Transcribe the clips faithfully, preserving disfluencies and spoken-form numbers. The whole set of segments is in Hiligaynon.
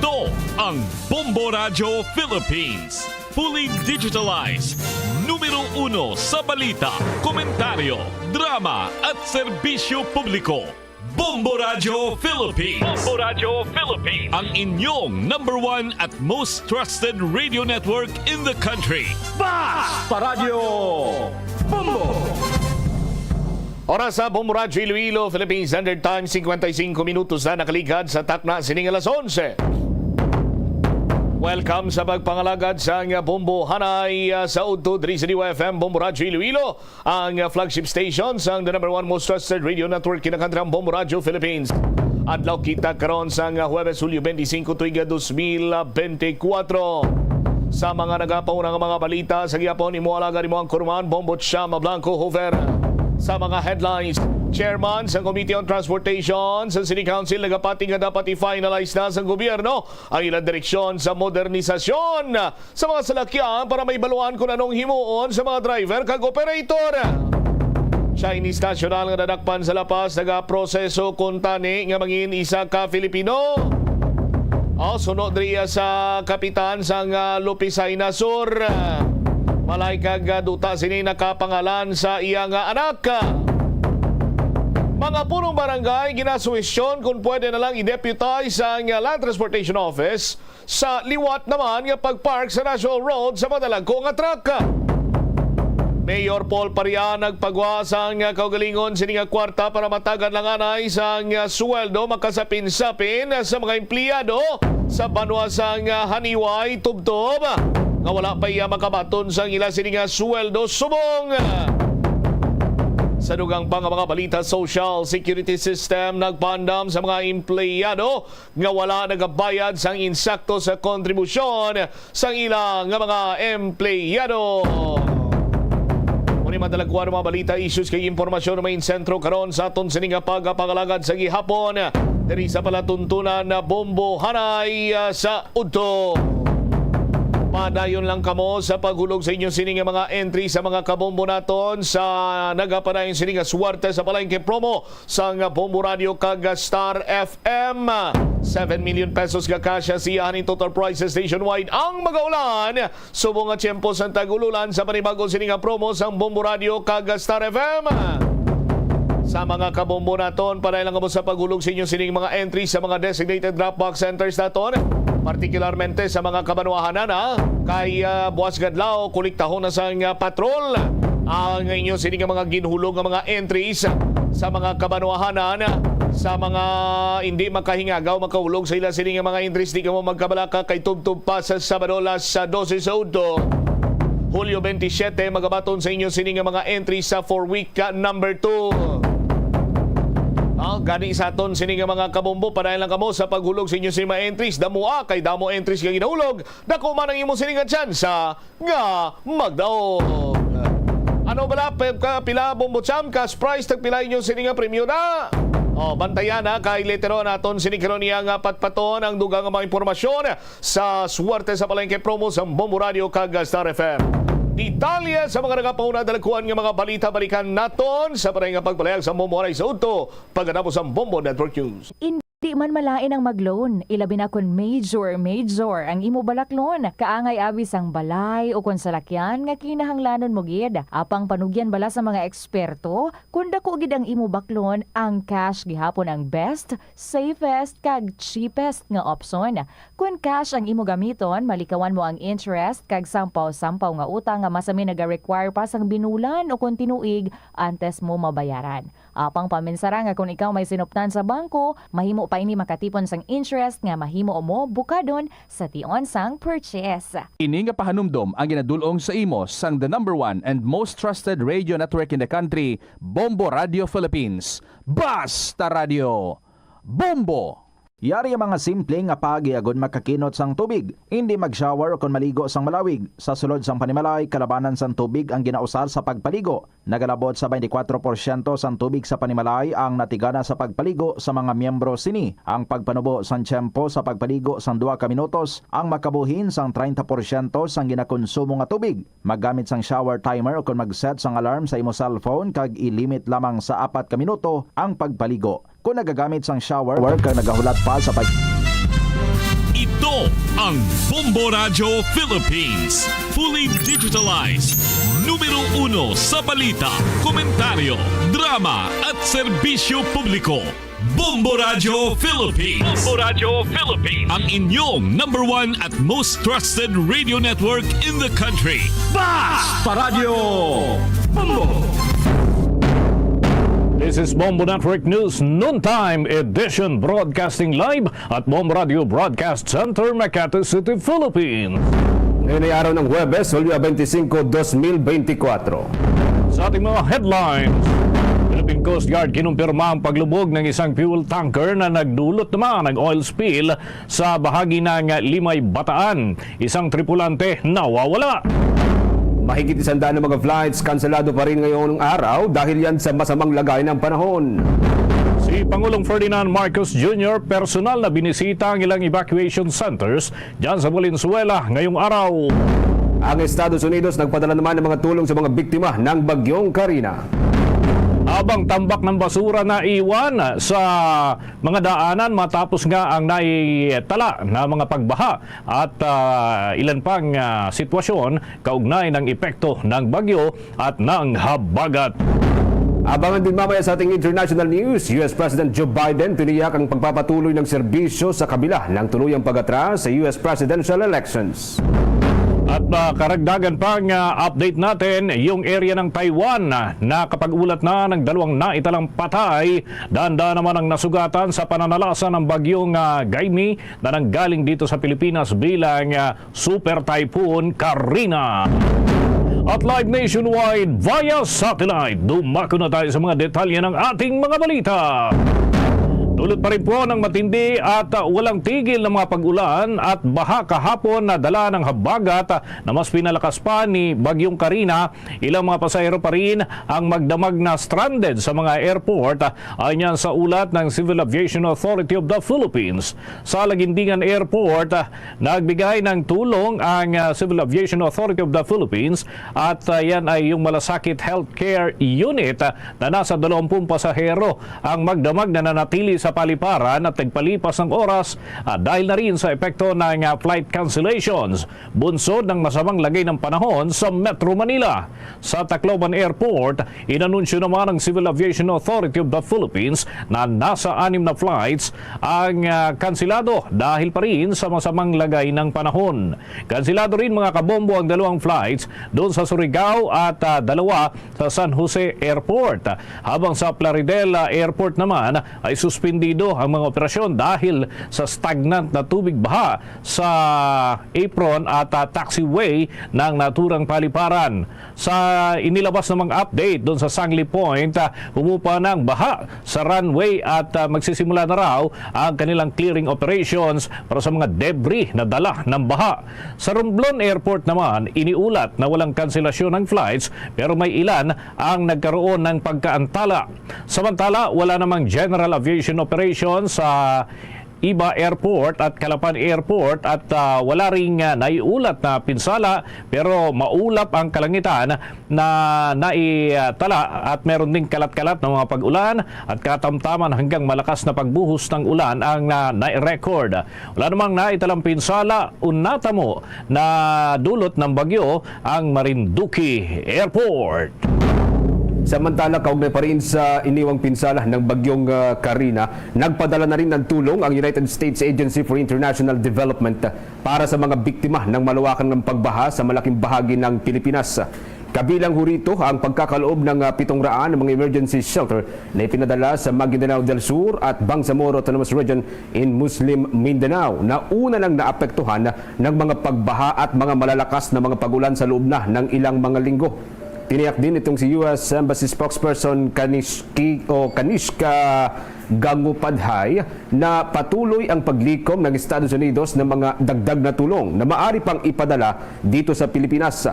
Ang Bombo Radyo Philippines. Fully digitalized. Numero uno sa balita, komentaryo, drama, at serbisyo publiko. Bombo Radyo Philippines. Bombo Radyo Philippines. Ang inyong number one at most trusted radio network in the country. Basta Radyo Bombo! Oras sa Bombo Radyo Iloilo, Philippine Standard Time, cincuenta y cinco minutos na nakaligad sa takna sining alas onse. Welcome sa pagpangalagad sang Bombo Hanay, ah, sa udto diri sa D Y F M, Bombo Radyo Iloilo, ang, ah, flagship station sang the number one most trusted radio network in the country, ang Bombo Radyo Philippines. Adlaw kita karon sang, ah, Huwebes, Hulyo twenty-cinco, tuig, ah, dos mil bente kuwatro. Sa mga nagapauna nga mga balita sa gihapon, imo alagad, imo ang kurman, Bombo Chama Blanco Hoover. Sa mga headlines, Chairman sa Committee on Transportation sa City Council nagapati nga dapat i-finalize na sa gobyerno ang ilang direksyon sa modernisasyon sa mga salakyan para mahibaluan kung anong himuon sa mga driver kag operator. Chinese national nga nadakpan sa La Paz nagaproseso kuntani nga mangin isa ka Filipino. O, suno diri sa kapitan sang, ah, Lupisay na Sur. Balay kag, ah, duta sini nakapangalan sa iya nga anak. Mga punong barangay ginasuhestyon kung pwede na lang i-deputize ang, ah, Land Transportation Office sa liwat naman nga pag-park sa National Road sa madalagko nga truck. Mayor Paul Parian nagpagwa sang kaugalingon sini nga kwarta para matagan lang anay sang sweldo makasapin-sapin sa mga empleyado sa banwa sang Haniway, Tubtob, nga wala pa iya makabaton sang ila sini nga sweldo subong. Sa dugang pa nga mga balita, Social Security System nagpaandam sa mga empleyado nga wala nagabayad sang insakto sa kontribusyon sang ila nga mga empleyado. Muni madalagkuan mga balita, issues kag impormasyon nga main sentro karon sa aton sini nga pagapangalagad sa gihapon diri sa palatuntunan na Bombo Hanay, ah, sa udto. Padayon lang kamo sa paghulog sa inyo sini nga mga entry sa mga kabombo naton sa nagapadayon sini nga swerte sa palengke promo sang Bombo Radio kag Star F M. Seven million pesos nga cash sa siyahan in total prizes nationwide ang magaulan subong nga tiyempo sang tag-ululan sa panibag-o sini nga promo sang Bombo Radio kag Star F M. Sa mga kabombo naton, padayon lang kamo sa paghulog sa inyo sining mga entry sa mga designated drop box centers naton, partikularmente sa mga kabanwahanan, ha? Kay, ah, buwas nga adlaw, kolektahon na sang, ah, patrol ang inyo sini nga mga ginhulog nga mga entries sa mga kabanwahanan. Sa mga hindi makahingagaw makahulog sa ila sini nga mga entries, di kamo magkabalaka kay tubtob pa sa Sabado, las dose sa udto, Hulyo twenty-seven, magabaton sa inyo sini nga mga entries sa for week, ah, number two. Ah, gani sa aton sini nga mga kabombo, padayon lang kamo sa paghulog sa inyo sini mga entries. Damo, ah, kay damo entries nga ginahulog, dako man ang imo sini nga tsansa nga magdaog. Ano bala, pe-, ka-, pila, Bombo Cham, cash prize, tagpila inyo sini nga premyo na? O, bantayan na, kay later on aton sini karon iya nga patpaton ang dugang nga mga impormasyon sa Swerte sa Palengke promo sa Bombo Radio kag Star F M. Detalye sa mga nagapauna, dalagkuan nga mga balita, balikan naton sa pareha nga pagpalahayag sa Bombo Hanay sa udto, pagkatapos ang Bombo Network News. Indi man malain ang mag-loan, ilabi na kon major, major ang imo balaklon. Kaangay abi sang balay o kon salakyan nga kinahanglanon mo gid. Apang panugyan bala sa mga eksperto, kon dako gid ang imo baklon, ang cash gihapon ang best, safest, kag cheapest nga opsyon. Kon cash ang imo gamiton, malikawan mo ang interest kag sampaw-sampaw nga utang nga masami naga-require pa sang binulan o kon tinuig antes mo mabayaran. Apang paminsara nga kon ikaw may sinuptan sa bangko, mahimo pa ini makatipon sang interest nga mahimo mo bukadon sa tion sang purchase. Ini nga pahanumdom ang ginadul-ong sa imo sang the number one and most trusted radio network in the country, Bombo Radio Philippines. Basta Radio, Bombo! Yari ang mga simple nga paagi agud makakinot sang tubig. Indi mag-shower ukon maligo sang malawig. Sa sulod sang panimalay, kalabanan sang tubig ang ginausar sa pagpaligo. Nagalabot sa twenty-four porsyento sang tubig sa panimalay ang natigana sa pagpaligo sa mga miyembro sini. Ang pagpanubo sang tiyempo sa pagpaligo sang duha ka minutos ang makabuhin sang treinta porsyento sang ginakonsumo nga tubig. Maggamit sang shower timer ukon mag-set sang alarm sa imo cellphone kag i-limit lamang sa apat ka minuto ang pagpaligo. Kon nagagamit sang shower kag nagahulat pa sa pag- Ito ang Bombo Radyo Philippines. Fully digitalized. Numero uno sa balita, komentaryo, drama, at serbisyo publiko. Bombo Radyo Philippines. Bombo Radyo Philippines. Ang inyong number one at most trusted radio network in the country. Basta Radyo Bombo! This is Bombo Network News Noontime Edition, broadcasting live at Bombo Radio Broadcast Center, Makati City, Philippines. Ngayon ay araw ng Huwebes, Hulyo twenty-five, twenty twenty-four. Sa ating mga headlines, Philippine Coast Guard kinumpirma ang paglubog ng isang fuel tanker na nagdulot naman ng oil spill sa bahagi ng Limay, Bataan. Isang tripulante nawawala. Mahigit isang daan na mga flights kanselado pa rin ngayong araw dahil yan sa masamang lagay ng panahon. Si Pangulong Ferdinand Marcos Junior personal na binisita ang ilang evacuation centers dyan sa Valenzuela ngayong araw. Ang Estados Unidos nagpadala naman ng mga tulong sa mga biktima ng Bagyong Karina. Habang tambak ng basura na iwan sa mga daanan matapos nga ang naitala na mga pagbaha at, ah, ilan pang, ah, sitwasyon kaugnay ng epekto ng bagyo at ng habagat. Abangan din mamaya sa ating international news, U S President Joe Biden tiniyak ang pagpapatuloy ng serbisyo sa kabila ng tuluyang pag-atras sa U S presidential elections. At, ah, karagdagan pang, ah, update natin, yung area ng Taiwan, ah, nakapag-ulat na ng dalawang naitalang patay. Dahan-dahan naman ang nasugatan sa pananalasa ng bagyong, ah, Gaimi na nanggaling dito sa Pilipinas bilang, ah, Super Typhoon Karina. At live nationwide via satellite, dumako na tayo sa mga detalye ng ating mga balita. Dulot pa rin po ng matindi at, ah, walang tigil na mga pag-ulan at baha kahapon na dala ng habagat, ah, na mas pinalakas pa ni Bagyong Karina. Ilang mga pasahero pa rin ang magdamag na stranded sa mga airport, ah, ayon sa ulat ng Civil Aviation Authority of the Philippines. Sa Laguindingan Airport, ah, nagbigay ng tulong ang, ah, Civil Aviation Authority of the Philippines at, ah, yan ay yung Malasakit Healthcare Unit, ah, na nasa dalawampung pasahero ang magdamag na nanatili sa paliparan at nagpalipas ng oras, ah, dahil na rin sa epekto ng, ah, flight cancellations bunsod ng masamang lagay ng panahon sa Metro Manila. Sa Tacloban Airport, inanunsyo naman ng Civil Aviation Authority of the Philippines na nasa anim na flights ang, ah, kansilado dahil pa rin sa masamang lagay ng panahon. Kansilado rin, mga kabombo, ang dalawang flights doon sa Surigao at, ah, dalawa sa San Jose Airport. Habang sa Plaridel, ah, Airport naman ay suspendido ang mga operasyon dahil sa stagnant na tubig baha sa apron at, ah, taxiway ng naturang paliparan. Sa inilabas namang update doon sa Sangli Point, ah, humupa na ang baha sa runway at, ah, magsisimula na raw ang kanilang clearing operations para sa mga debris na dala ng baha. Sa Romblon Airport naman, iniulat na walang kanselasyon ng flights pero may ilan ang nagkaroon ng pagkaantala. Samantala, wala namang general aviation operation sa Iba Airport at Calapan Airport at, ah, wala ring, ah, naiulat na pinsala, pero maulap ang kalangitan na naitala at meron ding kalat-kalat na mga pag-ulan at katamtaman hanggang malakas na pagbuhos ng ulan ang, ah, nai-record. Wala namang naitalang pinsala o natamo na dulot ng bagyo ang Marinduque Airport. Samantala, kaugnay pa rin sa iniwang pinsala ng Bagyong, ah, Karina, nagpadala na rin ng tulong ang United States Agency for International Development para sa mga biktima ng maluwakan ng pagbaha sa malaking bahagi ng Pilipinas. Kabilang ho rito ang pagkakaloob ng, ah, pitong raan na mga emergency shelter na ipinadala sa Maguindanao del Sur at Bangsamoro Autonomous Region in Muslim Mindanao na una nang naapektuhan ng mga pagbaha at mga malalakas na mga pag-ulan sa loob na ng ilang mga linggo. Tiniyak din itong si U S Embassy Spokesperson Kanishki, o Kanishka Gangupadhay na patuloy ang paglikom ng Estados Unidos ng mga dagdag na tulong na maari pang ipadala dito sa Pilipinas.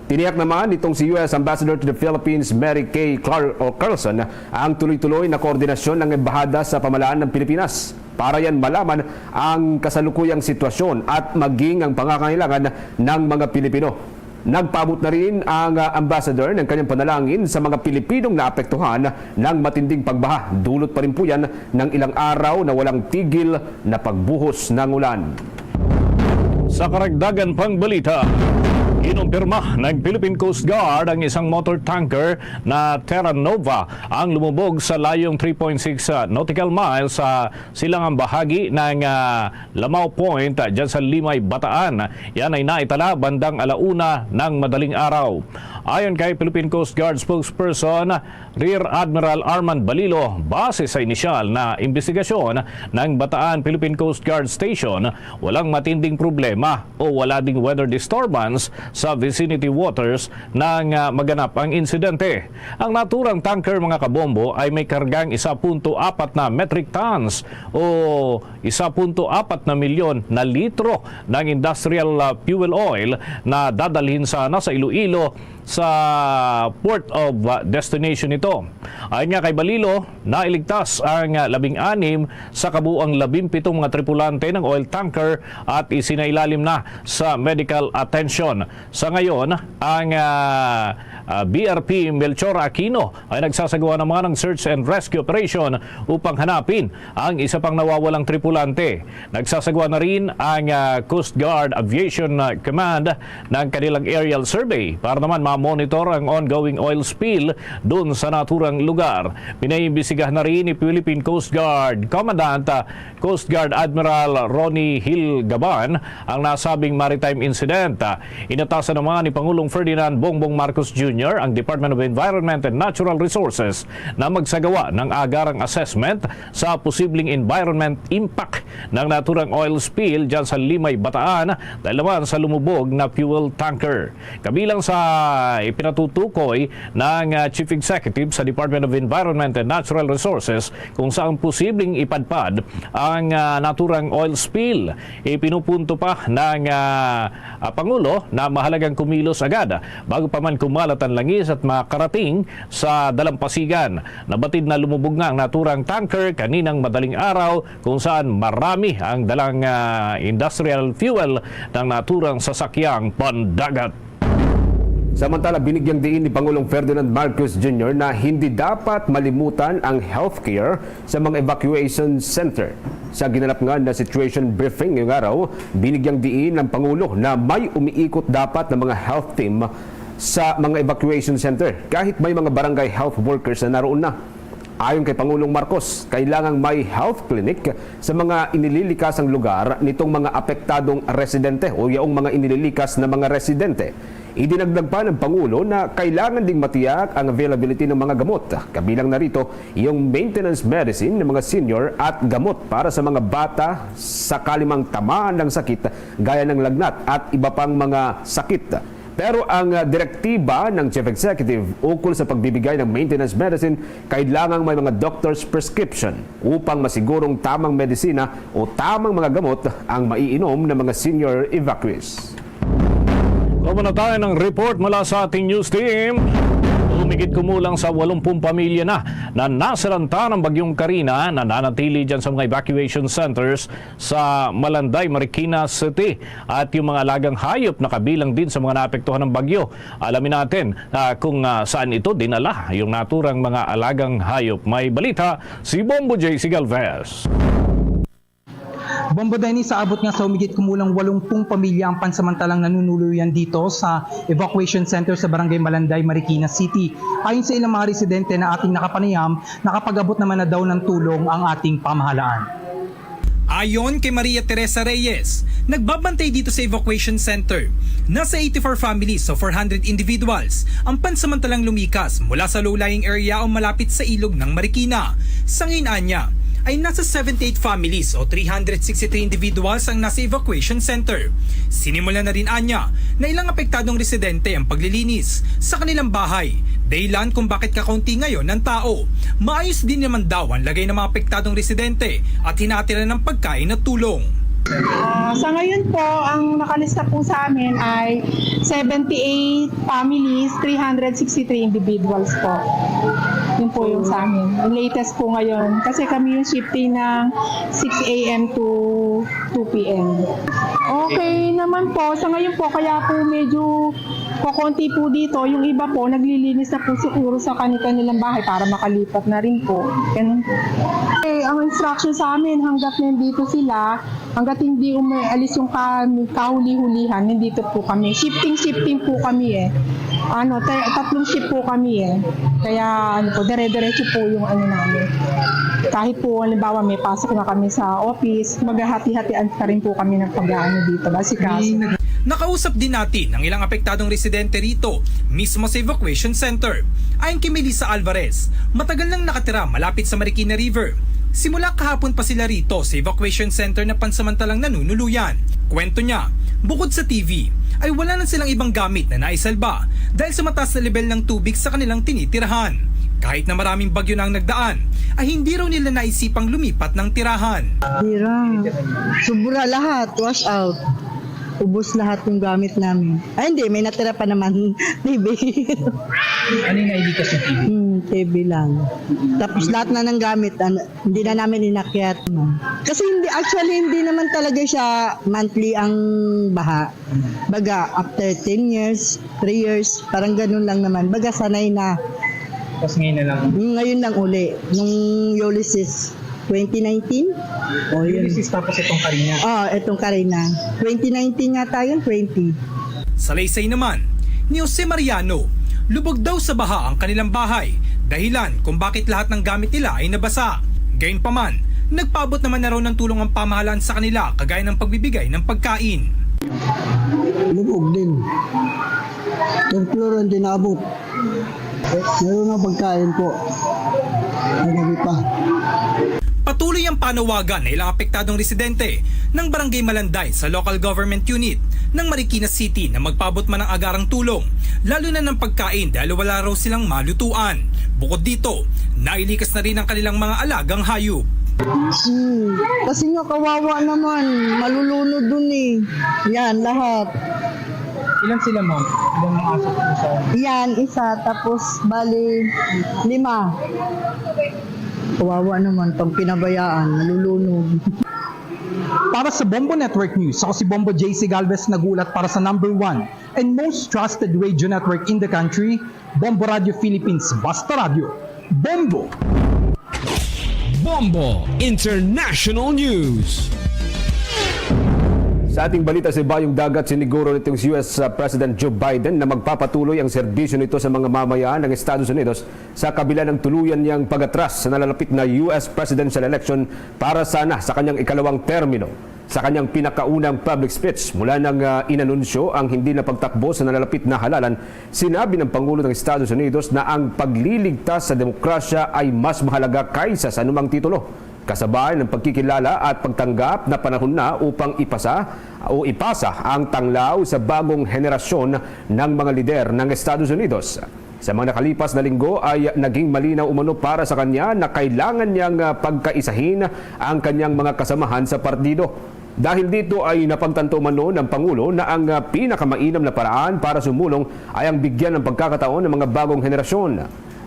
Tiniyak naman nitong si U S Ambassador to the Philippines, Mary Kay Car-, o Carlson, ang tuloy-tuloy na koordinasyon ng Embahada sa pamahalaan ng Pilipinas para yan malaman ang kasalukuyang sitwasyon at maging ang pangangailangan ng mga Pilipino. Nagpaabot na rin ang, ah, ambassador ng kanyang panalangin sa mga Pilipinong naapektuhan ng matinding pagbaha. Dulot pa rin po yan ng ilang araw na walang tigil na pagbuhos ng ulan. Sa karagdagan pang balita, kinumpirma ng Philippine Coast Guard ang isang motor tanker na Terra Nova ang lumubog sa layong three point six nautical miles sa silangang bahagi ng, ah, Lamao Point, ah, dyan sa Limay, Bataan. Yan ay naitala bandang alauna ng madaling araw. Ayon kay Philippine Coast Guard spokesperson Rear Admiral Armand Balilo, base sa inisyal na imbestigasyon ng Bataan Philippine Coast Guard Station, walang matinding problema o wala ding weather disturbance sa vicinity waters nang, ah, maganap ang insidente. Ang naturang tanker, mga kabombo, ay may kargang isa punto apat na metric tons o isa punto apat na milyon na litro ng industrial, ah, fuel oil na dadalhin sana sa Iloilo sa port of, ah, destination nito. Ayon nga kay Balilo, nailigtas ang, ah, labing anim sa kabuang labing pitong mga tripulante ng oil tanker at isinailalim na sa medical attention. Sa ngayon, ang, ah, ah, B R P Melchora Aquino ay nagsasagawa naman ng search and rescue operation upang hanapin ang isa pang nawawalang tripulante. Nagsasagawa na rin ang, ah, Coast Guard Aviation, ah, Command ng kanilang aerial survey para naman ma-monitor ang ongoing oil spill doon sa naturang lugar. Pinaimbestigahan na rin ni Philippine Coast Guard Commandant, ah, Coast Guard Admiral Ronnie Hill Gaban ang nasabing maritime incident. Ah, inatasan naman ni Pangulong Ferdinand Bongbong Marcos Junior ang Department of Environment and Natural Resources na magsagawa ng agarang assessment sa posibleng environment impact ng naturang oil spill dyan sa Limay, Bataan, dahil naman sa lumubog na fuel tanker. Kabilang sa ipinatutukoy ng, ah, Chief Executive sa Department of Environment and Natural Resources kung saan posibleng ipadpad ang, ah, naturang oil spill. Ipinupunto pa ng, ah, ah, Pangulo na mahalagang kumilos agad bago pa man kumalat ang langis at makarating sa dalampasigan. Nabatid na lumubog nga ang naturang tanker kaninang madaling araw, kung saan marami ang dalang, ah, industrial fuel ng naturang sasakyang pandagat. Samantala, binigyang diin ni Pangulong Ferdinand Marcos Junior na hindi dapat malimutan ang healthcare sa mga evacuation center. Sa ginanap nga na situation briefing ngayong araw, binigyang diin ng Pangulo na may umiikot dapat na mga health team sa mga evacuation center, kahit may mga barangay health workers na naroon na. Ayon kay Pangulong Marcos, kailangang may health clinic sa mga inililikasang lugar nitong mga apektadong residente o yaong mga inililikas na mga residente. Idinagdag pa ng Pangulo na kailangan ding matiyak ang availability ng mga gamot, kabilang na rito yung maintenance medicine ng mga senior at gamot para sa mga bata sakali mang tamaan ng sakit gaya ng lagnat at iba pang mga sakit. Pero ang, ah, direktiba ng Chief Executive ukol sa pagbibigay ng maintenance medicine, kailangang may mga doctor's prescription upang masigurong tamang medisina o tamang mga gamot ang maiinom ng mga senior evacuees. Kauban na tayo ng report mula sa ating news team. Humigit kumulang sa walumpung pamilya na na nasiranta ng Bagyong Karina na nanatili dyan sa mga evacuation centers sa Malanday, Marikina City. At yung mga alagang hayop na kabilang din sa mga naapektuhan ng bagyo. Alamin natin, ah, kung, ah, saan ito dinala yung naturang mga alagang hayop. May balita si Bombo J C Galvez. Bombo Dennis, sa abot nga sa humigit kumulang walumpung pamilya ang pansamantalang nanunuluyan dito sa evacuation center sa Barangay Malanday, Marikina City. Ayon sa ilang mga residente na ating nakapanayam, nakapag-abot naman na daw ng tulong ang ating pamahalaan. Ayon kay Maria Teresa Reyes, nagbabantay dito sa evacuation center, nasa eighty-four families o four hundred individuals ang pansamantalang lumikas mula sa low-lying area o malapit sa ilog ng Marikina. Sa ngayon anya, ay nasa seventy-eight families o three hundred sixty-three individuals ang nasa evacuation center. Sinimulan na rin anya na ilang apektadong residente ang paglilinis sa kanilang bahay, dahilan kung bakit kakaunti ngayon ang tao. Maayos din naman daw ang lagay ng mga apektadong residente at hinati na ng pagkain at tulong. Ah, sa ngayon po, ang nakalista po sa amin ay seventy-eight families, three hundred sixty-three individuals po. Yun po yung sa amin. Yung latest po ngayon. Kasi kami yung shifting ng six a m to two p m. Okay naman po. Sa ngayon po, kaya po medyo Kukunti po dito, yung iba po, naglilinis na po siguro sa kani-kanilang bahay para makalipat na rin po. Ganun po. Eh, ang instruction sa amin, hanggat nandito sila, hanggat hindi umalis yung ka-, kahuli-hulihan, nandito po kami. Shifting-shifting po kami eh. Ano, te-, tatlong shift po kami eh. Kaya ano po, dire-diretso po yung ano namin. Kahit po, halimbawa, may pasok na kami sa office, maghahati-hatian pa rin po kami ng pag-aano dito, asikaso. Nakausap din natin ang ilang apektadong residente rito, mismo sa evacuation center. Ayon kay Melissa Alvarez, matagal nang nakatira malapit sa Marikina River. Simula kahapon pa sila rito sa evacuation center na pansamantalang nanunuluyan. Kwento niya, bukod sa T V, ay wala na silang ibang gamit na naisalba dahil sa mataas na level ng tubig sa kanilang tinitirahan. Kahit na maraming bagyo na ang nagdaan, ay hindi raw nila naisipang lumipat ng tirahan. Tira. Sobra lahat, wash out. Ubos lahat yung gamit namin. Ay, hindi, may natira pa naman. T V. Ano yung nailigtas ng T V? Hmm, T V lang. Tapos lahat na ng gamit, ano, hindi na namin inakyat. Kasi hindi, actually, hindi naman talaga siya monthly ang baha. Baga, after ten years, three years, parang ganun lang naman. Baga, sanay na. Tapos ngayon na lang. Mm, ngayon lang uli, nung Ulysses, twenty nineteen? O, yun. Ulysses, tapos itong Karina. Ah, itong Karina. Twenty nineteen nga tayo, twenty. Salaysay naman ni Jose Mariano, lubog daw sa baha ang kanilang bahay, dahilan kung bakit lahat ng gamit nila ay nabasa. Gayunpaman, nagpaabot naman na raw ng tulong ang pamahalaan sa kanila, kagaya ng pagbibigay ng pagkain. Lubog din. Third floor ang tinabot. Meron ng pagkain po. Kagabi pa. Patuloy ang panawagan ng ilang apektadong residente ng Barangay Malanday sa Local Government Unit ng Marikina City na magpaabot man ng agarang tulong, lalo na ng pagkain, dahil wala raw silang malutuan. Bukod dito, nailikas na rin ang kanilang mga alagang hayop. Hmm. Kasi nga kawawa naman, malulunod dun eh. Yan, lahat. Ilan sila, ma'am? Ilang aso po sa Yan, isa, tapos bali, lima. Kawawa naman, pag pinabayaan, nalulunod. Para sa Bombo Network News, ako si Bombo J C Galvez, nag-uulat para sa number one and most trusted radio network in the country, Bombo Radio Philippines, Basta Radyo, Bombo! Bombo International News. Sa ating balita sa Bayong Dagat, siniguro nitong si U S President Joe Biden na magpapatuloy ang serbisyo nito sa mga mamayan ng Estados Unidos sa kabila ng tuluyan niyang pag-atras sa nalalapit na U S presidential election para sana sa kanyang ikalawang termino. Sa kanyang pinakaunang public speech, mula nang, ah, inanunsyo ang hindi na pagtakbo sa nalalapit na halalan, sinabi ng Pangulo ng Estados Unidos na ang pagliligtas sa demokrasya ay mas mahalaga kaysa sa anumang titulo, kasabay ng pagkikilala at pagtanggap na panahon na upang ipasa o ipasa ang tanglaw sa bagong henerasyon ng mga lider ng Estados Unidos. Sa mga nakalipas na linggo ay naging malinaw umano para sa kanya na kailangan niyang, ah, pagkaisahin ang kanyang mga kasamahan sa partido. Dahil dito ay napagtanto umano ng Pangulo na ang, ah, pinakamainam na paraan para sumulong ay ang bigyan ng pagkakataon ng mga bagong henerasyon.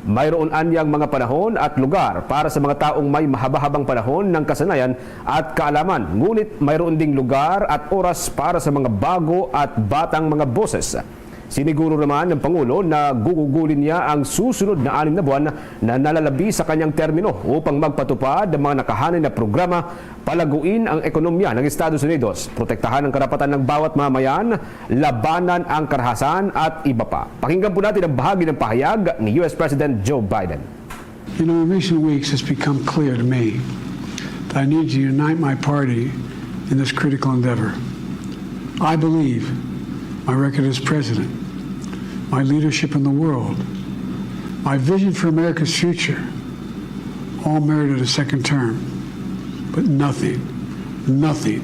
Mayroon anyang mga panahon at lugar para sa mga taong may mahaba-habang panahon ng kasanayan at kaalaman, ngunit mayroon ding lugar at oras para sa mga bago at batang mga boses. Siniguro naman ng Pangulo na gugugulin niya ang susunod na anim na buwan na nalalabi sa kanyang termino upang magpatupad ng mga nakahanay na programa, palaguin ang ekonomiya ng Estados Unidos, protektahan ang karapatan ng bawat mamayan, labanan ang karahasan, at iba pa. Pakinggan po natin ang bahagi ng pahayag ni U S President Joe Biden. You know, in recent weeks, it's become clear to me that I need to unite my party in this critical endeavor. I believe my record as president, my leadership in the world, my vision for America's future, all merited a second term. But nothing, nothing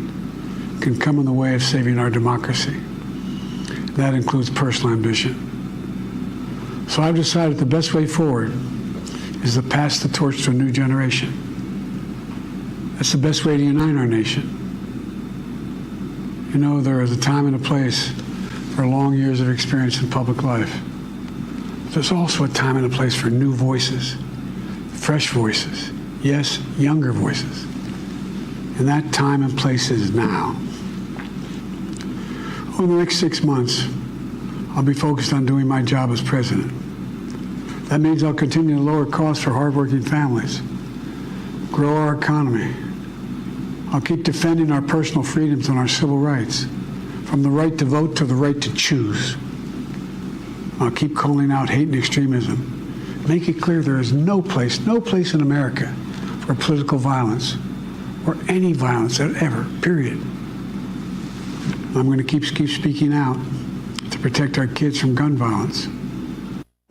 can come in the way of saving our democracy. That includes personal ambition. So I've decided the best way forward is to pass the torch to a new generation. That's the best way to unite our nation. You know, there is a time and a place for long years of experience in public life. There's also a time and a place for new voices, fresh voices, yes, younger voices. And that time and place is now. Over the next six months, I'll be focused on doing my job as president. That means I'll continue to lower costs for hardworking families, grow our economy. I'll keep defending our personal freedoms and our civil rights, from the right to vote to the right to choose. I'll keep calling out hate and extremism. Make it clear there is no place, no place in America for political violence or any violence ever, period. I'm going to keep, keep speaking out to protect our kids from gun violence.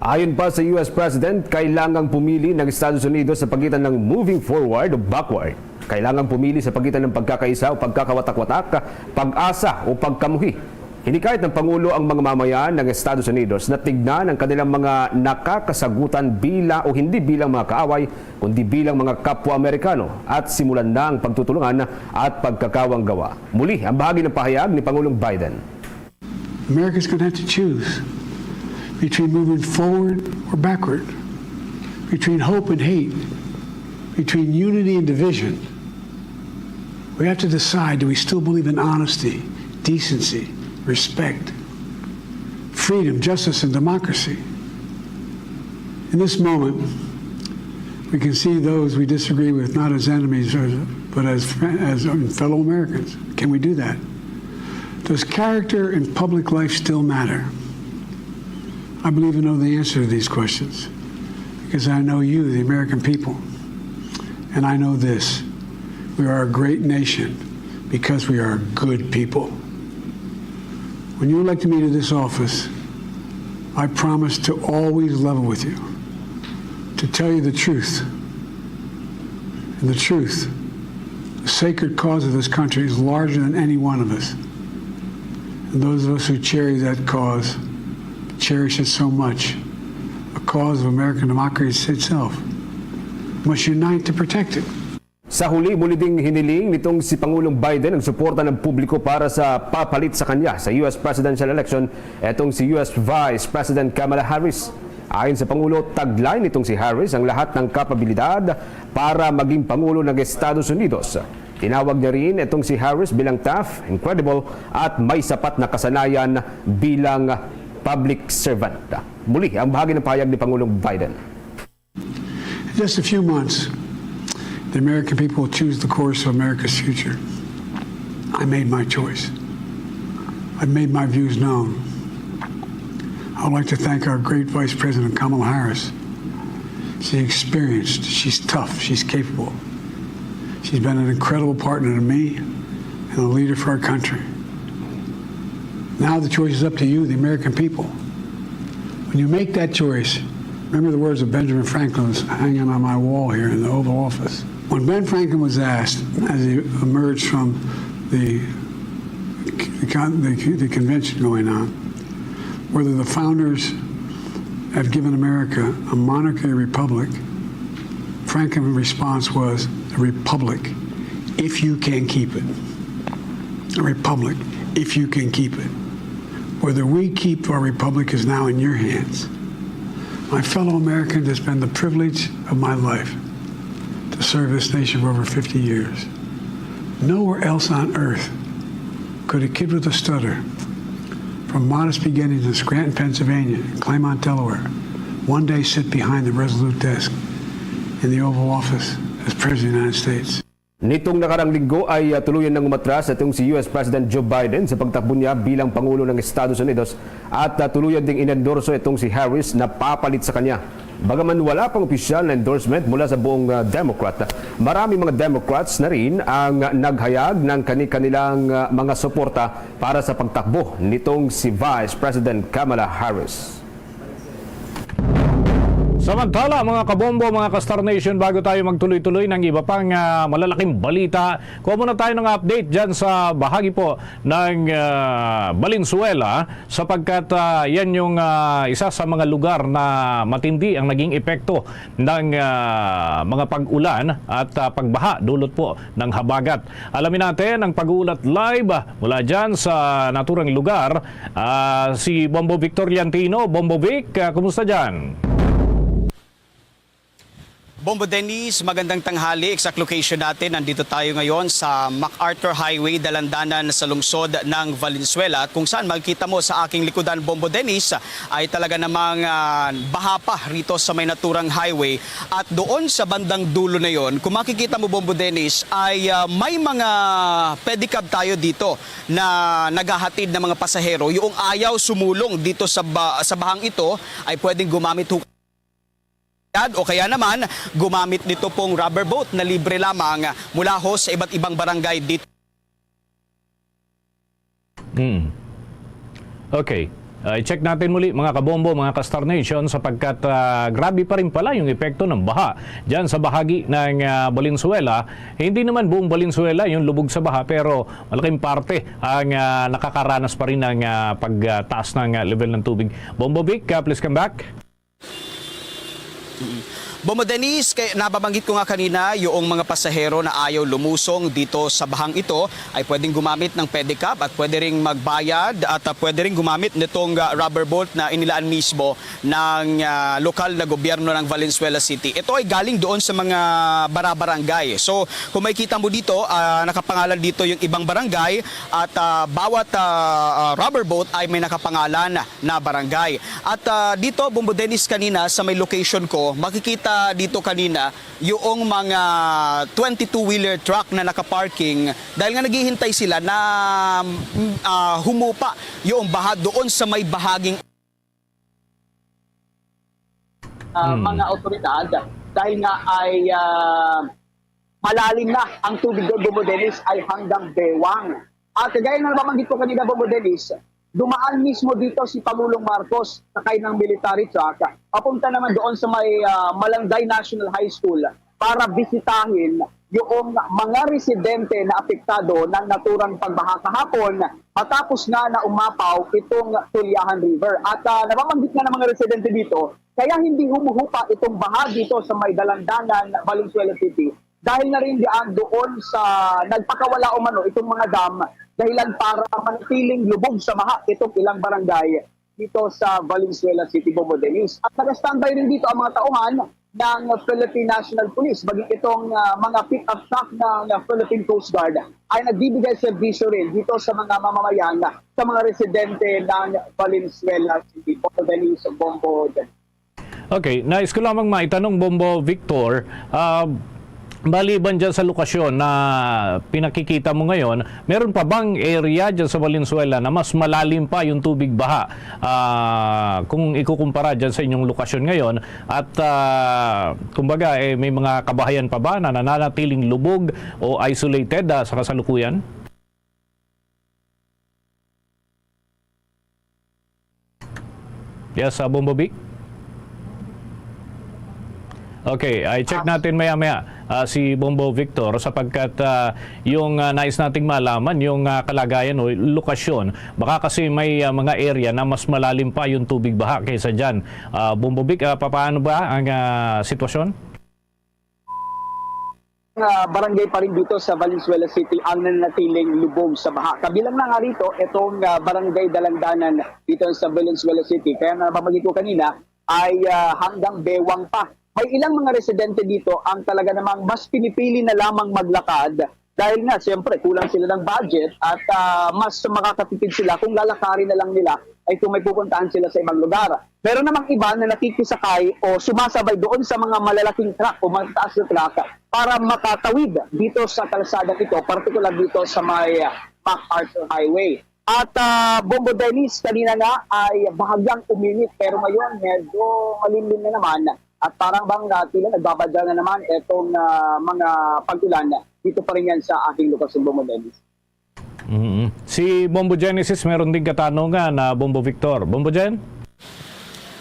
Ayon pa sa U S President, kailangang pumili ng Estados Unidos sa pagitan ng moving forward o backward. Kailangang pumili sa pagitan ng pagkakaisa o pagkakawatak-watak, pag-asa o pagkamuhi. Hinikayat ng Pangulo ang mga mamayan ng Estados Unidos na tignan ang kanilang mga nakakasagutan bila o hindi bilang mga kaaway, kundi bilang mga kapwa Amerikano at simulan na ang pagtutulungan at pagkakawanggawa. Muli ang bahagi ng pahayag ni Pangulong Biden. America's going to have to choose between moving forward or backward, between hope and hate, between unity and division. We have to decide, do we still believe in honesty, decency, respect, freedom, justice, and democracy? In this moment, we can see those we disagree with not as enemies, or- but as, fri- as um, fellow Americans. Can we do that? Does character in public life still matter? I believe I know the answer to these questions because I know you, the American people. And I know this: we are a great nation because we are good people. When you elected me to this office, I promised to always level with you, to tell you the truth. And the truth, the sacred cause of this country, is larger than any one of us. And those of us who cherish that cause cherish it so much, a cause of American democracy itself, must unite to protect it. Sa huli, muli ding hiniling nitong si Pangulong Biden ang suporta ng publiko para sa papalit sa kanya sa U S presidential election, etong si U S Vice President Kamala Harris. Ayon sa Pangulo, taglay nitong si Harris ang lahat ng kapabilidad para maging Pangulo ng Estados Unidos. Tinawag niya rin itong si Harris bilang tough, incredible, at may sapat na kasanayan bilang public servant. Muli ang bahagi ng pahayag ni Pangulong Biden. In just a few months, the American people will choose the course of America's future. I made my choice. I made my views known. I would like to thank our great Vice President Kamala Harris. She's experienced, she's tough, she's capable. She's been an incredible partner to me and a leader for our country. Now the choice is up to you, the American people. When you make that choice, remember the words of Benjamin Franklin, was hanging on my wall here in the Oval Office. When Ben Franklin was asked, as he emerged from the, the, con- the, the convention going on, whether the founders have given America a monarchy or republic, Franklin's response was, "A republic, if you can keep it." A republic, if you can keep it. Whether we keep our republic is now in your hands. My fellow Americans, it's been the privilege of my life to serve this nation for over fifty years. Nowhere else on earth could a kid with a stutter from modest beginnings in Scranton, Pennsylvania, and Claymont, Delaware, one day sit behind the Resolute desk in the Oval Office as President of the United States. Nitong nakarang linggo ay ah, tuluyan nang umatras itong si U S President Joe Biden sa pagtakbo niya bilang Pangulo ng Estados Unidos at ah, tuluyan ding inendorso itong si Harris na papalit sa kanya. Bagaman wala pang opisyal na endorsement mula sa buong ah, Democrat, marami mga Democrats na rin ang naghayag ng kani-kanilang ah, mga suporta para sa pagtakbo nitong si Vice President Kamala Harris. Samantala, mga kabombo, mga ka-Star Nation, bago tayo magtuloy-tuloy ng iba pang ah, malalaking balita, kuha muna tayo ng update dyan sa bahagi po ng ah, Valenzuela, sapagkat ah, yan yung ah, isa sa mga lugar na matindi ang naging epekto ng ah, mga pag-ulan at ah, pagbaha dulot po ng habagat. Alamin natin ang pag-uulat live mula dyan sa naturang lugar, ah, si Bombo Victor Liantino. Bombo Vic, ah, kumusta dyan? Bombo Dennis, magandang tanghali. Exact location natin, nandito tayo ngayon sa MacArthur Highway, Dalandanan sa lungsod ng Valenzuela, at kung saan makikita mo sa aking likudan, Bombo Dennis, ay talaga namang ah, baha pa rito sa may naturang highway. At doon sa bandang dulo na yon, kung makikita mo, Bombo Dennis, ay ah, may mga pedicab tayo dito na naghahatid ng mga pasahero. Yung ayaw sumulong dito sa, ba- sa bahang ito ay pwedeng gumamit ho o kaya naman gumamit nito pong rubber boat na libre lamang mula ho sa iba't ibang barangay dito. Hmm. Okay. Ah, i-check natin muli, mga kabombo, mga ka-Star Nation, sapagkat ah, grabe pa rin pala yung epekto ng baha dyan sa bahagi ng ah, Valenzuela. Hindi naman buong Valenzuela yung lubog sa baha, pero malaking parte ang ah, nakakaranas pa rin ng ah, pagtaas ng ah, level ng tubig. Bombo Vic, ah, please come back. Bombo Dennis, kay nababanggit ko nga kanina, yung mga pasahero na ayaw lumusong dito sa bahang ito ay pwedeng gumamit ng pedicab at pwede ring magbayad at ah, pwede ring gumamit nitong ah, rubber boat na inilaan mismo ng ah, lokal na gobyerno ng Valenzuela City. Ito ay galing doon sa mga barabarangay. So, kung makikita mo dito, ah, nakapangalan dito yung ibang barangay at ah, bawat ah, ah, rubber boat ay may nakapangalan na barangay. At ah, dito, Bombo Dennis, kanina sa may location ko, makikita dito kanina yung mga twenty-two-wheeler truck na nakaparking dahil nga naghihintay sila na mm, ah, humupa yung baha doon sa may bahaging ah, Hmm. mga otoridad dahil nga ay ah, malalim na ang tubig doon, Bombo Dennis, ay hanggang bewang. At kagaya ng nabanggit ko kanina, Bombo Dennis, dumaan mismo dito si Pangulong Marcos sakay ng military truck papunta naman doon sa may ah, Malanday National High School para bisitahin yung mga residente na apektado ng naturang pagbaha kahapon matapos nga na umapaw itong Tuliahan River. At ah, nababanggit nga ng mga residente dito, kaya hindi humuhupa itong baha dito sa may Dalandanan, Valenzuela City dahil na rin diyan doon sa nagpakawala umano itong mga dam dahilan para manatiling lubog sa baha itong ilang barangay dito sa Valenzuela City, Bombo Dennis. At nag-standby rin dito ang mga tauhan ng Philippine National Police, maging itong ah, mga pick-up truck ng Philippine Coast Guard ay nagbibigay serbisyo rin dito sa mga mamamayan, sa mga residente ng Valenzuela City. Bombo Dennis, Bombo Dennis. Okay, nais ko lamang maitanong, Bombo Victor, ah, maliban dyan sa lokasyon na pinakikita mo ngayon, meron pa bang area dyan sa Valenzuela na mas malalim pa yung tubig baha ah, kung ikukumpara dyan sa inyong lokasyon ngayon? At ah, kumbaga, eh, may mga kabahayan pa ba na nananatiling lubog o isolated ah, sa kasalukuyan? Yes, uh, Bombo Vic? Okay, i-check natin maya-maya ah, si Bombo Victor sapagkat ah, yung ah, nais nating malaman, yung ah, kalagayan o lokasyon. Baka kasi may ah, mga area na mas malalim pa yung tubig baha kaysa dyan. Ah, Bombo Vic, ah, papaano ba ang ah, sitwasyon? ah, barangay pa rin dito sa Valenzuela City ang nanatiling lubog sa baha. Kabilang na nga rito itong ah, barangay Dalandanan dito sa Valenzuela City. Kaya nabanggit ko kanina ay ah, hanggang bewang pa. May ilang mga residente dito ang talaga namang mas pinipili na lamang maglakad dahil nga siyempre kulang sila ng budget at ah, mas makakatipid sila kung lalakarin na lang nila ay kung may pupuntahan sila sa ibang lugar. Meron namang iba na nakikisakay o sumasabay doon sa mga malalaking truck o mataas na truck para makatawid dito sa kalsada ito, partikular dito sa may ah, MacArthur Highway. At ah, Bombo Dennis, kanina nga ay bahagyang uminit pero ngayon medyo malimlim na naman at parang bang ah, tila nagbabadya na naman itong ah, mga pag-ulan dito pa rin yan sa ating lokasyon, Bombo Dennis. Mhm. Si Bombo Genesis, meron ding katanungan na Bombo Victor. Bombo Gen?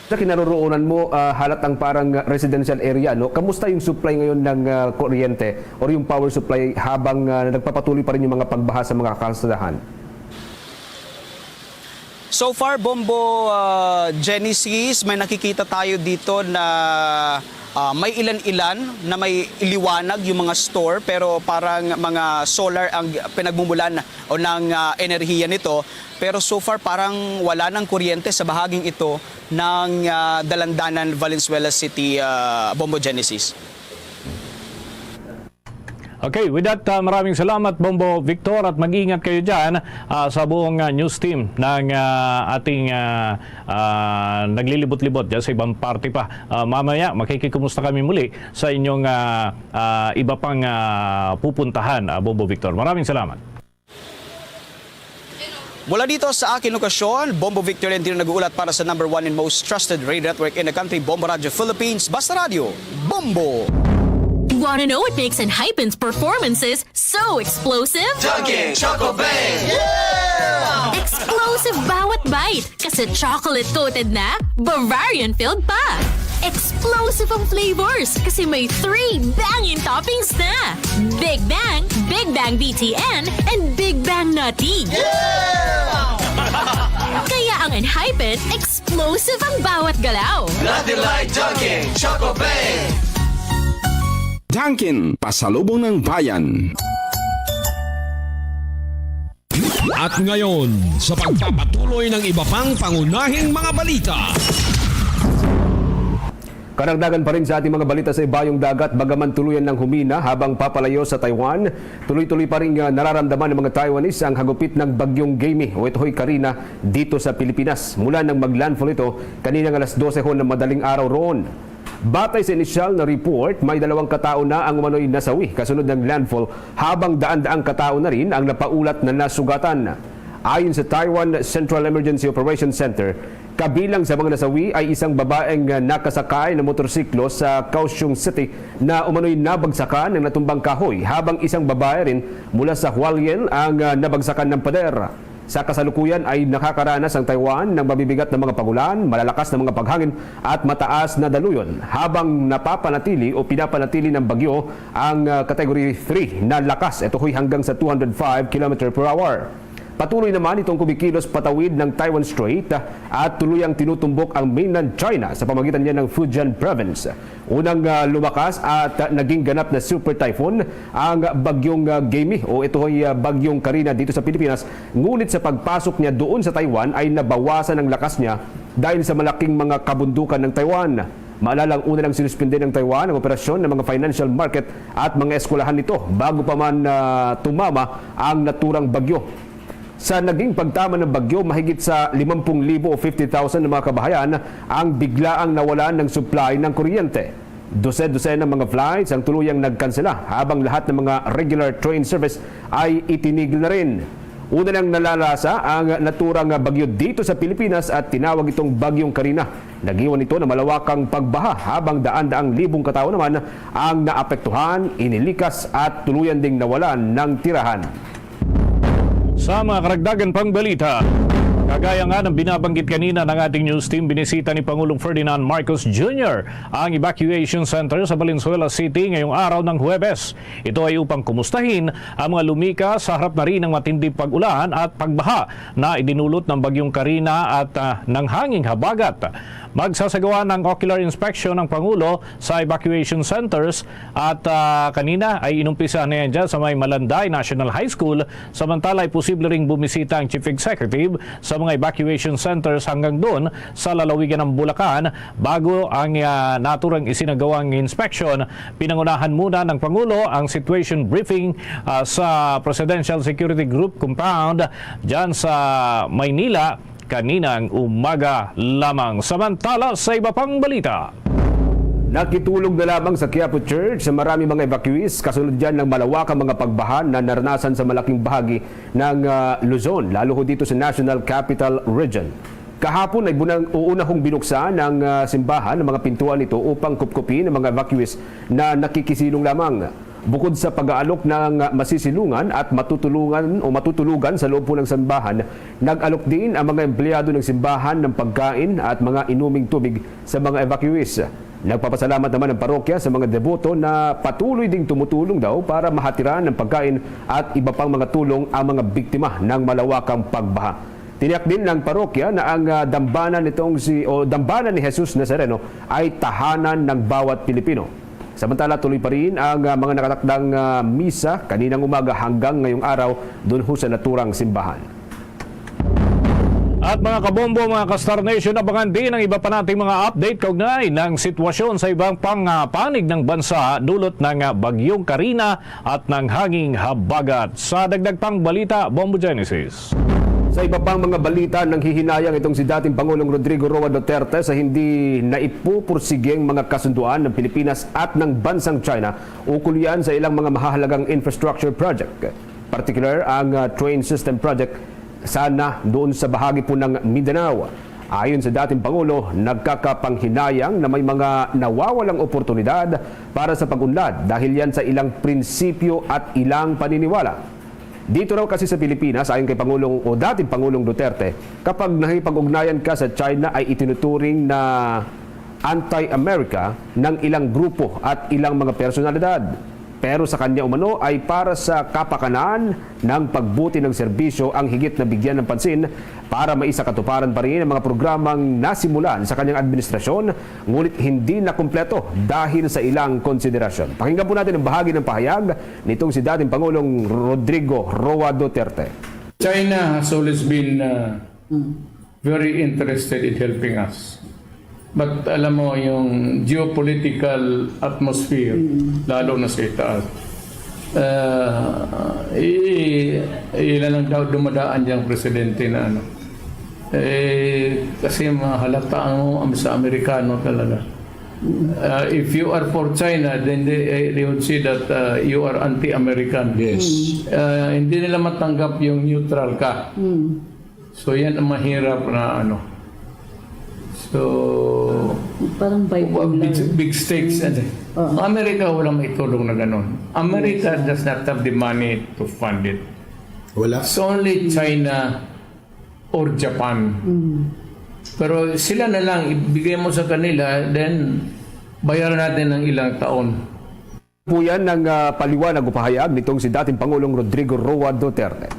Sa kinaroroonan mo, ah, halat ang parang residential area, no? Kamusta yung supply ngayon ng ah, kuryente or yung power supply habang ah, nagpapatuloy pa rin yung mga pagbaha sa mga kalsadahan? So far, Bombo ah, Genesis, may nakikita tayo dito na ah, may ilan-ilan na may liwanag yung mga store, pero parang mga solar ang pinagmumulan o ng ah, enerhiya nito. Pero so far, parang wala ng kuryente sa bahaging ito ng ah, Dalandanan, Valenzuela City, ah, Bombo Genesis. Okay, with that, uh, maraming salamat, Bombo Victor, at mag-ingat kayo dyan, uh, sa buong, uh, news team ng, uh, ating, uh, uh, naglilibot-libot dyan sa ibang parte pa. Uh, mamaya, makikikumusta kami muli sa inyong, uh, uh, iba pang, uh, pupuntahan, uh, Bombo Victor. Maraming salamat. Mula dito sa aking lokasyon, Bombo Victor Lentino nag-uulat para sa number one and most trusted radio network in the country, Bombo Radio Philippines. Basta Radio, Bombo! Wanna know what makes Enhypen's performances so explosive? Dunkin' Choco Bang! Explosive bawat bite kasi chocolate-coated na, Bavarian-filled pa. Explosive ang flavors kasi may three banging toppings na. Big Bang, Big Bang B T N, and Big Bang Nutty. Kaya ang Enhypen, explosive ang bawat galaw. Nothing like Dunkin' Choco Bang! Dunkin', pasalubong ng bayan. At ngayon, sa pagpapatuloy ng iba pang pangunahing mga balita. Karagdagan pa rin sa ating mga balita sa ibayong dagat, bagaman tuluyan ng humina habang papalayo sa Taiwan, tuloy-tuloy pa rin, ah, nararamdaman ng mga Taiwanese ang hagupit ng Bagyong Gamie o ito'y Karina dito sa Pilipinas. Mula nang mag-landfall ito kaninang alas dose ho ng madaling araw roon. Batay sa inisyal na report, may dalawang katao na ang umano'y nasawi kasunod ng landfall, habang daan-daang katao na rin ang napaulat na nasugatan. Ayon sa Taiwan Central Emergency Operations Center, kabilang sa mga nasawi ay isang babaeng nakasakay ng motorsiklo sa Kaohsiung City na umano'y nabagsakan ng natumbang kahoy, habang isang babae rin mula sa Hualien ang, ah, nabagsakan ng pader. Sa kasalukuyan ay nakakaranas ang Taiwan ng mabibigat na mga pag-ulan, malalakas na mga paghangin at mataas na daluyon, habang napapanatili o pinapanatili ng bagyo ang, ah, Category three na lakas, ito ho'y hanggang sa two hundred five kilometer per hour. Patuloy naman itong kumikilos patawid ng Taiwan Strait, ah, at tuluyang tinutumbok ang mainland China sa pamagitan niya ng Fujian Province. Unang, ah, lumakas at, ah, naging ganap na super typhoon ang Bagyong, ah, Gamie o ito'y, ah, Bagyong Karina dito sa Pilipinas, ngunit sa pagpasok niya doon sa Taiwan ay nabawasan ang lakas niya dahil sa malaking mga kabundukan ng Taiwan. Maalalang una lang sinuspindi ng Taiwan ang operasyon ng mga financial market at mga eskwelahan nito bago pa man, ah, tumama ang naturang bagyo. Sa naging pagtama ng bagyo, mahigit sa limampung libo o fifty thousand na mga kabahayan ang biglaang nawalan ng supply ng kuryente. Dose-dose ng mga flights ang tuluyang nagkansela, habang lahat ng mga regular train service ay itinigil na rin. Una nang nalalasa ang naturang bagyo dito sa Pilipinas at tinawag itong Bagyong Karina. Nag-iwan ito ng malawakang pagbaha, habang daan-daang libong katao naman ang naapektuhan, inilikas at tuluyan ding nawalan ng tirahan. Sa mga karagdagan pang balita, kagaya nga ng binabanggit kanina ng ating news team, binisita ni Pangulong Ferdinand Marcos Junior ang evacuation center sa Valenzuela City ngayong araw ng Huwebes. Ito ay upang kumustahin ang mga lumikas sa harap na rin ng matinding pag-ulan at pagbaha na idinulot ng Bagyong Karina at, ah, ng hanging habagat. Magsasagawa ng ocular inspection ang Pangulo sa evacuation centers at, ah, kanina ay inumpisahan na yan dyan sa may Malanday National High School. Samantala ay posible ring bumisita ang Chief Executive sa mga evacuation centers hanggang doon sa lalawigan ng Bulacan bago ang, ah, naturang isinagawang inspection. Pinangunahan muna ng Pangulo ang situation briefing, ah, sa Presidential Security Group Compound dyan sa Maynila kaninang umaga lamang. Samantala, sa iba pang balita. Nakitulog na lamang sa Quiapo Church sa marami mga evacuees kasunod dyan ng malawakang mga pagbaha na naranasan sa malaking bahagi ng, ah, Luzon, lalo ho dito sa National Capital Region. Kahapon ay bunang uunahong binuksan ng, ah, simbahan ng mga pintuan nito upang kupkupin ang mga evacuees na nakikisilong lamang. Bukod sa pag-aalok ng masisilungan at matutulungan o matutulugan sa loob po ng simbahan, nag-alok din ang mga empleyado ng simbahan ng pagkain at mga inuming tubig sa mga evacuees. Nagpapasalamat naman ang parokya sa mga deboto na patuloy ding tumutulong daw para mahatiran ng pagkain at iba pang mga tulong ang mga biktima ng malawakang pagbaha. Tiniyak din ng parokya na ang, ah, dambana nitong si, o dambana ni Jesus Nazareno ay tahanan ng bawat Pilipino. Samantala, tuloy pa rin ang, ah, mga nakatakdang, ah, misa kaninang umaga hanggang ngayong araw dun ho sa naturang simbahan. At mga kabombo, mga ka-Star Nation, abangan din ang iba pa nating mga update kaugnay ng sitwasyon sa ibang pang, ah, panig ng bansa dulot ng, ah, Bagyong Karina at ng hanging habagat. Sa dagdag pang balita, Bombo Genesis. Sa iba pang mga balita, nanghihinayang itong si dating Pangulong Rodrigo Roa Duterte sa hindi naipupursiging mga kasunduan ng Pilipinas at ng bansang China ukol yan sa ilang mga mahahalagang infrastructure project. Partikular ang, ah, train system project sana doon sa bahagi po ng Mindanao. Ayon sa dating Pangulo, nagkakapanghinayang na may mga nawawalang oportunidad para sa pag-unlad dahil yan sa ilang prinsipyo at ilang paniniwala. Dito raw kasi sa Pilipinas, ayon kay Pangulong o dating Pangulong Duterte, kapag nakipag-ugnayan ka sa China ay itinuturing na anti-America ng ilang grupo at ilang mga personalidad. Pero sa kanya umano ay para sa kapakanan ng pagbuti ng serbisyo ang higit na bigyan ng pansin para maisakatuparan pa rin ang mga programang nasimulan sa kanyang administrasyon, ngunit hindi na kumpleto dahil sa ilang konsiderasyon. Pakinggan po natin ang bahagi ng pahayag nitong si dating Pangulong Rodrigo Roa Duterte. China has always been uh, very interested in helping us. But alam mo, yung geopolitical atmosphere, lalo na sa itaas, uh, i-, ilan lang daw dumadaan diyang presidente na ano. Eh, kasi mahalata mo ang sa Amerikano talaga. Uh, if you are for China, then they, eh, they would say that uh, you are anti-American. Yes. Uh, hindi nila matanggap yung neutral ka. So yan ang mahirap na ano. So, Parang wa- bipolar. big, big stakes. Ano. Oo. America walang maitulong na ganun. America does not have the money to fund it. Wala. It's only China or Japan. Pero sila na lang, ibigay mo sa kanila, then bayaran natin ng ilang taon. Po yan ang ah, paliwanag o pahayag nitong si dating Pangulong Rodrigo Roa Duterte.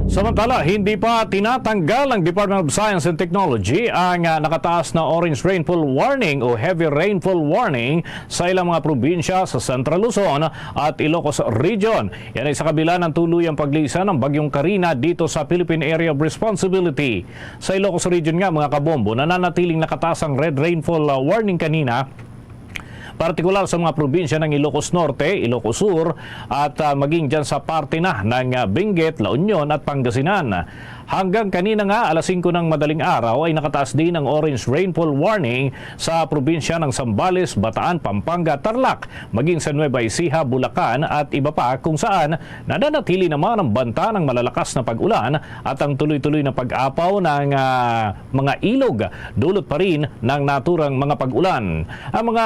Samantala, hindi pa tinatanggal ng Department of Science and Technology ang ah, nakataas na orange rainfall warning o heavy rainfall warning sa ilang mga probinsya sa Central Luzon at Ilocos Region. Yan ay sa kabila ng tuluyang paglisan ng Bagyong Karina dito sa Philippine Area of Responsibility. Sa Ilocos Region nga, mga kabombo, nananatiling nakataas ang red rainfall ah, warning kanina, partikular sa mga probinsya ng Ilocos Norte, Ilocos Sur, at ah, maging dyan sa parte na ng ah, Benguet, La Union at Pangasinan. Hanggang kanina nga alas singko ng madaling araw ay nakataas din ang orange rainfall warning sa probinsya ng Zambales, Bataan, Pampanga, Tarlac, maging sa Nueva Ecija, Bulacan at iba pa, kung saan nananatili naman ang banta ng malalakas na pag-ulan at ang tuloy-tuloy na pag-apaw ng ah, mga ilog dulot pa rin ng naturang mga pag-ulan. Ang mga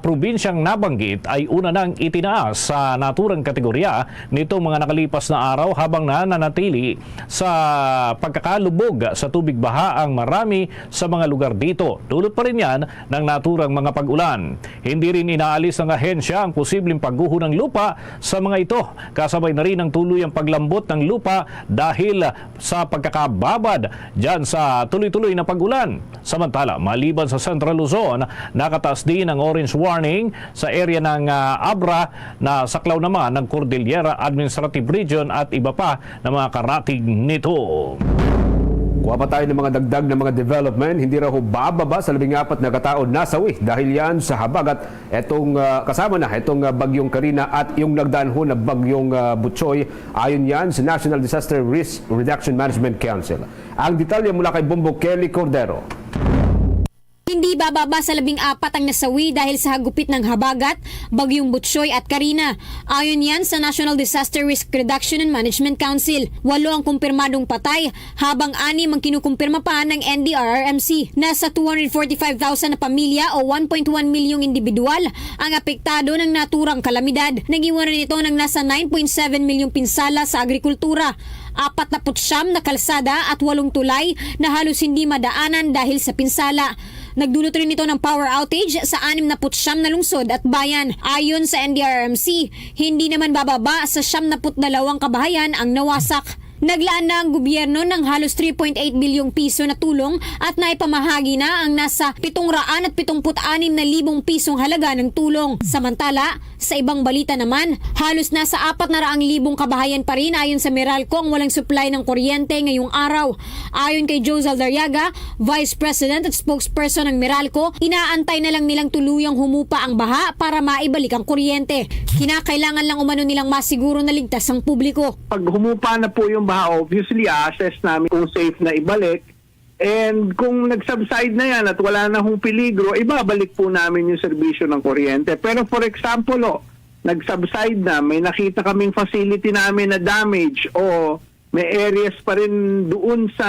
probinsyang nabanggit ay una nang itinaas sa naturang kategorya nitong mga nakalipas na araw, habang nananatili sa pagkakalubog sa tubig baha ang marami sa mga lugar dito. Dulot pa rin yan ng naturang mga pag-ulan. Hindi rin inaalis ng ahensya ang posibleng pagguho ng lupa sa mga ito, kasabay na rin ang tuluyang paglambot ng lupa dahil sa pagkakababad dyan sa tuloy-tuloy na pag-ulan. Samantala, maliban sa Central Luzon, nakataas din ang orange warning sa area ng ah, Abra, na saklaw naman ng Cordillera Administrative Region at iba pa na mga karatig nito. Kuha pa tayo ng mga dagdag na mga development. Hindi raw ho bababa sa labing apat na katao nasawi dahil yan sa habagat, etong ah, kasama na itong ah, Bagyong Karina at yung nagdaan ho na Bagyong ah, Butchoy. Ayon yan sa National Disaster Risk Reduction Management Council. Ang detalye mula kay Bombo Kelly Cordero. Hindi bababa sa labing apat ang nasawi dahil sa hagupit ng habagat, Bagyong Butchoy at Karina. Ayon yan sa National Disaster Risk Reduction and Management Council. Walo ang kumpirmadong patay, habang anim ang kinukumpirma pa ng N D R R M C. Nasa two hundred forty-five thousand na pamilya o one point one milyong individual ang apektado ng naturang kalamidad. Nag-iwan rin ito ng nasa nine point seven milyong pinsala sa agrikultura, apat na putsyam na kalsada at walong tulay na halos hindi madaanan dahil sa pinsala. Nagdulot rin ito ng power outage sa anim na putsyam na lungsod at bayan. Ayon sa N D R R M C, hindi naman bababa sa siyam na put dalawang kabahayan ang nawasak. Naglaan na ang gobyerno ng halos three point eight bilyong piso na tulong at naipamahagi na ang nasa pitong raan at pitong put anim na libong pisong halaga ng tulong. Samantala, Sa ibang balita naman, halos nasa apat na raang libong kabahayan pa rin ayon sa Meralco ang walang supply ng kuryente ngayong araw. Ayon kay Joe Zaldariaga, Vice President at Spokesperson ng Meralco, inaantay na lang nilang tuluyang humupa ang baha para maibalik ang kuryente. Kinakailangan lang umano nilang masiguro na ligtas ang publiko. Pag humupa na po yung baha, obviously, a-assess namin kung safe na ibalik. And kung nag-subside na yan at wala na hong peligro, ibabalik po namin yung serbisyo ng kuryente. Pero for example, oh, nag-subside na, may nakita kaming facility namin na damage o may areas pa rin doon sa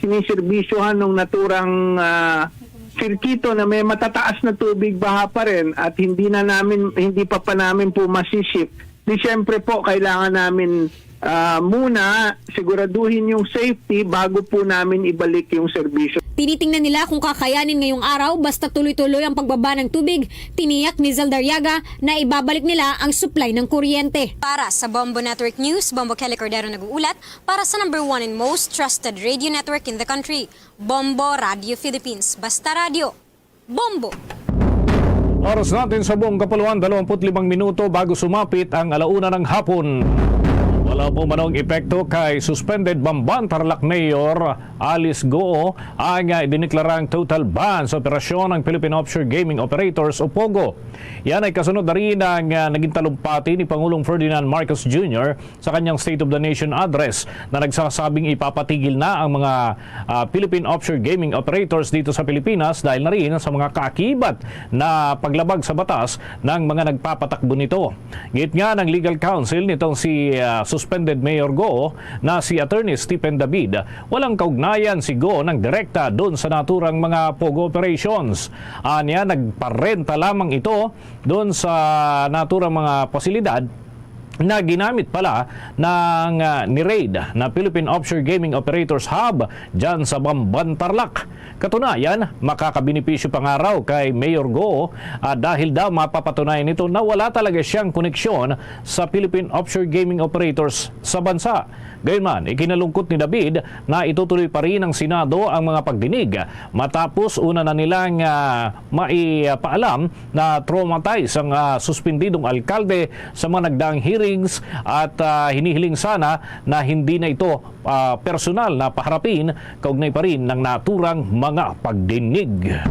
siniserbisyohan ng naturang ah, sirkito na may matataas na tubig baha pa rin at hindi na namin hindi pa pa namin po masiship. Di siyempre po kailangan namin ah, muna siguraduhin yung safety bago po namin ibalik yung serbisyo. Tinitingnan nila kung kakayanin ngayong araw basta tuloy-tuloy ang pagbaba ng tubig. Tiniyak ni Zaldariaga na ibabalik nila ang supply ng kuryente. Para sa Bombo Network News, Bombo Kelly Cordero nag-uulat para sa number one and most trusted radio network in the country, Bombo Radio Philippines. Basta radyo, Bombo! Oras natin sa buong kapuluan, dalawampu't limang minuto bago sumapit ang alauna ng hapon. Wala po manong epekto kay suspended Bamban Tarlac Mayor Alice Goo ang ah, idineklarang total ban sa operasyon ng Philippine Offshore Gaming Operators o POGO. Yan ay kasunod na rin ng ah, naging talumpati ni Pangulong Ferdinand Marcos Junior sa kanyang State of the Nation Address na nagsasabing ipapatigil na ang mga ah, Philippine offshore gaming operators dito sa Pilipinas dahil na rin sa mga kaakibat na paglabag sa batas ng mga nagpapatakbo nito. Gitnga ng legal counsel nitong si ah, suspended Mayor Goo na si Attorney Stephen David, walang kaugnayan si Goo ng direkta doon sa naturang mga POGO operations. Anya, nagparenta lamang ito doon sa naturang mga pasilidad na ginamit pala ng ah, ni-raid na Philippine Offshore Gaming Operators Hub dyan sa Bamban, Tarlac. Katunayan, makakabenepisyo pa nga raw kay Mayor Goo ah, dahil daw mapapatunayan nito na wala talaga siyang koneksyon sa Philippine Offshore Gaming Operators sa bansa. Gayunman, ikinalungkot ni David na itutuloy pa rin ng Senado ang mga pagdinig matapos una na nilang ah, maipaalam na traumatized ang ah, suspendidong alkalde sa mga nagdaang hearings at ah, hinihiling sana na hindi na ito ah, personal na paharapin kaugnay pa rin ng naturang mga pagdinig.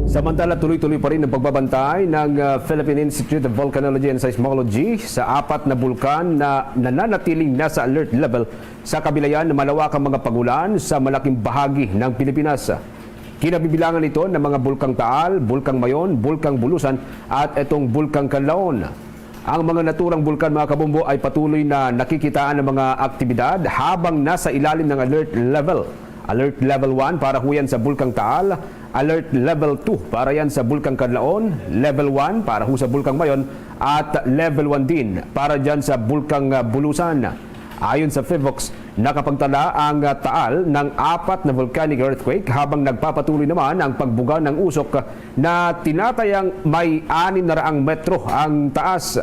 Samantala, tuloy-tuloy pa rin ang pagbabantay ng ah, Philippine Institute of Volcanology and Seismology sa apat na bulkan na nananatiling nasa alert level sa kabilayan ng malawakang mga pagulan sa malaking bahagi ng Pilipinas. Kinabibilangan ito ng mga Bulkang Taal, Bulkang Mayon, Bulkang Bulusan at itong Bulkang Kanlaon. Ang mga naturang bulkan, mga kabombo, ay patuloy na nakikitaan ng mga aktibidad habang nasa ilalim ng alert level. Alert Level one para huyan sa Bulkang Taal, Alert Level two para yan sa Bulkang Kanlaon, Level one para ho sa Bulkang Mayon, at Level one din para dyan sa Bulkang ah, Bulusan. Ayon sa PHIVOLCS, nakapagtala ang ah, Taal ng apat na volcanic earthquake habang nagpapatuloy naman ang pagbuga ng usok na tinatayang may anim na raang metro ang taas.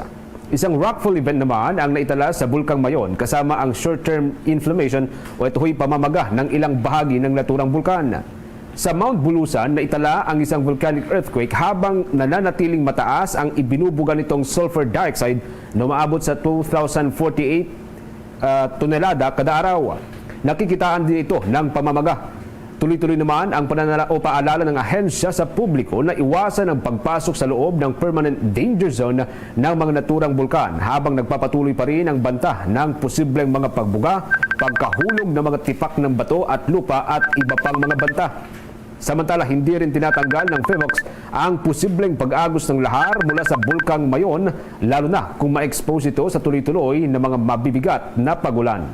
Isang rockfall event naman ang naitala sa Bulkang Mayon kasama ang short-term inflammation o ito'y pamamaga ng ilang bahagi ng naturang bulkan. Sa Mount Bulusan, naitala ang isang volcanic earthquake habang nananatiling mataas ang ibinubuga nitong sulfur dioxide na umaabot sa two thousand forty-eight ah, tonelada kada araw. Nakikitaan din ito ng pamamaga. Tuloy-tuloy naman ang pananala o paalala ng ahensya sa publiko na iwasan ang pagpasok sa loob ng permanent danger zone ng mga naturang bulkan habang nagpapatuloy pa rin ang banta ng posibleng mga pagbuga, pagkahulog ng mga tipak ng bato at lupa at iba pang mga banta. Samantala, hindi rin tinatanggal ng PHIVOLCS ang posibleng pag-agos ng lahar mula sa Bulkang Mayon, lalo na kung ma-expose ito sa tuloy-tuloy na mga mabibigat na pagulan.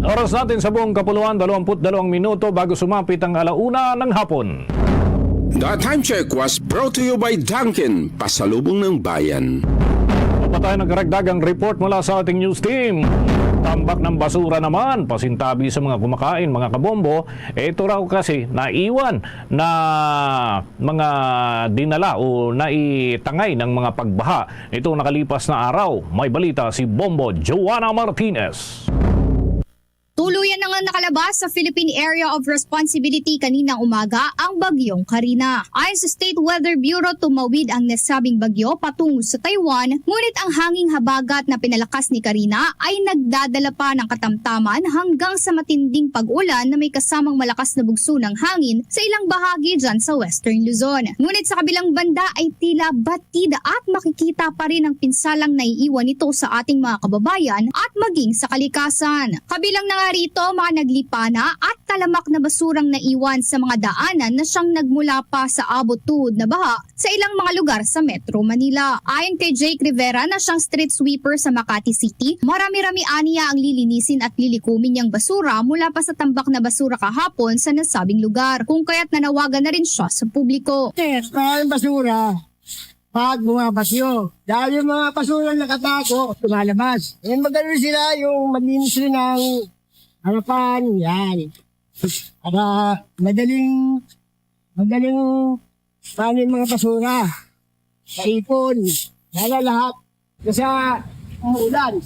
Oras natin sa buong kapuluan, dalawampu't dalawang minuto bago sumapit ang alauna ng hapon. The Time Check was brought to you by Dunkin, pasalubong ng bayan. Mapatay ng karagdagang report mula sa ating news team. Tambak ng basura naman, pasintabi sa mga kumakain, mga kabombo. Ito raw kasi naiwan na mga dinala o naitangay ng mga pagbaha nitong nakalipas na araw. May balita si Bombo Joanna Martinez. Tuluyan na nga nakalabas sa Philippine Area of Responsibility kaninang umaga ang Bagyong Karina. Ayon sa State Weather Bureau, tumawid ang nasabing bagyo patungo sa Taiwan, ngunit ang hanging habagat na pinalakas ni Karina ay nagdadala pa ng katamtaman hanggang sa matinding pag-ulan na may kasamang malakas na bugso ng hangin sa ilang bahagi dyan sa Western Luzon. Ngunit sa kabilang banda ay tila batid at makikita pa rin ang pinsalang naiiwan nito sa ating mga kababayan at maging sa kalikasan. Kabilang na nga rito, mga naglipana at talamak na basurang naiwan sa mga daanan na siyang nagmula pa sa abot tuhod na baha sa ilang mga lugar sa Metro Manila. Ayon kay Jake Rivera na siyang street sweeper sa Makati City, marami-rami aniya ang lilinisin at lilikumin niyang basura mula pa sa tambak na basura kahapon sa nasabing lugar, kung kaya't nanawagan na rin siya sa publiko. Yes, maraming basura pag mga bagyo. Dahil yung mga basura nakatago, lumalabas. Eh, magano sila yung maglinis rin ng harapan, yan. Para madaling, madaling, paano yung mga basura? Sa ipon. Wala lahat. Kasi umuulan.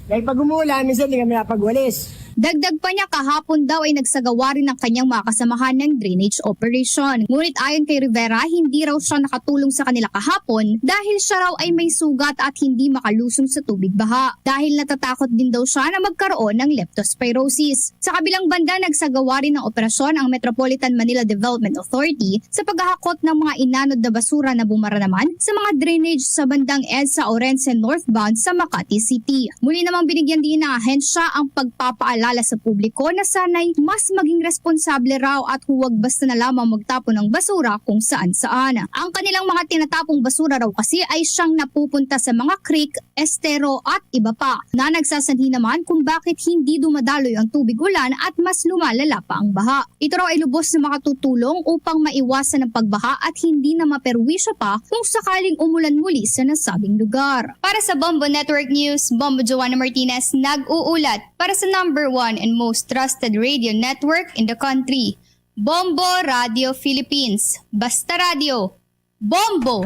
Dahil pag umuulan, minsan di kami napagwalis. Dagdag pa niya, kahapon daw ay nagsagawa rin ang kanyang mga kasamahan ng drainage operation. Ngunit ayon kay Rivera, hindi raw siya nakatulong sa kanila kahapon dahil siya raw ay may sugat at hindi makalusong sa tubig baha. Dahil natatakot din daw siya na magkaroon ng leptospirosis. Sa kabilang banda, nagsagawa rin ng operasyon ang Metropolitan Manila Development Authority sa paghahakot ng mga inanod na basura na bumara naman sa mga drainage sa bandang EDSA Orense northbound sa Makati City. Muli namang binigyan din ng ahensya ang pagpapaalala sa publiko na sana'y mas maging responsable raw at huwag basta na lamang magtapon ng basura kung saan-saan. Ang kanilang mga tinatapong basura raw kasi ay siyang napupunta sa mga creek, estero at iba pa, na nagsasanhi naman kung bakit hindi dumadaloy ang tubig ulan at mas lumalala pa ang baha. Ito raw ay lubos na makatutulong upang maiwasan ang pagbaha at hindi na maperwisyo pa kung sakaling umulan muli sa nasabing lugar. Para sa Bombo Network News, Bombo Joanna Martinez nag-uulat para sa number one and most trusted radio network in the country, Bombo Radio Philippines. Basta Radio, Bombo!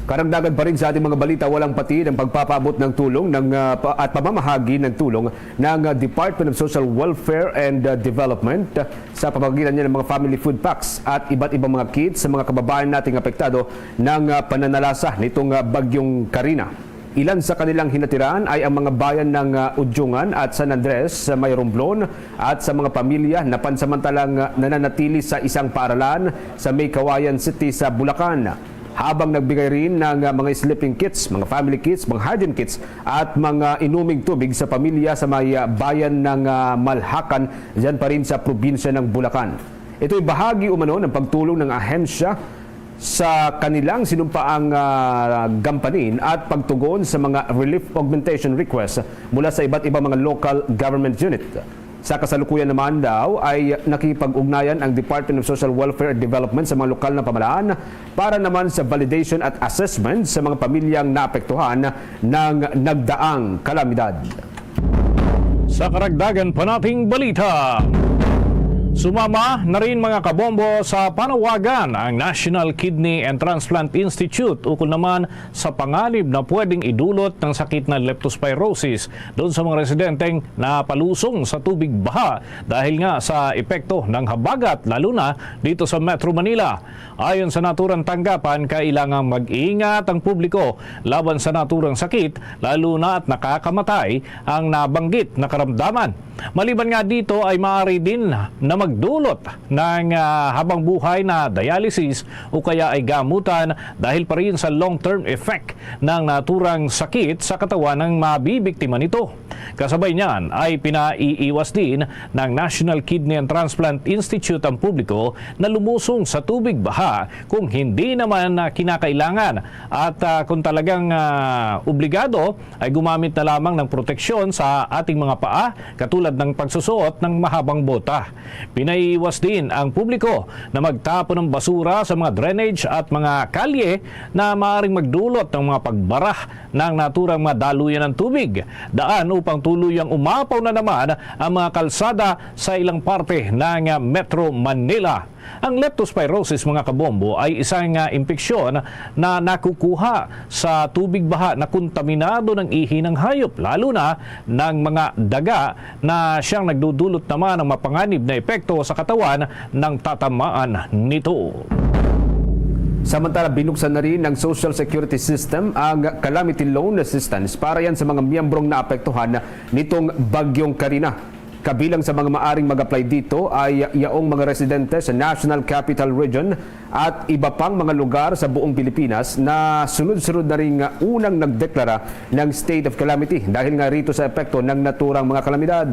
Karagdagan pa rin sa ating mga balita, walang patid ang pagpapaabot ng tulong ng, ah, pa-, at pamamahagi ng tulong ng, ah, Department of Social Welfare and, ah, Development, ah, sa pamamagitan niya ng mga family food packs at iba't ibang mga kits sa mga kababayan nating apektado ng, ah, pananalasa nitong, ah, Bagyong Karina. Ilan sa kanilang hinatiran ay ang mga bayan ng, ah, Udyungan at San Andres sa may Romblon at sa mga pamilya na pansamantalang, ah, nananatili sa isang paaralan sa may Cauayan City sa Bulacan. Habang nagbigay rin ng, ah, mga sleeping kits, mga family kits, mga hygiene kits at mga inuming tubig sa pamilya sa may, ah, bayan ng, ah, Malhacan, dyan pa rin sa probinsya ng Bulacan. Ito'y bahagi umano ng pagtulong ng ahensya sa kanilang sinumpaang, ah, gampanin at pagtugon sa mga relief augmentation request mula sa iba't ibang mga local government unit. Sa kasalukuyan naman daw ay nakipag-ugnayan ang Department of Social Welfare and Development sa mga lokal na pamalaan para naman sa validation at assessment sa mga pamilyang naapektuhan ng nagdaang kalamidad. Sa karagdagan pa nating balita, sumama na rin, mga kabombo, sa panawagan ang National Kidney and Transplant Institute ukol naman sa panganib na pwedeng idulot ng sakit na leptospirosis doon sa mga residenteng napalusong sa tubig baha dahil nga sa epekto ng habagat, lalo na dito sa Metro Manila. Ayon sa naturang tanggapan, kailangang mag-ingat ang publiko laban sa naturang sakit, lalo na at nakakamatay ang nabanggit na karamdaman. Maliban nga dito ay maaari din na magdulot ng, ah, habang buhay na dialysis o kaya ay gamutan dahil pa rin sa long-term effect ng naturang sakit sa katawan ng mabibiktima nito. Kasabay niyan ay pinaiiwas din ng National Kidney and Transplant Institute ang publiko na lumusong sa tubig baha kung hindi naman, ah, kinakailangan at, ah, kung talagang, ah, obligado ay gumamit na lamang ng proteksyon sa ating mga paa katulad ng pagsusuot ng mahabang bota. Pinaiiwas din ang publiko na magtapon ng basura sa mga drainage at mga kalye na maaaring magdulot ng mga pagbara ng naturang mga daluyan ng tubig, daan upang tuluyang umapaw na naman ang mga kalsada sa ilang parte ng Metro Manila. Ang leptospirosis, mga kabombo, ay isang, ah, impeksyon na nakukuha sa tubig baha na kontaminado ng ihi ng hayop, lalo na ng mga daga, na siyang nagdudulot naman ng mapanganib na epekto sa katawan ng tatamaan nito. Samantala, binuksan na rin ng Social Security System ang Calamity Loan Assistance para yan sa mga miyembrong naapektuhan nitong Bagyong Karina. Kabilang sa mga maaring mag-apply dito ay yaong mga residente sa National Capital Region at iba pang mga lugar sa buong Pilipinas na sunod-sunod na ring unang nagdeklara ng state of calamity dahil nga rito sa epekto ng naturang mga kalamidad.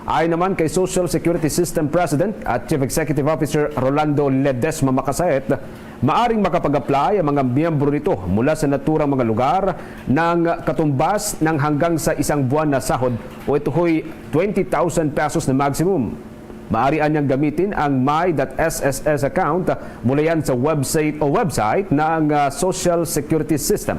Ayon naman kay Social Security System President at Chief Executive Officer Rolando Ledesma Macasaet, maaring makapag-apply ang mga miyembro nito mula sa naturang mga lugar ng katumbas ng hanggang sa isang buwan na sahod o ito'y twenty thousand pesos na maximum. Maaari anyang gamitin ang my dot S S S account mula yan sa website o website ng, ah, Social Security System.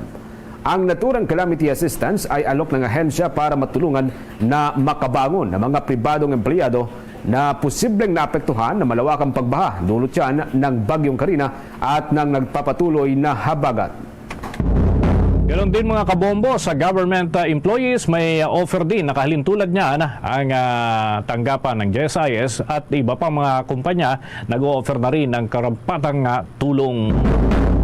Ang naturang calamity assistance ay alok ng ahensya para matulungan na makabangon ang mga pribadong empleyado na posibleng naapektuhan ng malawakang pagbaha dulot yan ng Bagyong Karina at ng nagpapatuloy na habagat. Ganon din, mga kabombo, sa government, ah, employees, may, ah, offer din. Nakahalintulad niyan ang, ah, tanggapan ng G S I S at iba pang mga kumpanya nag-o-offer na rin ng karampatang, ah, tulong.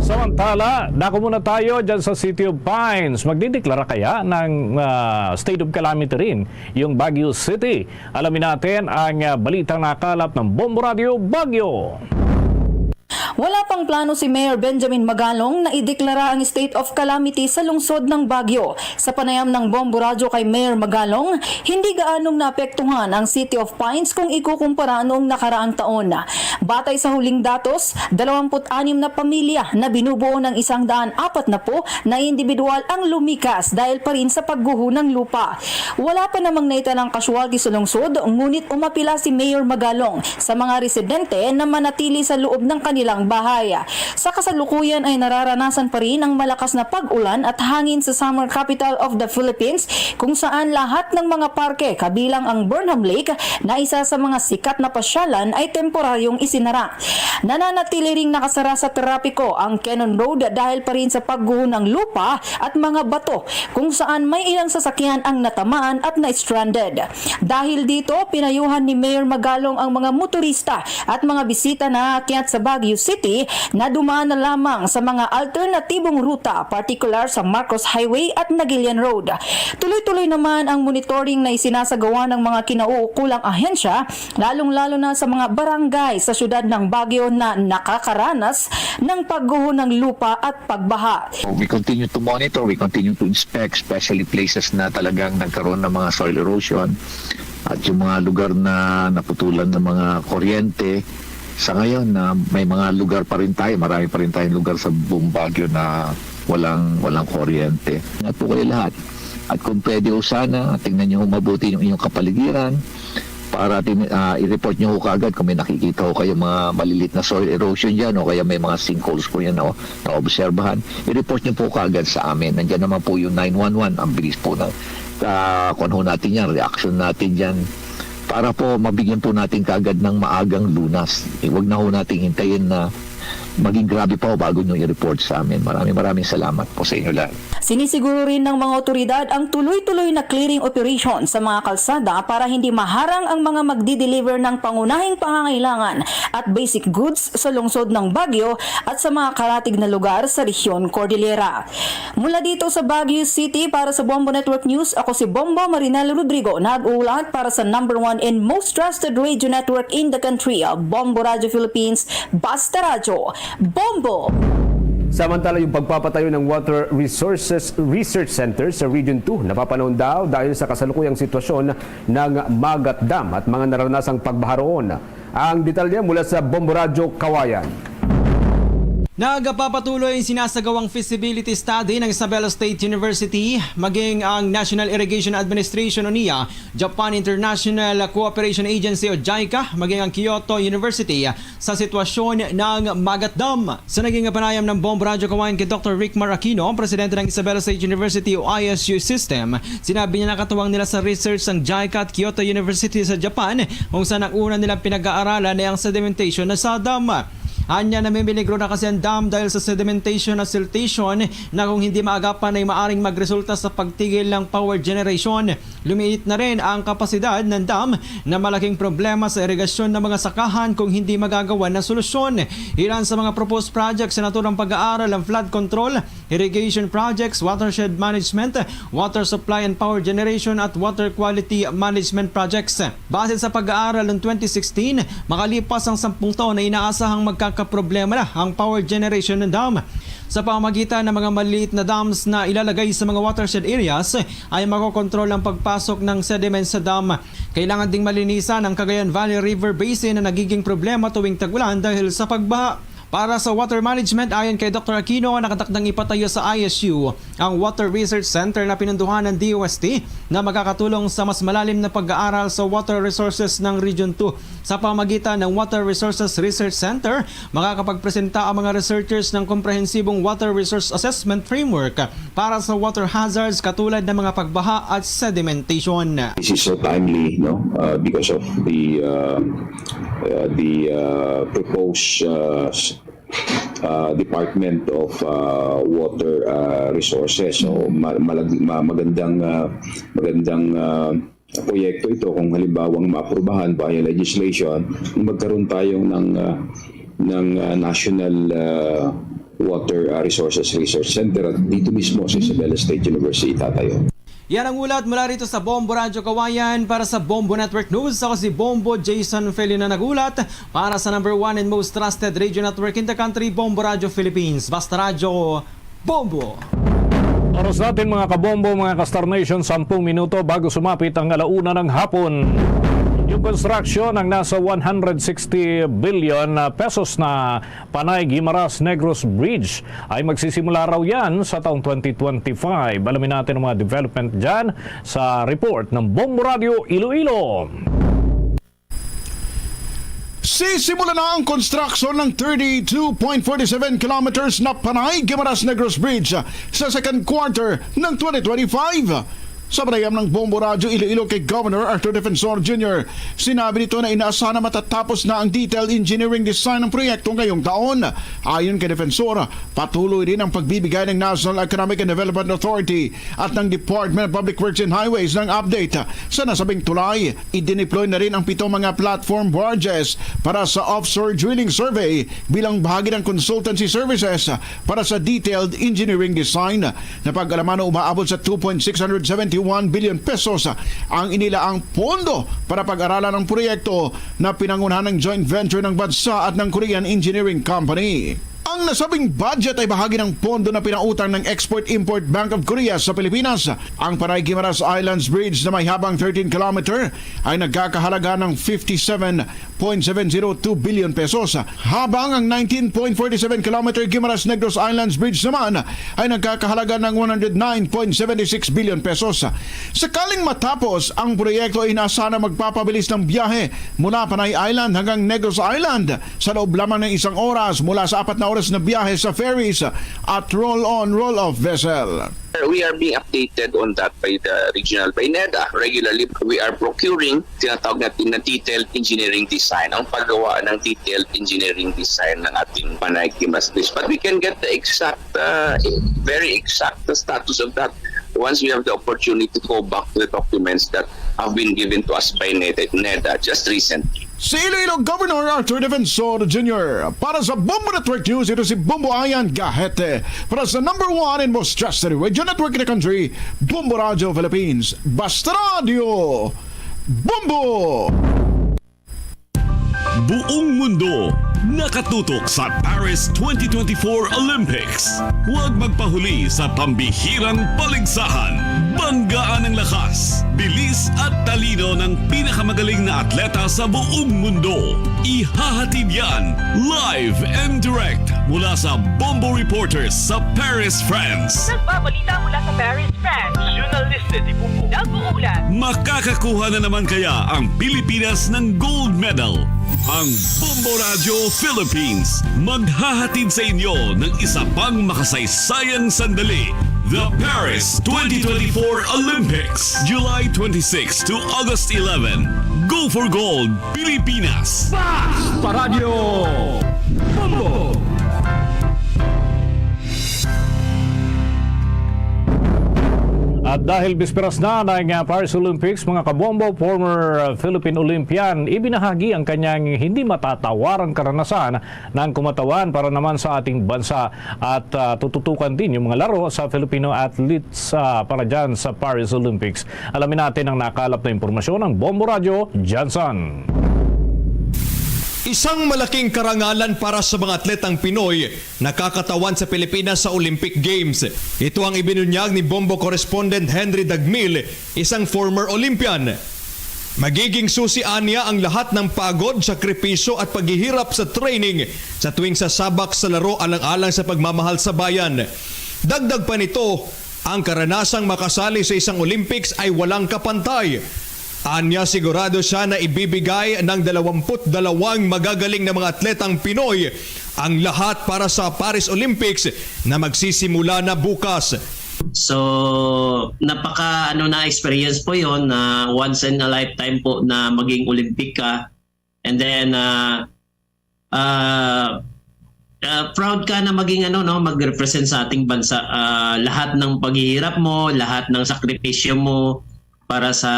Samantala, dako muna tayo dyan sa City of Pines. Magdideklara kaya ng, ah, state of calamity rin yung Baguio City? Alamin natin ang, ah, balitang nakalap ng Bombo Radio Baguio. Wala pang plano si Mayor Benjamin Magalong na ideklara ang state of calamity sa lungsod ng Baguio. Sa panayam ng Bombo Radyo kay Mayor Magalong, hindi gaanong naapektuhan ang City of Pines kung ikukumpara noong nakaraang taon. Batay sa huling datos, dalawampu't anim na pamilya na binubuo ng isang daan apat na po na individual ang lumikas dahil pa rin sa pagguho ng lupa. Wala pa namang naitalang casualty sa lungsod, ngunit umapila si Mayor Magalong sa mga residente na manatili sa loob ng kanilang bahay. Sa kasalukuyan ay nararanasan pa rin ang malakas na pag-ulan at hangin sa summer capital of the Philippines, kung saan lahat ng mga parke, kabilang ang Burnham Lake, na isa sa mga sikat na pasyalan, ay temporaryong isinara. Nananatili ring nakasara sa trapiko ang Cannon Road dahil pa rin sa pagguho ng lupa at mga bato, kung saan may ilang sasakyan ang natamaan at na-stranded. Dahil dito, pinayuhan ni Mayor Magalong ang mga motorista at mga bisita na aakyat sa Baguio City na dumaan na lamang sa mga alternatibong ruta, partikular sa Marcos Highway at Naguilian Road. Tuloy-tuloy naman ang monitoring na isinasagawa ng mga kinauukulang ahensya, lalong-lalo na sa mga barangay sa siyudad ng Baguio na nakakaranas ng pagguho ng lupa at pagbaha. We continue to monitor, we continue to inspect, especially places na talagang nagkaroon ng mga soil erosion at yung mga lugar na naputulan ng mga kuryente. Sa ngayon, na may mga lugar pa rin tayo, marami pa rin tayong lugar sa buong Baguio na walang, walang kuryente. Ingat po kayo lahat. At kung pwede ho sana, tingnan niyo ho mabuti yung inyong kapaligiran para tin-, ah, i-report niyo ho kaagad kung may nakikita ho kayo mga malilit na soil erosion dyan o kaya may mga sinkholes po yan, oh, naobserbahan, i-report niyo po kaagad sa amin. Nandiyan naman po yung nine one one. Ang bilis po ng, ah, kuwan ho natin yan, reaction natin dyan. Para po mabigyan po natin kaagad ng maagang lunas. Eh, wag na ho nating hintayin na maging grabe pa ho bago nyo i-report sa amin. Maraming, maraming salamat po sa inyo lahat. Sinisiguro rin ng mga otoridad ang tuloy-tuloy na clearing operation sa mga kalsada para hindi maharang ang mga magdi-deliver ng pangunahing pangangailangan at basic goods sa lungsod ng Baguio at sa mga karatig na lugar sa Rehiyon Cordillera. Mula dito sa Baguio City, para sa Bombo Network News, ako si Bombo Marinel Rodrigo, nag-uulat para sa number one and most trusted radio network in the country, Bombo Radio Philippines, Basta Radyo, Bombo! Samantala, yung pagpapatayo ng Water Resources Research Center sa Region two, napapanahon daw dahil sa kasalukuyang sitwasyon ng Magat Dam at mga naranasang pagbaha roon. Ang detalye mula sa Bombo Radyo Kawayan. Nagpapatuloy ang sinasagawang feasibility study ng Isabela State University, maging ang National Irrigation Administration o nia, Japan International Cooperation Agency o JICA, maging ang Kyoto University sa sitwasyon ng Magat Dam. Sa naging panayam ng Bombo Radyo Kawayan kay Doctor Rickmar Aquino, presidente ng Isabela State University o I S U system, sinabi niya nakatuwang nila sa research ng JICA at Kyoto University sa Japan, kung saan ang una nilang pinag-aaralan ay ang sedimentation na sa dam. Anya, namimiligro na kasi ang dam dahil sa sedimentation at siltation na kung hindi maagapan ay maaring magresulta sa pagtigil ng power generation. Lumiit na rin ang kapasidad ng dam na malaking problema sa irigasyon ng mga sakahan kung hindi magagawa ng solusyon. Ilan sa mga proposed projects sa naturang pag-aaral ang flood control, irrigation projects, watershed management, water supply and power generation, at water quality management projects. Base sa pag-aaral noong twenty sixteen, makalipas ang sampung taon na inaasahang magkakaproblema na ang power generation ng dam. Sa pamagitan ng mga maliit na dams na ilalagay sa mga watershed areas, ay makokontrol ang pagpasok ng sediment sa dam. Kailangan ding malinisan ang Cagayan Valley River Basin na nagiging problema tuwing tag-ulan dahil sa pagbaha. Para sa water management, ayon kay Doctor Aquino, nakatakdang ipatayo sa I S U ang Water Research Center na pinunduhan ng D O S T na makakatulong sa mas malalim na pag-aaral sa water resources ng Region two. Sa pamagitan ng Water Resources Research Center, makakapagpresenta ang mga researchers ng komprehensibong water resource assessment framework para sa water hazards katulad ng mga pagbaha at sedimentation. This is so timely, no? Uh, because of the, uh, uh, the, uh, proposed, uh, s-, uh, Department of, uh, Water, uh, Resources. So, ma-, malag-, ma-, magandang, uh, magandang, uh, proyekto ito kung halimbawang maaprubahan via legislation, magkaroon tayo ng, uh, ng, uh, National, uh, Water, uh, Resources Research Center at dito mismo sa Isabela State University itatayo. Yan ang ulat mula rito sa Bombo Radyo Kawayan. Para sa Bombo Network News, ako si Bombo Jason Felina nag-ulat para sa number one and most trusted radio network in the country, Bombo Radyo Philippines. Basta Radyo, Bombo! Oras natin, mga kabombo, mga ka-Star Nation, sampung minuto bago sumapit ang alauna ng hapon. Yung construction ng nasa one hundred sixty billion pesos na Panay Guimaras Negros Bridge ay magsisimula raw yan sa taong twenty twenty-five. Alamin natin ang mga development dyan sa report ng Bombo Radio Iloilo. Sisimula na ang construction ng thirty-two point forty-seven kilometers na Panay Guimaras Negros Bridge sa second quarter ng twenty twenty-five. Sa panayam ng Bombo Radyo Iloilo kay Governor Arthur Defensor Junior, sinabi nito na inaasahan na matatapos na ang detailed engineering design ng proyekto ngayong taon. Ayon kay Defensor, patuloy rin ang pagbibigay ng National Economic and Development Authority at ng Department of Public Works and Highways ng update sa nasabing tulay. Idineploy na rin ang pitong mga platform barges para sa offshore drilling survey bilang bahagi ng consultancy services para sa detailed engineering design. Napag-alaman na umaabot sa two point six hundred seventy-one billion pesos ang inilaang pondo para pag-aralan ang proyekto na pinangunahan ng joint venture ng bansa at ng Korean Engineering Company. Ang nasabing budget ay bahagi ng pondo na pinautang ng Export-Import Bank of Korea sa Pilipinas. Ang Panay Guimaras Islands Bridge na may habang thirteen kilometer ay nagkakahalaga ng fifty-seven point seven zero two billion pesos, habang ang nineteen point forty-seven kilometer Guimaras Negros Islands Bridge naman ay nagkakahalaga ng one hundred nine point seven six billion pesos. Sakaling matapos ang proyekto, inaasahan na magpapabilis ng biyahe mula Panay Island hanggang Negros Island sa loob lamang ng isang oras mula sa apat na oras na biyahe sa ferries at roll-on, roll-off vessel. We are being updated on that by the regional, by NEDA. Regularly, we are procuring, tinatawag natin na detailed engineering design, ang paggawa ng detailed engineering design ng ating Panay Guimaras Bridge. But we can get the exact, uh, very exact status of that once we have the opportunity to go back to the documents that have been given to us by NEDA, NEDA just recently. Si Iloilo Governor Arthur Defensor Junior Para sa Bombo Network News, ito si Bombo Ayan Gahete. Para sa number one and most trusted radio network in the country, Bombo Radio Philippines. Basta Radio, Bombo! Buong mundo nakatutok sa Paris twenty twenty-four Olympics. Huwag magpahuli sa pambihirang paligsahan. Banggaan ang lakas, bilis at talino ng pinakamagaling na atleta sa buong mundo. Ihahatid yan live and direct mula sa Bombo Reporters sa Paris, France. Nagbabalita mula sa Paris, France. Journalista di Bombo. Nag-uulat. Makakakuha na naman kaya ang Pilipinas ng gold medal? Ang Bombo Radio Philippines maghahatid sa inyo ng isa pang makasaysayang sandali, the Paris twenty twenty-four Olympics, July twenty-six to August eleven. Go for Gold, Pilipinas! Paradyo Bombo! At dahil bisperas na ng uh, Paris Olympics, mga kabombo, former uh, Philippine Olympian, ibinahagi ang kanyang hindi matatawarang karanasan ng kumatawan para naman sa ating bansa. At uh, tututukan din yung mga laro sa Filipino athletes uh, para dyan sa Paris Olympics. Alamin natin ang nakalap na impormasyon ng Bombo Radyo, Jansan. Isang malaking karangalan para sa mga atletang Pinoy nakakatawan sa Pilipinas sa Olympic Games. Ito ang ibinunyag ni Bombo correspondent Henry Dagmil, isang former Olympian. Magiging susi anya ang lahat ng pagod, sakripisyo at paghihirap sa training sa tuwing sasabak sa laro alang-alang sa pagmamahal sa bayan. Dagdag pa nito, ang karanasang makasali sa isang Olympics ay walang kapantay. Anya sigurado siya na ibibigay ng dalawampu't dalawang magagaling na mga atletang Pinoy ang lahat para sa Paris Olympics na magsisimula na bukas. So, napaka ano na experience po 'yon na once in a lifetime po na maging Olympic ka. And then uh, uh, uh, proud ka na maging ano no, mag-represent sa ating bansa. Uh, lahat ng paghihirap mo, lahat ng sakripisyo mo, para sa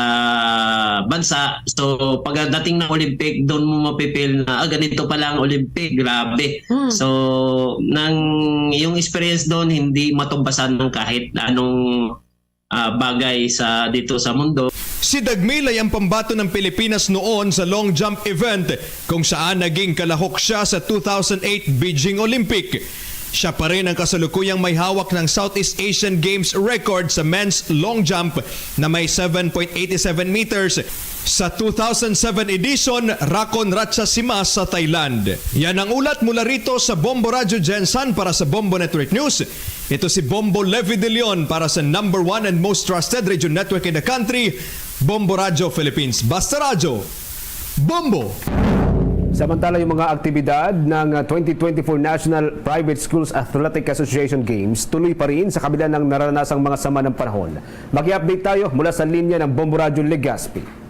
bansa. So, pagdating ng Olympic, doon mo mapipil na, ah, ganito pala ang Olympic, grabe. Mm. So, nang, yung experience doon, hindi matumbasan ng kahit anong uh, bagay sa dito sa mundo. Si Dagmil ay ang pambato ng Pilipinas noon sa long jump event kung saan naging kalahok siya sa two thousand eight Beijing Olympic. Siya pa rin ang kasalukuyang may hawak ng Southeast Asian Games record sa men's long jump na may seven point eight seven meters sa two thousand seven edition Rakon Ratchasima sa Thailand. Yan ang ulat mula rito sa Bombo Radyo Gensan para sa Bombo Network News. Ito si Bombo Levi De Leon para sa number one and most trusted radio network in the country, Bombo Radyo Philippines. Basta Radyo, Bombo! Samantala, yung mga aktibidad ng twenty twenty-four National Private Schools Athletic Association Games tuloy pa rin sa kabila ng naranasang mga sama ng panahon. Maki-update tayo mula sa linya ng Bombo Radyo Legazpi.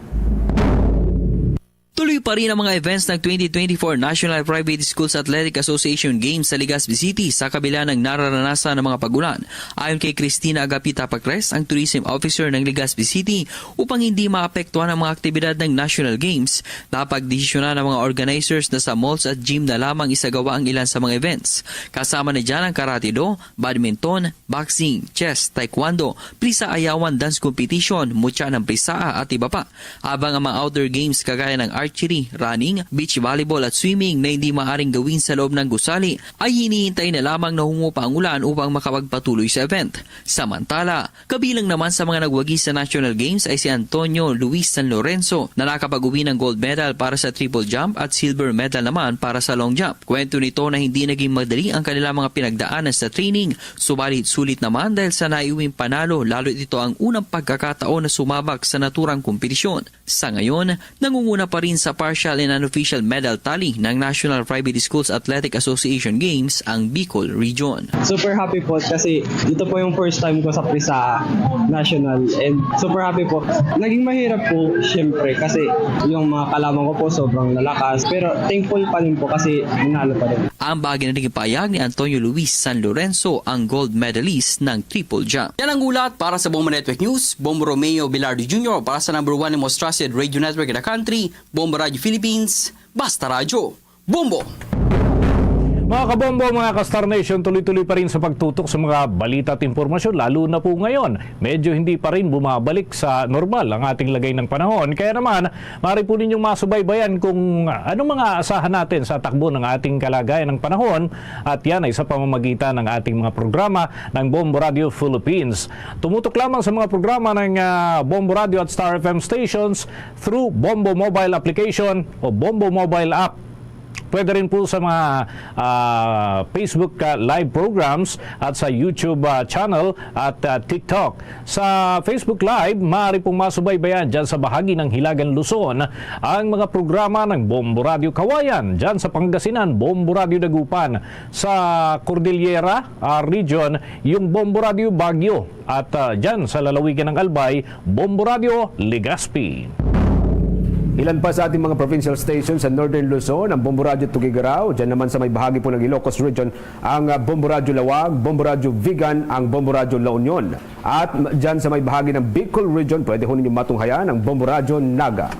Tuloy pa rin ang mga events ng twenty twenty-four National Private Schools Athletic Association Games sa Legazpi City sa kabila ng nararanasan ng mga pag-ulan. Ayon kay Christina Agapita Pacres, ang tourism officer ng Legazpi City, upang hindi maapektuhan ang mga aktibidad ng National Games, napagdesisyonan ng mga organizers na sa malls at gym na lamang isagawa ang ilan sa mga events. Kasama na dyan ang karate-do, badminton, boxing, chess, taekwondo, prisa-ayawan, dance competition, mutya ng prisaa at iba pa. Habang ang mga outdoor games kagaya ng archery, running, beach volleyball at swimming na hindi maaring gawin sa loob ng gusali ay hinihintay na lamang na humupa ang ulan upang makapagpatuloy sa event. Samantala, kabilang naman sa mga nagwagi sa National Games ay si Antonio Luis San Lorenzo na nakapag-uwi ng gold medal para sa triple jump at silver medal naman para sa long jump. Kwento nito na hindi naging madali ang kanilang mga pinagdaanan sa training, subalit sulit naman dahil sa naiuwing panalo, lalo ito ang unang pagkakataon na sumabak sa naturang kompetisyon. Sa ngayon, nangunguna pa rin sa partial and unofficial medal tally ng National Private Schools Athletic Association Games ang Bicol Region. Super happy po kasi ito po yung first time ko sa Prisa National and super happy po. Naging mahirap po, syempre, kasi yung mga kalaban ko po sobrang lalakas. Pero thankful pa rin po kasi nanalo pa rin. Ang bahagi na naging pahayag ni Antonio Luis San Lorenzo, ang gold medalist ng triple jump. Yan ang ulat para sa Bombo Network News, Bombo Romeo Bilardo Junior para sa number one and most trusted radio network in the country, Bombo Radio Philippines, Basta Radyo, Bombo! Mga kabombo, mga ka-Star Nation, tuloy-tuloy pa rin sa pagtutok sa mga balita at impormasyon, lalo na po ngayon. Medyo hindi pa rin bumabalik sa normal ang ating lagay ng panahon. Kaya naman, maaari po ninyong masubaybayan kung anong mga aasahan natin sa takbo ng ating kalagayan ng panahon, at yan ay sa pamamagitan ng ating mga programa ng Bombo Radio Philippines. Tumutok lamang sa mga programa ng, ah, Bombo Radio at Star F M stations through Bombo Mobile Application o Bombo Mobile App. Pwede rin po sa mga, ah, Facebook, ah, live programs at sa YouTube, ah, channel at, ah, TikTok. Sa Facebook Live, maaari pong masubaybayan dyan sa bahagi ng Hilagang Luzon ang mga programa ng Bombo Radio Kawayan, dyan sa Pangasinan, Bombo Radio Dagupan, sa Cordillera, ah, region, yung Bombo Radio Baguio. At, ah, dyan sa lalawigan ng Albay, Bombo Radio Legazpi. Ilan pa sa ating mga provincial stations sa Northern Luzon, ang Bombo Radio Tuguegarao, dyan naman sa may bahagi po ng Ilocos Region, ang, ah, Bombo Radio Laoag, Bombo Radio Vigan, ang Bombo Radio La Union. At m-, dyan sa may bahagi ng Bicol Region, pwede ho ninyo matunghayan ang Bombo Radio Naga.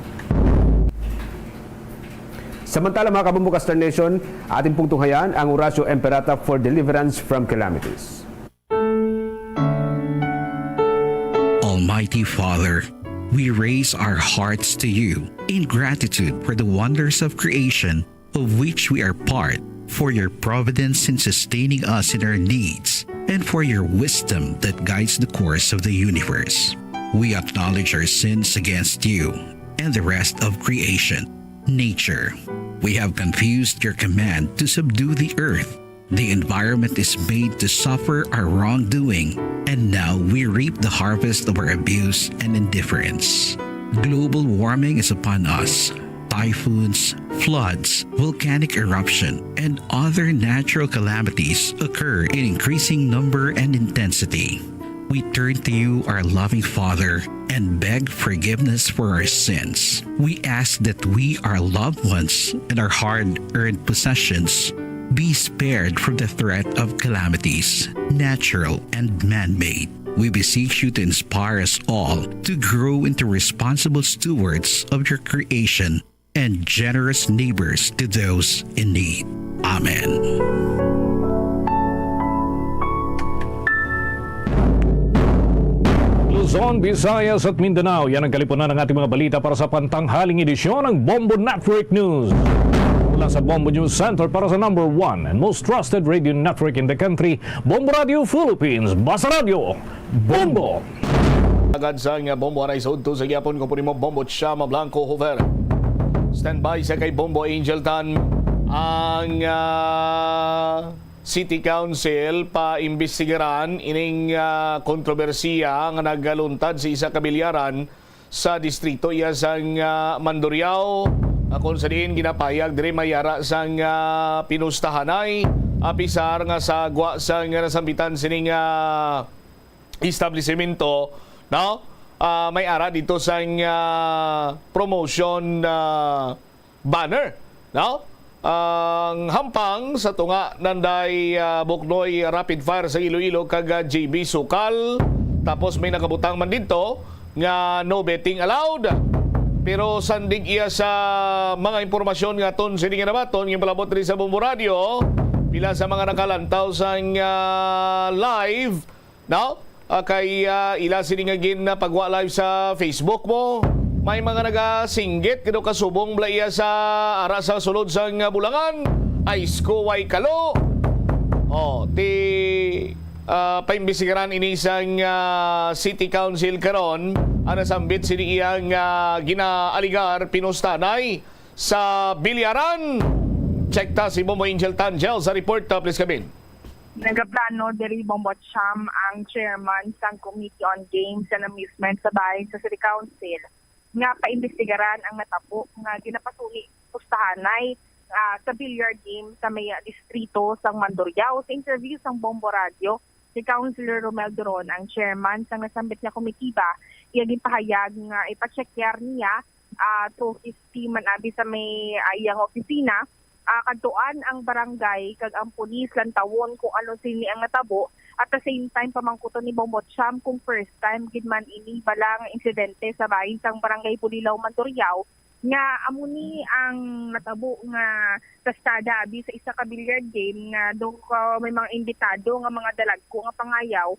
Samantala, mga kabombo, ka-Star Nation, ating pong tunghayan ang Oratio Imperata for Deliverance from Calamities. Almighty Father, we raise our hearts to you in gratitude for the wonders of creation of which we are part, for your providence in sustaining us in our needs, and for your wisdom that guides the course of the universe. We acknowledge our sins against you and the rest of creation, nature. We have confused your command to subdue the earth. The environment is made to suffer our wrongdoing, and now we reap the harvest of our abuse and indifference. Global warming is upon us. Typhoons, floods, volcanic eruption, and other natural calamities occur in increasing number and intensity. We turn to you, our loving Father, and beg forgiveness for our sins. We ask that we, our loved ones, and our hard-earned possessions be spared from the threat of calamities, natural and man-made. We beseech you to inspire us all to grow into responsible stewards of your creation and generous neighbors to those in need. Amen. Luzon, Visayas at Mindanao, yan ang kalipunan ng ating mga balita para sa pantanghaling edisyon ng Bombo Network News. Mula sa Bombo News Center para sa number one and most trusted radio network in the country, Bombo Radio Philippines. Basta Radyo, Bombo! Agad sa nga Bombo Anay sa udto sa gihapon, ko po nimo Bombo Chama Blanco Hover. Standby sa kay Bombo Angel Tan ang, ah, City Council paimbestigaran ining, ah, kontrobersiya nga nagaluntad sa isa ka bilyaran sa distrito iya sang, ah, Mandurriao, ah, kung sa diin ginapahayag diri may ara sang, ah, pinustahanay, apisar nga sa gwa sang nasambitan sining, ah, establisemento, no? Ah, may ara dito sang, ah, promotion, ah, banner, no? Ang hampang sa tunga nanday, ah, Buknoy rapid fire sa Iloilo kag, ah, J B Sukal. Tapos may nakabutang man dito nga no betting allowed. Pero sandig iya sa mga impormasyon nga aton sini nga nabaton, nga palabot diri sa Bombo Radio, pila sa mga nakalantaw sang, ah, live, no? Ah, kay, ah, ila sini nga gin, ah, pagwa live sa Facebook mo. May mga nagasinggit kado kasubong bala iya sa ara sa sulod sang, ah, Bulangan, Ice Kuway Kalo. Oh, ti, ah, paimbestigaran ini sang, ah, City Council karon, ang nasambit sini iya nga ginaaligar pinustanay sa bilyaran. Check ta si Bombo Angel Tangel sa report, ah, please, Kabin. Nagaplano diri, Bombo Cham, ang chairman sang Committee on Games and Amusement sa bahin sa City Council nga paimbestigaran ang natabo nga ginapasuni pustahanay, ah, sa billiard game sa may, ah, distrito sang Mandurriao. Sa interview sang Bombo Radio, si Councilor Romel Duron, ang chairman sang nasambit nga komitiba, iya ginpahayag nga ipachekyar niya, ah, through his team man abi sa may, ah, iyang opisina, ah, kadtuan ang barangay kag ang pulis lantawon kung ano sini ang natabo. At the same time, pamangkuton ni Bombo Cham kung first time gid man ini bala nga insidente sa bahin sang Barangay Bulilao, Mandurriao, Nga amo ni ang natabo nga tastada abi sa isa ka billiard game nga do ka may mga imbitado nga mga dalagko nga pangayaw,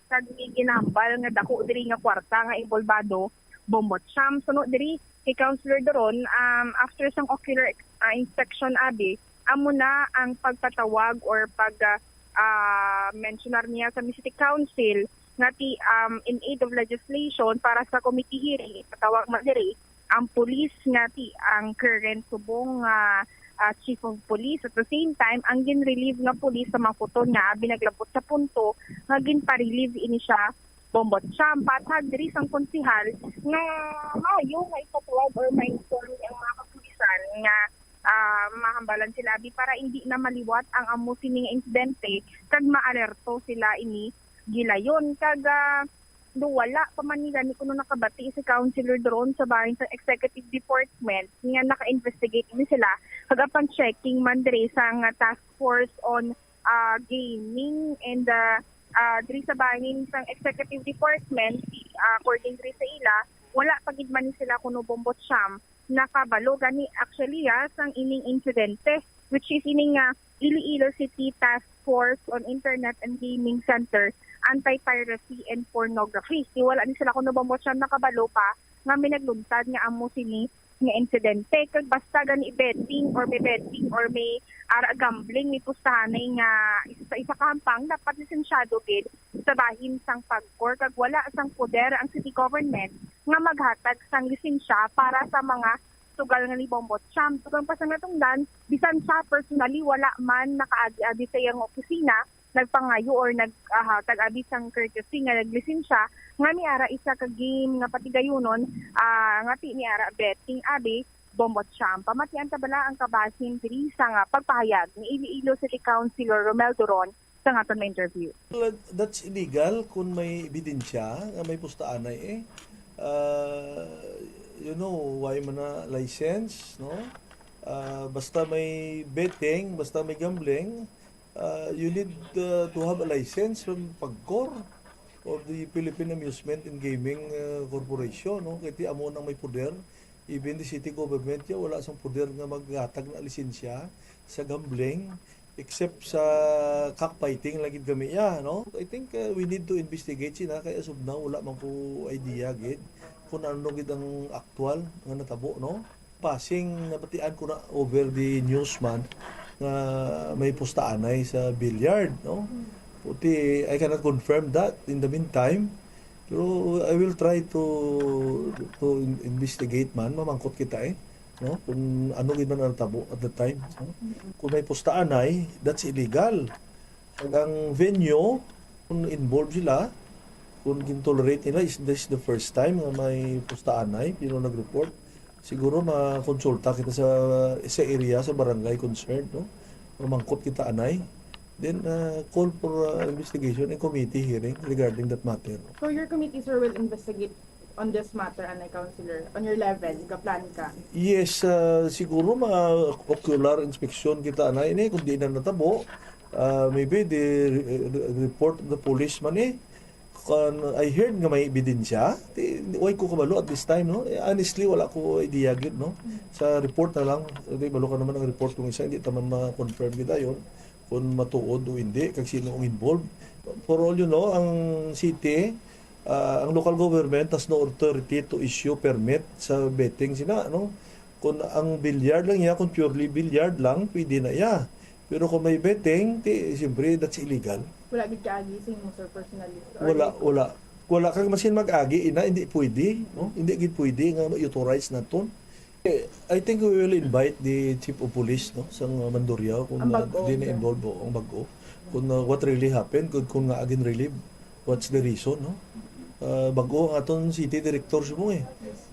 kag may ginahambal nga dako diri nga kwarta nga involbado, bombot siyam. Suno diri kay Councilor Doron, um, after sang ocular, ah, inspection abi, amo na ang pagpatawag or pag, ah, ah, mensionar niya sa City Council nga ti, um, in aid of legislation para sa committee hearing, ipatawag man diri ang pulis nga ti ang current subong nga, ah, chief of police. At the same time, ang gin-relieve nga pulis sa Mafoton nga abi naglabot sa punto nga gin-relieve ini siya bombot siyam. Patag diri sang konsehal nga maayo nga ipatawag or ma-inform ang mga kapulisan nga, ah, mahambalan sila abi para hindi na maliwat ang amo sini nga insidente kag maalerto sila ini gilayon. Kag, ah, do wala pa man ni gani kuno nakabati si Councilor Doron sa bahin sa executive department nga naka-investigate ni sila, kag upon checking man diri sang task force on, ah, gaming and, ah, ah, diri sa bahin sang executive department, ah, according diri sa ila, wala pa gid man ni sila kuno bombot siyam nakabalo gani actually, ah, sang ining insidente, which is ining, ah, Iloilo City Task Force on Internet and Gaming Center, Anti-Piracy and Pornography. Ti wala ni sila kuno bombot siyam nakabalo pa nga may nagluntad nga amo sini nga insidente. Kag basta gani betting or may betting or may ara gambling, may pustahanay nga isa sa isa ka hampang, dapat lisensyado gid sa bahin sang pagkor kag wala sang poder ang city government nga maghatag sang lisensya para sa mga sugal nga ni bombot siyam. Dugang pa sa natungdan, bisan siya personally wala man nakaagi-agi sa iyang opisina, nagpangayo or nag, ah, tag-abi sang courtesy nga naglisensya nga may ara isa ka game nga patigayunon, ah, nga ti may ara betting abi bombot siyam. Pamatian ta bala ang kabahin diri sa nga pagpahayag ni Iloilo City Councilor Romel Duron sa nga aton nga interview. Well, that's illegal kung may ebidensya nga may pustaanay eh. Ah, you know, why man na license, no? Ah, basta may betting, basta may gambling, ah, you need, ah, to have a license from PAGCOR or the Philippine Amusement and Gaming, ah, Corporation, no? Kay ti amo nang may poder. Even the city government, ya, wala sang poder nga maghatag na lisensya sa gambling, except sa cockfighting lang gid kami, ya, no? I think, ah, we need to investigate sina, kay as of now, wala man ko idea gid kung ano gid ang aktual nga natabo, no? Passing, nabatian ko na over the news man nga may pustaanay sa billiard, no? Puti, I cannot confirm that in the meantime. Pero I will try to, to in-, investigate man, mamangkot kita eh, no? Kung ano gid man ang tabo at the time, no? Kung may pustaanay, that's illegal. Kag ang venue, kung involved sila, kung gin-tolerate nila, is this the first time nga may pustaanay, you know, nag-report? Siguro makonsulta kita sa, sa area, sa barangay concerned, no? Mamangkot kita anay. Then, uh, call for, uh, investigation and committee hearing regarding that matter. So your committee, sir, will investigate on this matter, anay, Councilor? On your level, nagaplan ka? Yes, uh, siguro ma-ocular inspection kita anay ini kung di na natabo. Uh, maybe the re-, re-, report of the police man eh. Kan I heard nga may ebidensya, di, di, way ko kabalo at this time, no? Eh, honestly, wala ko idea gyud, no? Sa report na lang, di balo ka naman ang report kung isa, hindi ta man ma-confirm kita yon kung matuod o hindi, kag sino ang involved. For all you know, ang city, ah, ang local government has no authority to issue permit sa betting sina, no? Kung ang billiard lang iya, kung purely billiard lang, pwede na iya. Pero kung may betting, ti, siyempre, that's illegal. Wala gid kaagi sa imo, sir, personally? Or Wala, like wala. Wala kang masin mag-agi, ina, hindi pwede, no? Hindi gid pwede nga ma-authorize naton. Eh, I think we will invite the chief of police, no, sang, uh, Mandurriao kung, Ang uh, bag-o, di na sir. Involved, o, ang bag-o. Kung, uh, what really happened, kung, kung nga agin relieve, what's the reason, no? Uh, bag-o ang aton city director subong eh.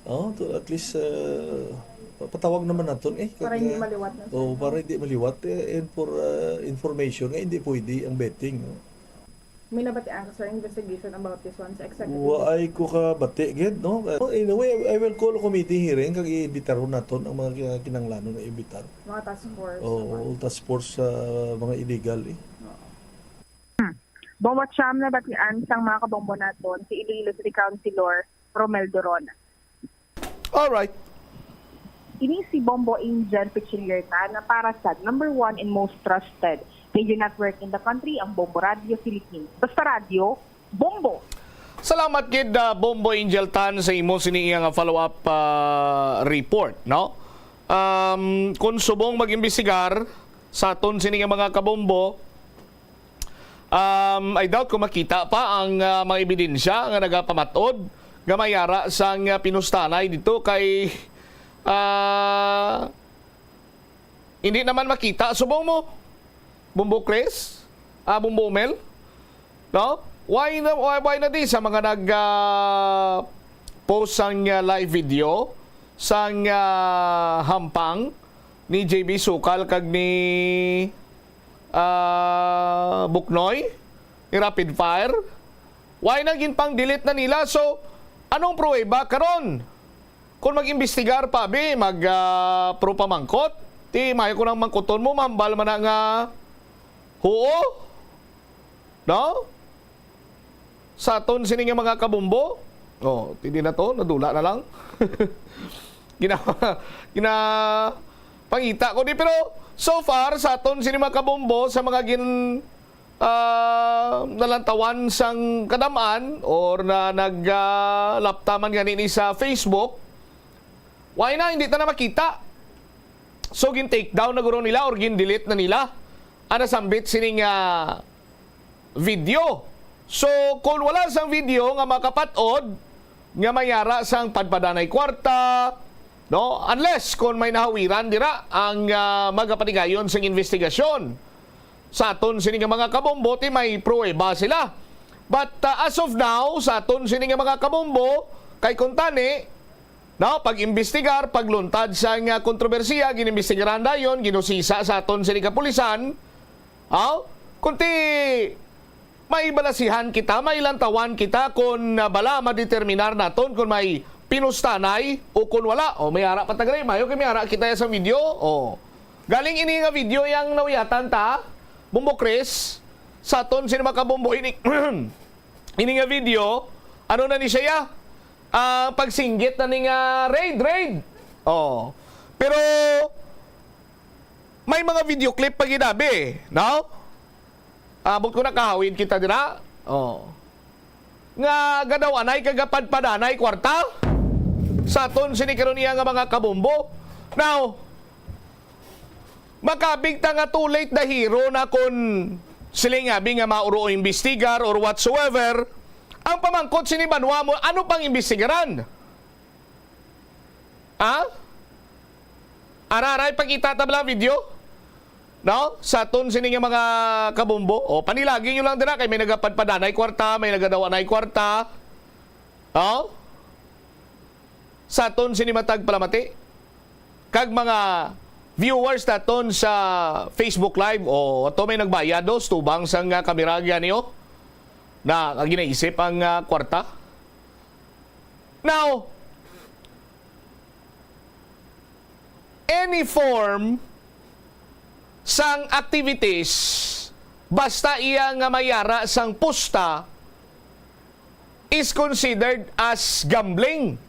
Oh, to at least, uh, pa-, patawag naman naton eh. Para hindi Kag, uh, maliwat na, oh, sir, para hindi maliwat eh, and for, uh, information nga hindi pwede ang betting, no? May nabatian ka, sir, investigation about this one sa executive? Wa ay ko kabati gid, no? Uh, in a way, I will call a committee hearing kag iimbitaron naton ang mga ki-, kinahanglanon nga imbitar. Mga task force, Oo, mga task force sa mga illegal eh. Oo. Hmm. Bombot siyam nabatian sang mga kabombo naton si Iloilo City Councilor Romel Duron. All right. Ini si Bombo Angel Pichilierta na para sa number one and most trusted radio network in the country, ang Bombo Radio Philippines. Basta radyo, bombo! Salamat gid, ah, Bombo Angel Tan, sa imo sini iya nga follow-up, ah, report, no? Um, kung subong mag-imbestigar sa aton sini nga mga kabombo, um, I doubt kung makita pa ang, ah, mga ebidensya nga nagapamat-od nga may ara sang, ah, pinustanay dito kay, ah, hindi naman makita. Subong mo, Bombo Chris? Ah, Bombo Mel? No? Why na, why, why na di sa mga nag, ah, post sang, ah, live video sang, ah, hampang ni J B Sukal kag ni, ah, Buknoy, ni Rapid Fire? Why na ginpang-delete na nila? So, anong pruweba karon? Kung mag-imbestigar pa, bi, mag, ah, pro pamangkot, ti mayo ko nang mangkuton mo, mahambal man na nga huo. No? Sa aton sini nga mga kabombo, oh, hindi na to, nadula na lang. Gina, gina, pangita ko di, pero so far, sa aton sini mga kabombo, sa mga gin, ah, nalantawan sang kadam-an or na nag, ah, laptaman gani ni sa Facebook, why na, hindi ta na makita. So, gin-take down na guro nila or gin-delete na nila ang nasambit sining, ah, video. So, kung wala sang video nga makapat-od nga may ara sang padpadanay kwarta, no? Unless kung may nahawiran dira ang, ah, magapatigayon sang investigasyon sa aton sini nga mga kabombo, ti may pruweba sila. But, ah, as of now, sa aton sini nga mga kabombo, kay kuntani, no, pag-imbestigar, pagluntad sa nga kontrobersiya, ginimbestigaran dayon, ginusisa sa aton sini kapulisan. Aw, kunti may balasihan kita, may lantawan kita kung, ah, bala madeterminar naton kung may pinustanay o kung wala. O, may ara pa ta gani, mayo kay may ara kita sa video. O, galing ini nga video yang nauyatan ta, Bombo Chris, sa aton sini mga kabombo, ini, ini nga video, ano na ni siya? Ah, pagsinggit na ni nga raid, raid. Oh. Pero may mga video clip pa ginabi, no? Abot ko nakahawid kita dira. Oh. Nga gadaw-anay kag gapadpadanay kwarta sa aton sini karon iya nga mga kabombo. Now, makabig ta nga too late the hero na kon siling abi nga mauro o imbestigar or whatsoever. Ang pamangkot sini banwa mo, ano pang imbestigaran? Ha? Araray, pakita ta bala video? No? Sa aton sini nga mga kabombo. O, panilagi nyo lang dira kay may nagapadpadanay kwarta, may nagadawanay kwarta. O? Sa aton sini matag palamati. Kag mga viewers naton sa Facebook Live, o, ato may nagbayad, o, tubang sang, ah, kamera gani, o, na ginaisip ang, ah, kwarta. Now, any form sang activities, basta iya nga mayara sang pusta, is considered as gambling.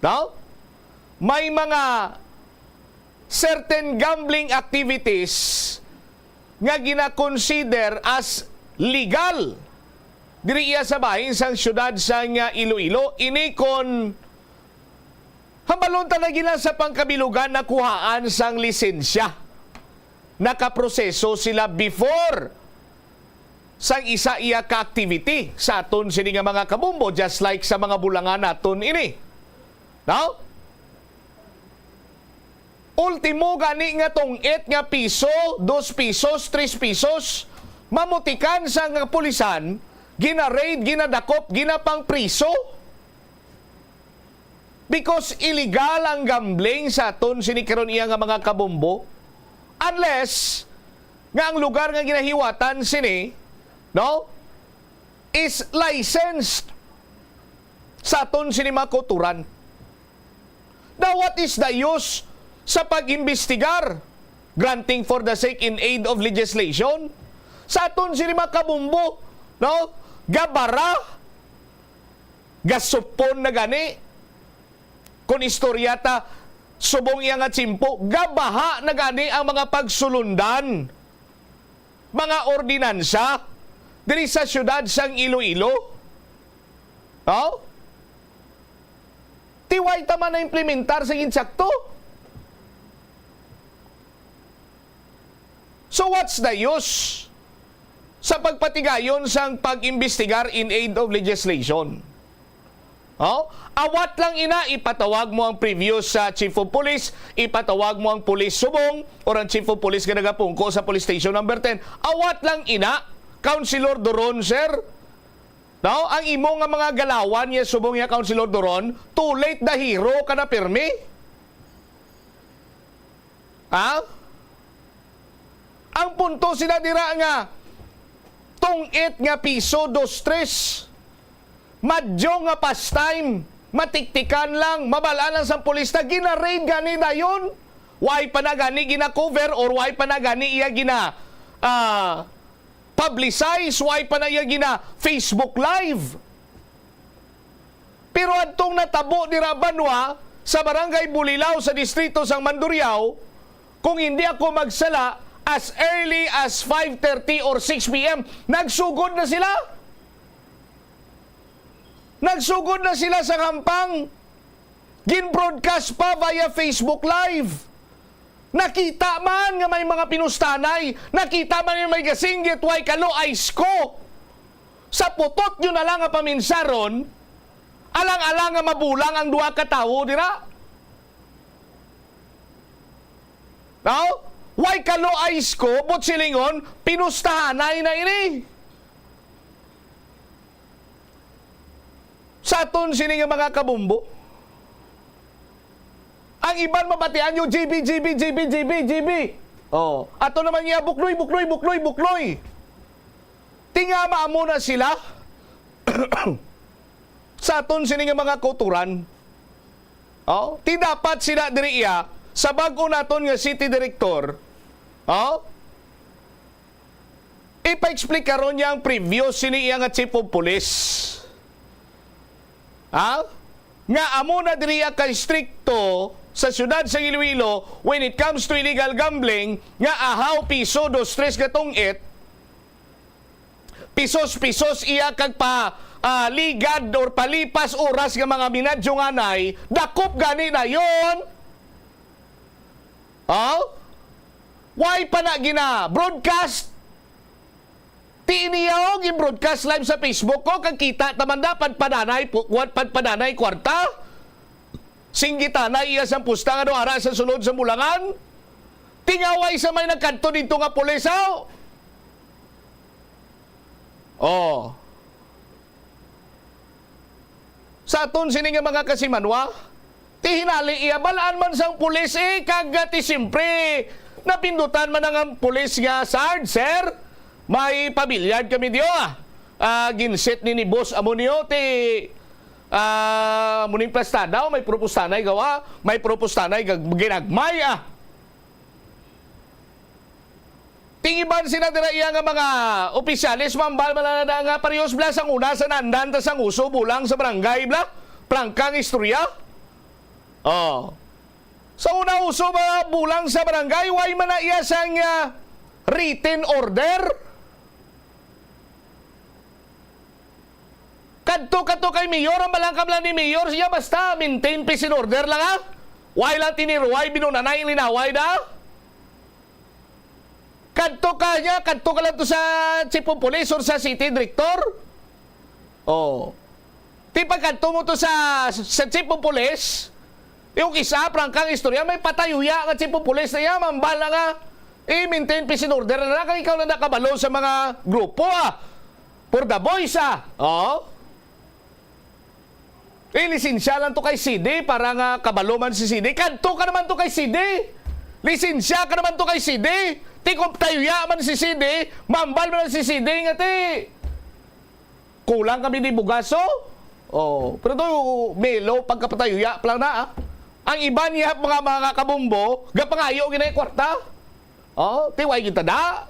No? May mga certain gambling activities nga gina-consider as legal diri iya sa bahin sang siyudad sang, ah, Iloilo. Ini kon hambalon ta lagi na sa pangkabilugan nakuhaan sang lisensya. Nakaproseso sila before sang isa iya ka activity sa aton sini nga mga kabombo, just like sa mga bulangan naton ini. No? Ultimo gani nga tong-it nga piso, dos pesos, tres pesos, mamutikan sa nga pulisan, gina-raid, ginadakop, ginapangpriso. Because illegal ang gambling sa aton sini karon iya nga mga kabombo. Unless nga ang lugar nga ginahiwatan sini, no, is licensed sa aton sini mga kauturan. Now, what is the use sa pag-imbestigar? Granting for the sake in aid of legislation? Sa aton sini mga kabombo, no? Gabara, gasupon na gani. Kon istorya ta, subong iya nga tiyempo, gabaha na gani ang mga pagsulundan, mga ordinansa diri sa siyudad sang Iloilo. Oh? Ti way ta man na-implementar sa insakto. So what's the use sa pagpatigayon sang pag-imbestigar in aid of legislation? Oh? Awat lang ina, ipatawag mo ang previous sa chief of police, ipatawag mo ang police subong or ang chief of police nga nagapungko sa police station number ten. Awat lang ina, Councilor Doron, sir. No? Ang imo nga mga galawan niya subong niya, Councilor Doron, too late the hero ka na pirmi. Ha? Ang punto sila dira nga tungit nga piso, dos, tres. Madyo nga pastime, matiktikan lang, mabal-an lang sang pulis na gina-raid gani dayon. Why pa na gani gina-cover or why pa na gani iya gina, ah, publicize, why pa na iya gina-Facebook Live? Pero adtong natabo dira, Banwa, sa Barangay Bulilao sa distrito sang Mandurriao, kung hindi ako magsala, as early as five thirty or six p m, nagsugod na sila. Nagsugod na sila sa kampang. Gin-broadcast pa via Facebook Live. Nakita man nga may mga pinustanay, nakita man nga may gasinggit, way kalo, ay ko. Sa putot nyo na lang nga paminsaron, alang-alang nga mabulang ang duha ka tawo dira. Now, way kalo, ay ko, but silingon, pinustahanay na ini. Sa aton sini nga mga kabumbo, ang iban mabatian nyo, G B, G B, G B, G B, G B. Oh, ato naman niya, bukloy, bukloy, bukloy, bukloy. Tingama mo na sila. Sa aton sini nga mga kauturan. Oh, ti dapat sila diri iya sa bag-o naton nga city director. Oh? Ipa-explikaron niya ang previous sini iya nga chief of police. Ha? Nga amo na diri ka istrikto sa siyudad sa Iloilo when it comes to illegal gambling, nga ahaw piso, dos, tres nga tungit, pisos-pisos iya kag pa, ah, ligad or palipas oras nga mga minadyong anay, dakop gani dayon. Oh? Why pa na gina-broadcast? Ti niya, oh, gin-broadcast live sa Facebook ko, kag kita ta man da, pagpadanay, pu-, kuwan, pagpadanay kwarta. Singgitanay iya sang pusta nga daw ara sa sulod sa Bulangan. Tingaway sa may nagkadto didto nga pulis, oh. Oh. Sa aton sini nga mga kasimanwa, ti hinali iya, bal-an man sang pulis, eh, kag, ah, ti siyempre, napindutan man ang pulis nga, "Sarge, sir, may pa-billiard kami diyo, ah. Ah, ginset ni, ni boss amo niyo, ti, ah, amo ning plastada, o may propustanay gawa, may propustanay gag-, ginagmay, ah." Tingiban sina dira iya nga mga opisyales, mambal man na nga parehos bla sang una sa nandan ta sang uso bulang sa barangay bla. Prangkang istorya. Oh. Sa una uso ba bulang sa barangay, way man na iya sang, ah, written order. Kadto, kadto kay mayor, ang balangkam lang ni mayor, siya basta maintain peace and order lang, ha? Way lang tiniruway, binunanay, linaway da? Kadto ka niya, kadto ka lang to sa chief of police or sa city director? Oh. Ti pagkadto mo to sa, sa chief of police, yung isa, prangkang istorya, may patayuya nga chief of police na iya, mambal na nga, i-maintain peace and order na lang, kay ikaw na nakabalo sa mga grupo, ah. For the boys, ah. Oh. Eh, lisensya lang to kay C D para nga kabalo man si C D. Kadto ka naman to kay C D. Lisensya ka naman to kay C D. Ti kung tayuya man si C D, mambal man si C D nga ti kulang kami ni bugaso. Oh, pero to, Melo, pagkapatayuya pa lang na, ah. Ang iba niya, mga, mga kabumbo, gapangayo ginay kwarta. Oh, ti way kita da.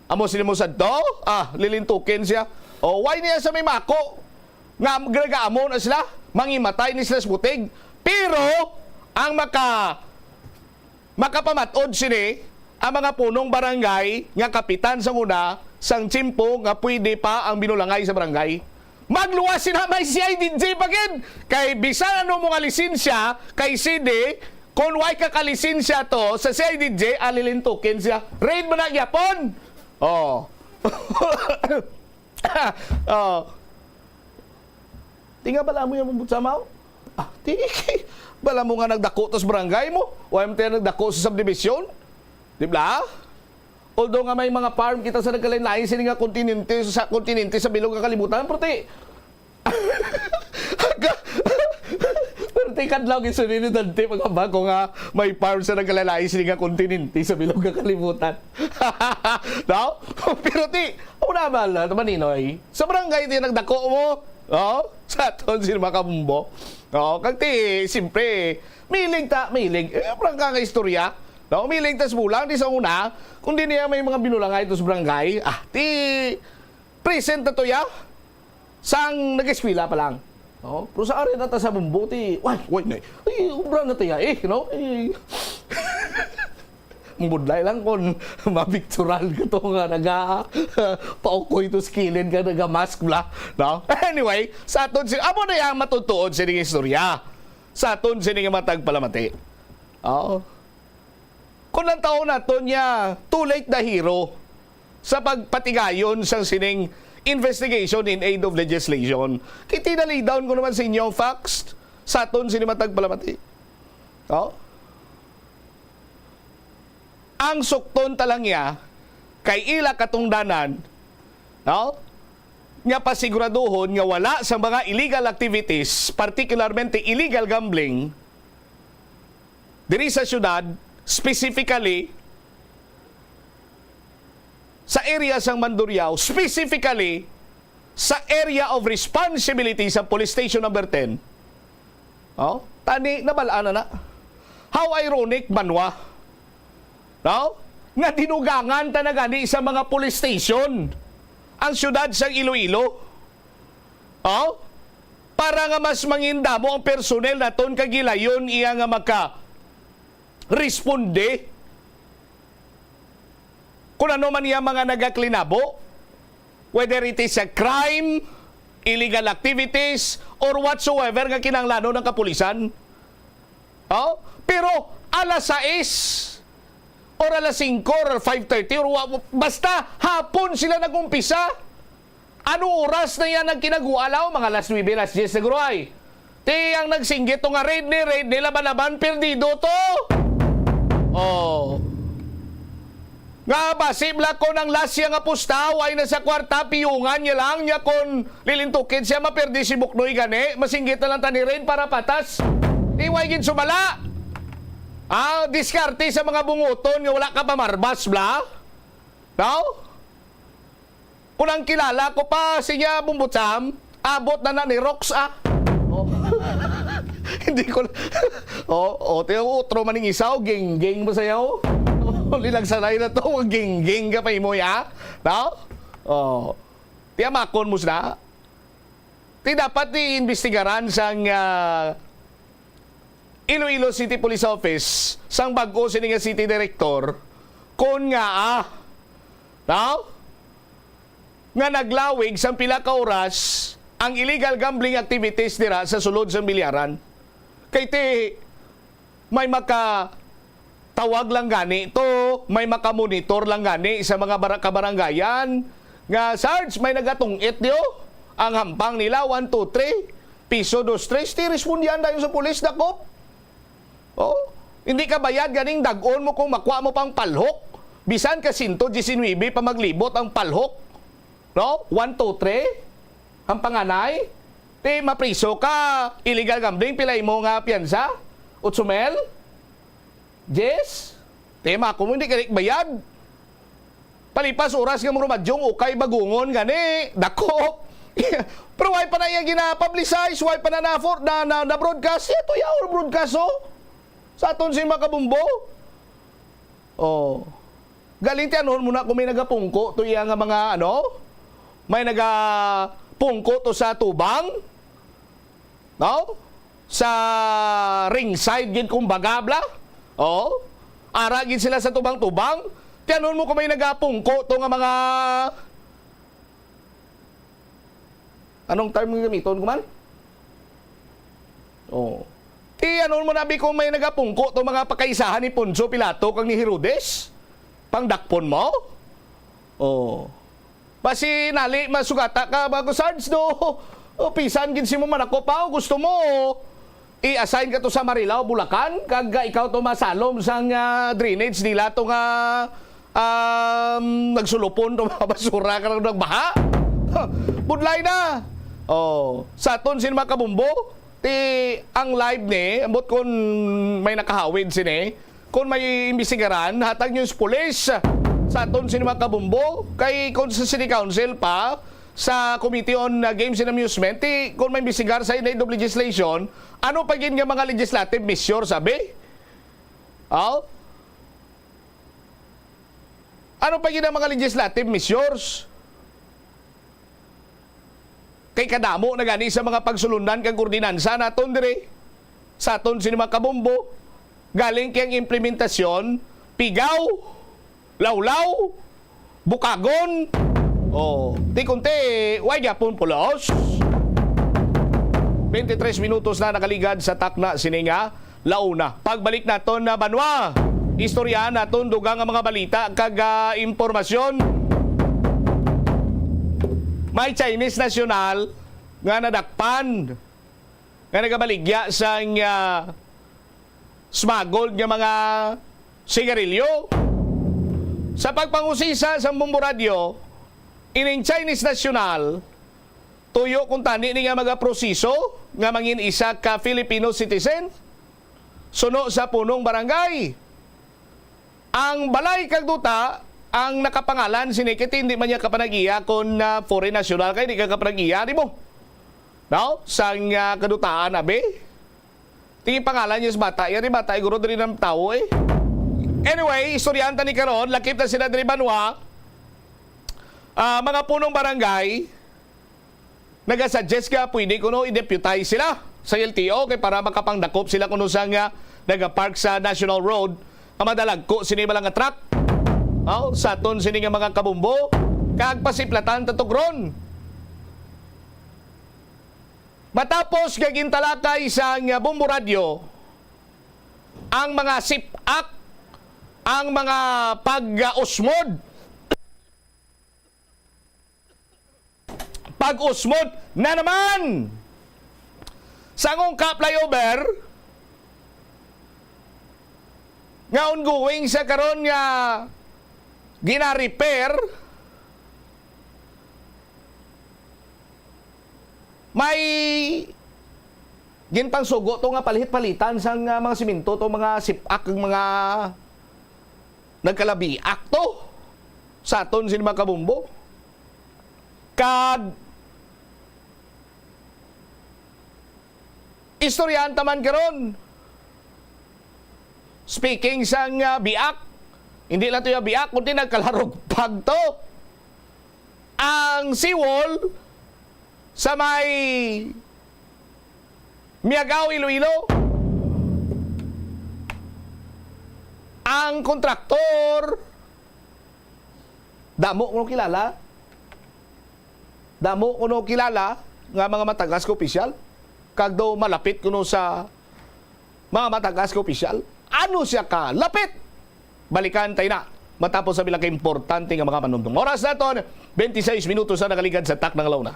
Amo sila mo sadto? Ah, lilintukin siya. Oh, why niya sa may mako? Nga nagaamo na sila, mangimatay ni sila sa butig. Pero ang maka-, makapamat-od sini ang mga punong barangay nga kapitan sa una sang tiyempo nga pwede pa ang binulangay sa barangay. Magluwas sila may C I D J pa gid. Kay bisan ano mo nga lisensya kay C D, kung way ka kalisensya to sa C I D J, alilintukin siya. Raid mo na gyapon. Oh. Oh. Tinga bala mo yung mabutsa, Mao? Ah, ti, bala mo nga nagdako to sa barangay mo? O M T nagdako sa subdivision? Di ba? Although nga may mga farm kita sa nagkalain-lain sini nga kontinente, sa kontinente sa bilog nga kalibutan, pero ti, pero ti kadlaw gisunod ni Dante, mga bako nga may farm sa nagkalain-lain sini nga kontinente sa bilog nga kalibutan. No? Pero ti, ako na, mahal na, Maninoy. Sa barangay, ti, nagdako mo. Oh, sa aton, sino makabumbo? Oh, kag ti, siyempre, milig ta, milig. Eh, parang ka nga istorya. No? Milig ta sa bulang, di sa una, kung di niya may mga binulangay to sa barangay, ah, ti, present na to ya. Sang nag-eskwela pa lang. No? Pero sa ari na ta sa bumbo, ti, way, way, nay. Ay, ubra na tiya, eh, no? Eh, mabudlay lang kung mapictural ka to nga naga paukoy to sa kilid nga naga-mask bla, no? Anyway, sa aton si, amo na yung matutuod sa ining istorya. Sa aton sini nga matag palamati. Oo. Kung ang taon naton niya, too late the hero sa pagpatigayon sang sining investigation in aid of legislation. Kay tinalidaw ko naman sa inyo ang facts sa aton sini matag palamati. Oh? Ang sukton ta lang niya kay ila katungdanan, no? Nga pasiguraduhon nga wala sa mga illegal activities, particularmente illegal gambling, diri sa syudad, specifically sa area sang Mandurriao, specifically sa area of responsibility sa Police Station Number ten. Oh, tani, nabal-an na na. How ironic, banwa, no? Nga dinugangan ta na gani sa mga police station ang syudad sang Iloilo. Oh? Para nga mas mangindamo ang personnel naton kag gilayon iya nga maka-responde kung ano man iya mga nagaklinabo, whether it is a crime, illegal activities, or whatsoever nga kinahanglanon ng kapulisan. Oh? Pero alas sais or alas singko or five thirty or wa-, basta hapon sila nag-umpisa. Ano oras na yan nagkinagualaw? Mga alas nuebe, alas diyes na guro ay. Ti ang nagsinggit to nga raid ni, raid ni, laban-laban, perdido to. Oh. Nga basi bla ko nang lasya nga pusta, way na sa kwarta, piyungan niya lang niya kon lilintukin siya, maperdi si Buknoy gani, masinggit na lang tani raid para patas. Di way gid sumala. Ah, diskarte sa mga bunguton nga wala ka pamarbas, bla? No? Kung ang kilala ko pa, siya, Bumbutsam, abot na na ni Rox, ah. Oh. Hindi ko na, oh, oh, tiyo, utro man ning isa, oh, geng-geng mo sayo. Oh, linagsanay na to, oh, geng-geng ka pa imo, ya? No? Oh. Tiyamakon mo sila. Ti dapat ni imbestigaran sang, ah, Iloilo City Police Office, sang bag-o sini nga city director, kon nga, ah, no? Nga naglawig sang pila ka oras ang illegal gambling activities dira sa sulod sang bilyaran. Kay ti, may makatawag lang gani to, may makamonitor lang gani sa mga bara-, kabaranggayan nga, "Sarge, may nagatungit diyo." Ang hampang nila, one, two, three, piso, dos, tres, ti respondihan dayon sa pulis, dakop. Oh, hindi ka bayad ganing dag-on mo kung makuha mo pang palhok. Bisan ka sento disinuybe pa maglibot ang palhok. No? One, two, three. Ang panganay, ti mapriso ka, illegal gambling, pila imo nga piyansa? Otso mil? Yes? Tema ko mo, hindi ka bayad. Palipas oras nga mga rumadyong ukay bagungon gani, dako. Pero why pa na iya gina-publicize, why pa na na-, na, na, na-broadcast? Ito yaw broadcast, oh. Sa aton si Makabumbo. Oh. Galing tiyanon mo na kung may nagapungko to iya nga mga, ano? May nagapungko to sa tubang? No? sa ringside gid, kumbaga, bla. Oh, ara gid sila sa tubang-tubang. Tianon mo kung may nagapungko to nga mga, anong term nga gamiton ko man? Oh. Tianon mo na, bi, kung may nagapungko to mga pakaisahan ni Poncio Pilato kag ni Herodes. Pangdakpon mo? Oh. Basi nali masugata ka, Bago Sarge, do? O, pisan gid si mo manakop, ha? Gusto mo i-assign ka to sa Marilao, Bulacan, kag, ah, ikaw to masalom sang, ah, drainage nila to nga, um, nagsulupon to mga basura karong nagbaha? Budlay na. Oh, sa aton sin mga kabumbo, ti ang live ni, ambot kon may nakahawid sini, kon may imbestigaran, hatag niyo sa pulis. Sa aton sini mga kabumbo, kay kon sa City Council pa, sa Committee on, uh, Games and Amusement, ti kon may imbestigar sa inay legislation, ano pa gid nga mga legislative measures, sabi? Aw? Ano pa gid ang mga legislative measures? Kay kadamo na gani sa mga pagsulundan kag ordinansa naton diri sa aton sini mga kabumbo. Galing kay ang implementasyon, pigaw, lawlaw, bukagon. Oh, ti kunti, way gyapon pulos. Twenty-three minutos na nakaligad sa takna sini nga launa. Pagbalik naton na banwa, istoryahan naton dugang nga mga balita kag, ah, impormasyon. May Chinese national nga nadakpan nga nagabaligya sang, ah, smuggled nga mga sigarilyo. Sa pagpangusisa sa Bombo Radyo, ining Chinese national tuyo kuntani ni nga mga proseso nga mangin isa ka Filipino citizen suno sa punong barangay. Ang balay kag duta ang nakapangalan sini kay hindi man niya kapanag-iya kon, ah, foreign national kay di ka kapanag-iya, di mo? No? Sang, ah, kadutaan, abi? Tingin pangalan niya sa bata. Yari bata, iguro diri ng tao eh. Anyway, istoryahan ta ni karon, lakip na sila diri banwa. Ah, mga punong barangay, nagasuggest nga pwede kuno i-deputize sila sa L T O kay para makapangdakop sila kuno sa nga nagapark sa National Road nga madalagko sini bala nga truck. Aw, sa aton sini nga mga kabumbo, kag pasiplatan ta to karon. Matapos nga gintalakay sa nga Bombo Radyo ang mga sip-ak, ang mga pag-usmod, pag-usmod na naman sa Ungka Flyover nga ongoing sa karon nga gina-repair. May ginpangsugo to nga palit-palitan sang, ah, mga simento to, mga sip-ak, mga nagkalabiak to sa aton sini mga kabumbo. Kag istoryahan ta man karon. Speaking sang, ah, biak, hindi lang to yung biak, kundi nagkalarugpag to. Ang seawall sa may Miagao, Iloilo. Ang kontraktor, damo kuno kilala. Damo kuno kilala nga mga matagas ka opisyal. Kag daw malapit kuno sa mga matagas ka opisyal. Ano siya ka lapit? Balikan tayo na matapos sa bilang ka importante nga mga panumdum. Oras naton, twenty-six minutos na nakaligad sa takna nga launa.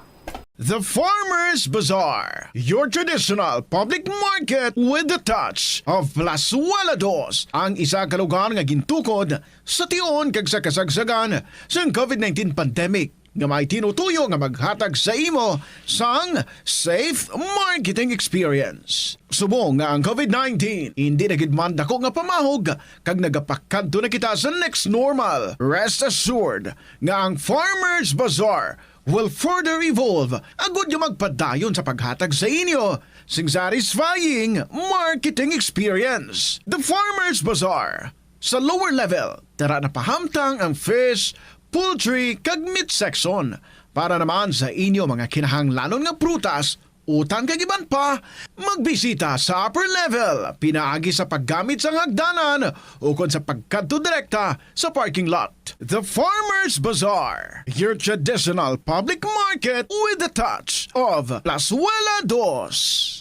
The Farmers Bazaar, your traditional public market with the touch of Plazuela Dos, ang isa ka lugar nga gintukod sa tion kag sa kasagsagan sang COVID nineteen pandemic, nga may tinutuyo nga maghatag sa imo sang safe marketing experience. Subong nga ang COVID nineteen hindi na gid man dako nga pamahog kag nagapakadto na kita sa next normal, rest assured nga ang Farmers Bazaar will further evolve agud nga magpadayon sa paghatag sa inyo sing satisfying marketing experience. The Farmers Bazaar, sa lower level, tara na pahamtang ang fish, poultry, kag meat section para naman sa inyo mga kinahanglanon nga prutas Utang kag iban pa, magbisita sa upper level pinaagi sa paggamit sang hagdanan ukon sa pagkadto direkta sa parking lot. The Farmers Bazaar, your traditional public market with the touch of Plazuela Dos.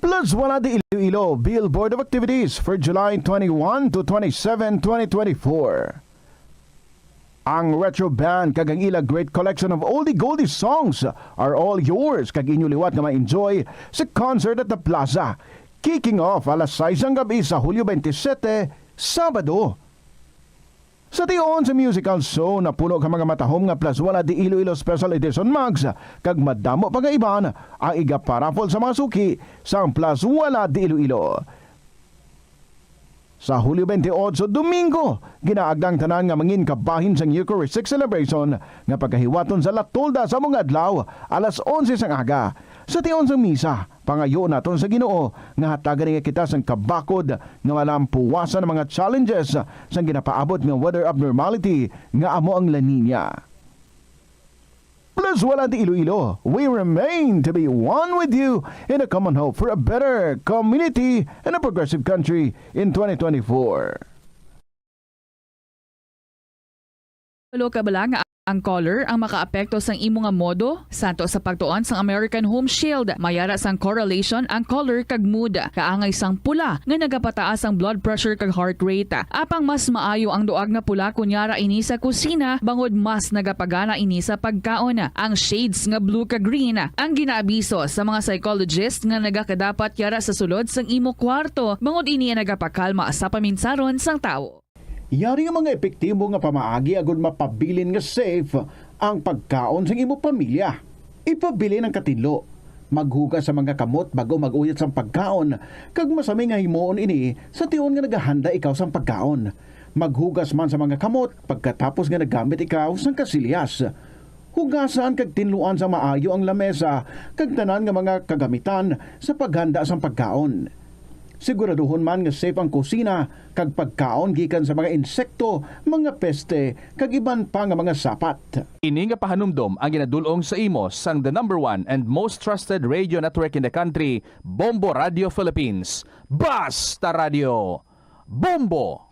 Plazuela de Iloilo, Bill Board of Activities for July twenty-one to twenty-seven, twenty twenty-four. Ang Retro Band kag ang ila great collection of oldie goldie songs are all yours, kag inyo liwat nga ma-enjoy sa concert at the plaza. Kicking off alas sais sang gab-i sa Hulyo twenty-seven, Sabado. Sa tion sa musical show, napuno ka mga matahom nga Plazuela de Iloilo Special Edition mugs, kag madamo pa nga iban ang igaparaffle sa mga suki sang Plazuela de Iloilo. Sa Hulyo twenty-eight, Domingo, ginaagda ang tanan nga mangin kabahin sang Eucharistic celebration nga pagahiwaton sa La Tolda sa mga adlaw, alas onse sang aga. Sa tion sang misa, pangayo naton sa Ginoo nga hatagan niya kita sang kabakod nga malampuwasan ang mga challenges sang ginapaabot nga weather abnormality nga amo ang La Niña. Plazuela de Iloilo, we remain to be one with you in a common hope for a better community and a progressive country in twenty twenty-four. Tulo ka bala nga ang color ang makaapekto sang imo nga modo? Santo sa pagtuon sang American Home Shield, may ara sang correlation ang color kag mood. Kaangay sang pula nga nagapataas ang blood pressure kag heart rate. Apang mas maayo ang duag nga pula kon yara ini sa kusina, bangod mas nagapagana ini sa pagkaon. Ang shades nga blue kag green ang ginaabiso sa mga psychologist nga nagakadapat yara sa sulod sang imo kwarto, bangod ini ang nagapakalma sa paminsaron sang tawo. Yari nga mga epektibo nga pamaagi agod mapabilin nga safe ang pagkaon sang imo pamilya. Ipabilin ang katinlo. Maghugas sa mga kamot bag-o mag-uyat sang pagkaon, kag masami nga himuon ini sa tion nga nagahanda ikaw sang pagkaon. Maghugas man sa mga kamot pagkatapos nga naggamit ikaw sang kasilyas. Hugasan kag tinluan sa maayo ang lamesa kag tanan nga mga kagamitan sa paghanda sang pagkaon. Siguraduhon man nga safe ang kusina kag pagkaon gikan sa mga insekto, mga peste, kag iban pa nga mga sapat. Ini nga pahanumdom ang ginadul-ong sa imo sang the number one and most trusted radio network in the country, Bombo Radio Philippines. Basta Radio! Bombo!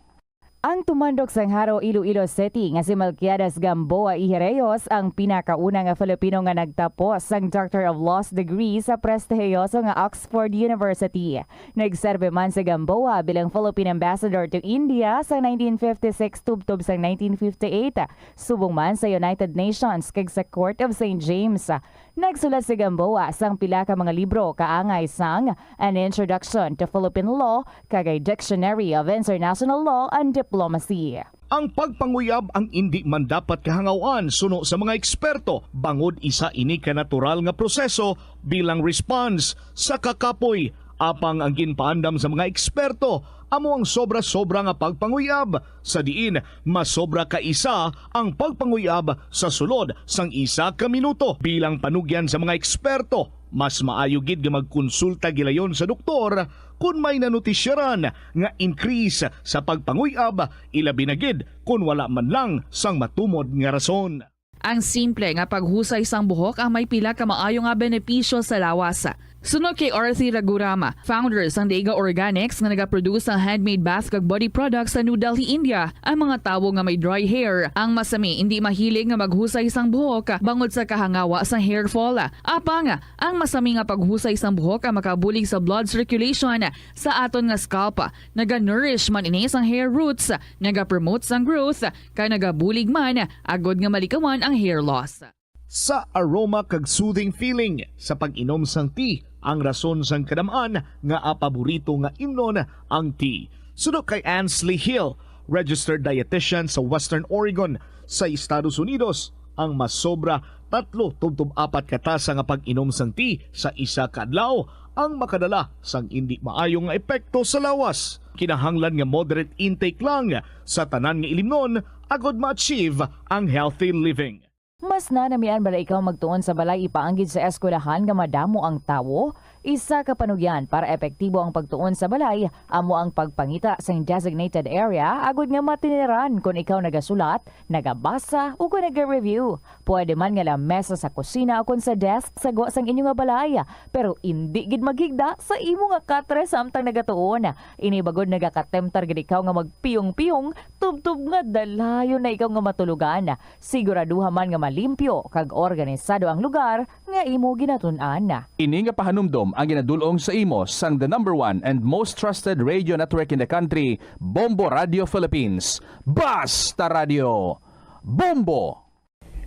Ang tumandok sang Jaro, Iloilo City nga si Melquiades Gamboa y Reyes ang pinakauna nga Filipino nga nagtapos sang Doctor of Laws degree sa prestihiyoso nga Oxford University. Nagserbi man si Gamboa bilang Philippine Ambassador to India sang nineteen fifty-six tubtob sang nineteen fifty-eight, subong man sa United Nations kag sa Court of Saint James. Nagsulat si Gamboa sang pila ka mga libro kaangay sang An Introduction to Philippine Law kag A Dictionary of International Law and Diplomacy. Ang pagpanguyab ang indi man dapat kahangaw-an suno sa mga eksperto, bangod isa ini ka natural nga proseso bilang response sa kakapoy. Apang ang ginpaandam sa mga eksperto amo ang sobra-sobra nga pagpanguyab, sa diin mas sobra ka isa ang pagpanguyab sa sulod sang isa ka minuto. Bilang panugyan sa mga eksperto, mas maayo gid nga magkonsulta gilayon sa doktor kon may nanutisyaran nga increase sa pagpanguyab, ilabi na gid kon wala man lang sang matumod nga rason. Ang simple nga paghusay sang buhok ang may pila ka maayo nga benepisyo sa lawas. Suno kay Arthi Ragurama, founder sang Daiga Organics nga nagaproduce sang handmade bath kag body products sa New Delhi, India, ang mga tawo nga may dry hair ang masami indi mahilig nga maghusay sang buhok bangod sa kahangawa sang hair fall. Apang, ang masami nga paghusay sang buhok ang makabulig sa blood circulation sa aton nga scalp. Naga-nourish man ini sang hair roots, naga-promote sang growth, kag nagabulig man agod nga malikawan ang hair loss. Sa aroma kag soothing feeling sa pag-inom sang tea ang rason sang kadam-an nga paborito nga imnon ang tea. Suno kay Ansley Hill, registered dietitian sa Western Oregon sa Estados Unidos, ang masobra tatlo tubtob apat ka tasa nga pag-inom sang tea sa isa ka adlaw ang makadala sang indi maayo nga epekto sa lawas. Kinahanglan nga moderate intake lang sa tanan nga ilimnon agod ma-achieve ang healthy living. Mas nanamian bala ikaw magtuon sa balay ipaanggid sa eskwelahan nga madamo ang tawo? Isa ka panugyan para epektibo ang pagtuon sa balay amo ang pagpangita sing designated area agod nga matiniran kon ikaw nagasulat, nagabasa, o kon naga-review. Pwede man nga lamesa sa kusina o kon sa desk sa gwa sang inyo nga balay, pero indi gid maghigda sa imo nga katre samtang nagatuon. Ini bangod nagakatemptar gid ikaw nga magpiyong-piyong tubtob nga dalayon na ikaw nga matulogan. Siguraduha man nga malimpyo kag organisado ang lugar nga imo ginatun-an. Ini nga pahanumdom ang ginadul-ong sa imo sang the number one and most trusted radio network in the country, Bombo Radio Philippines. Basta Radio, Bombo!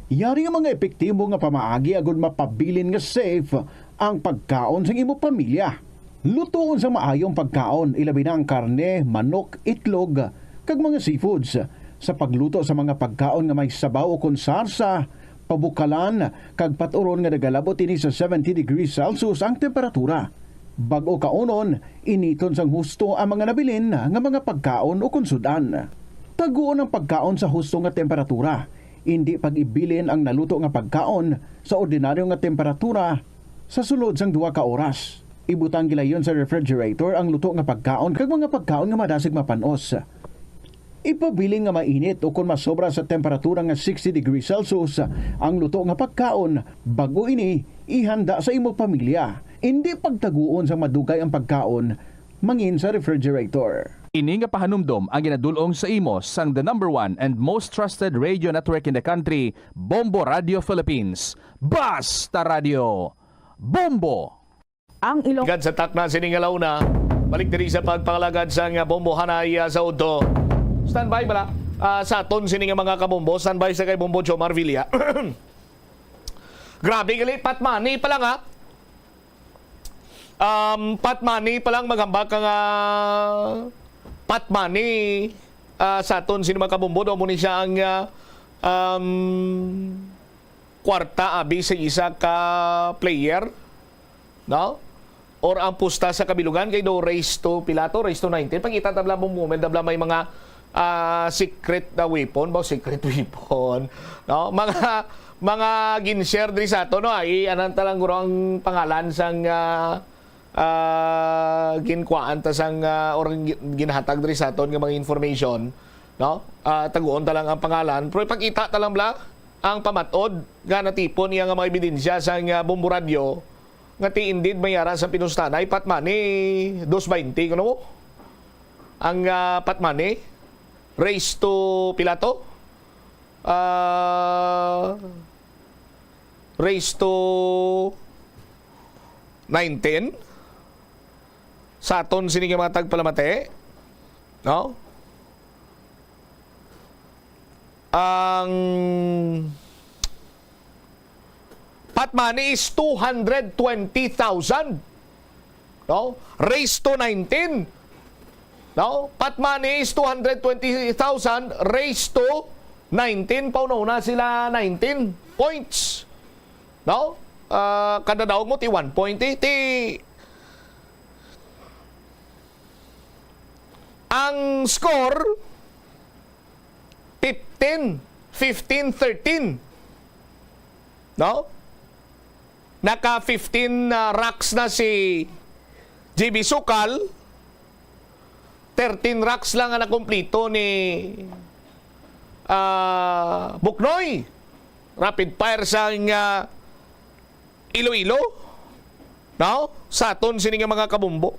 Yari ang mga epektibo nga pamaagi agud mapabilin nga safe ang pagkaon sang imo pamilya. Lutoon sang maayo ang pagkaon, ilabi na ang karne, manok, itlog, kag mga seafoods. Sa pagluto sa mga pagkaon nga may sabaw ukon sarsa, pabukalan, kag pat-uron nga nagalabot ini sa seventy degrees Celsius ang temperatura. Bag-o kaunon, initon sang husto ang mga nabilin nga mga pagkaon ukon sud-an. Taguon ang pagkaon sa husto nga temperatura. Indi pag-ibilin ang naluto nga pagkaon sa ordinaryo nga temperatura sa sulod sang duha ka oras. Ibutang gilayon sa refrigerator ang luto nga pagkaon kag mga pagkaon nga madasig mapan-os. Ipabilin nga mainit ukon masobra sa temperatura nga sixty degrees Celsius ang luto nga pagkaon bag-o ini ihanda sa imo pamilya. Indi pagtaguon sang madugay ang pagkaon mangin sa refrigerator. Ini nga pahanumdom ang ginadul-ong sa imo sang the number one and most trusted radio network in the country, Bombo Radio Philippines. Basta Radio, Bombo! Ang Ilong- Gad sa takna sini nga launa, balik diri sa pagpangalagad sa nga Bombo Hanay, ah, sa udto. Standby bala, ah, sa aton sini nga mga kabombo. Standby sa kay Bombo Jomar Villa. Grabe gali, pat money pa lang, ha? Um, pat money pa lang, maghambak ka nga pat money, ah, sa aton sini mga kabombo, daw mo ni siya ang, ah, um, kwarta abi sa isa ka player, no? Or ang pusta sa kabilongan kay do raise to pila to, raise to nineteen. Pangita tabla mo moment, tabla may mga, ah, secret na weapon, ba, secret weapon, no? Mga, mga gin-share diri sa ato, no? Ay, anan ta lang guro ang pangalan sang, ah, ah, ginkuhaan ta sang, ah, or gin-, ginhatag diri sa aton nga mga information, no? Ah, taguon ta lang ang pangalan, pero ipakita ta lang bala ang pamat-od nga natipon niya nga mga ebidensya sang, ah, Bombo Radyo nga ti indeed may ara sa pinustanay, pat money, dos baynte, kuno mo? Ang, ah, pat money, raise to pila to? Ah, raise to nineteen sa aton sini nga mga tagpalamati, no? Ang pat money is two hundred twenty thousand. No? Raise to nineteen. No? Pat money is two hundred twenty thousand raised to nineteen. Pauna-una sila nineteen points. No? Ah, kada daog mo ti one point, ti, ti ang score, fifteen, fifteen thirteen. No? Naka fifteen, ah, racks na si J B Sukal. Thirteen racks lang ang nakumplito ni, ah, Buknoy. Rapid fire sang, ah, Iloilo. No? Sa aton sini nga mga kabumbo.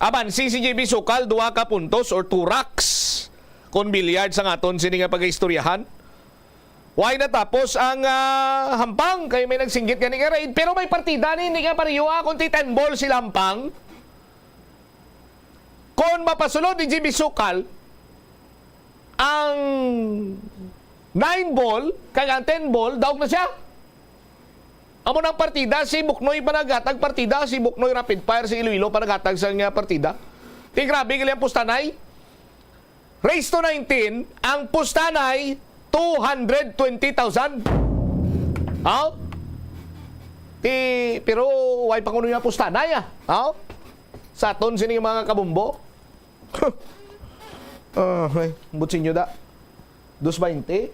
Abansi si J B Sukal, duha ka puntos or two racks. Kung billiard sa aton sini nga pagaistoryahan. Why natapos ang, ah, Hampang? Kay may nagsinggit gani nga raid. Pero may partida ni, ni nga pareho, ah, kung ti ten ball sila Hampang. Kung mapasulod ni J B Sukal, ang nine ball, kag ang ten ball, daog na siya. Amo nang partida, si Buknoy pa naghatag partida, si Buknoy Rapid Fire, si Iloilo pa naghatag sa nga partida. Ti grabe gali ang pustanay. Raise to nineteen, ang pustanay, two hundred twenty thousand. Aw? Ti, pero way pa kuno yung pustanay, ah. Aw? Sa aton sini mga kabumbo. Ah, ay, butsinyo da. Dos baynte.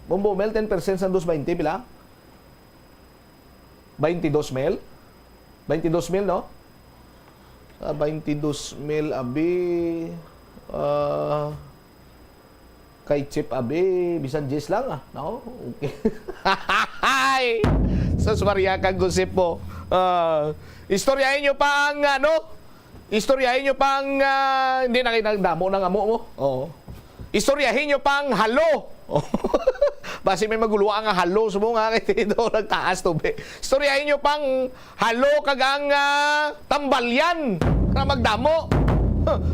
Bombo Mel, ten percent sa dos baynte, pila? Twenty-dos mil? Twenty-dos mil, no? Ah, twenty-dos mil, abi. Ah, kay Chip, abi, bisan diyes lang, ah, no? Okay. Ay! Sus Maria, kag gusip mo. Ah, istoryahin nyo pa ang, ano? Istoryahin nyo pa ang, ah, hindi na kayo nagdamo ng amo mo. Oo. Istoryahin nyo pa ang halo. Basi may maguluan nga halo sa mga kay Tito, nagtaas tubig. Istoryahin nyo pang halo kag ang, ah, tambalyan na magdamo.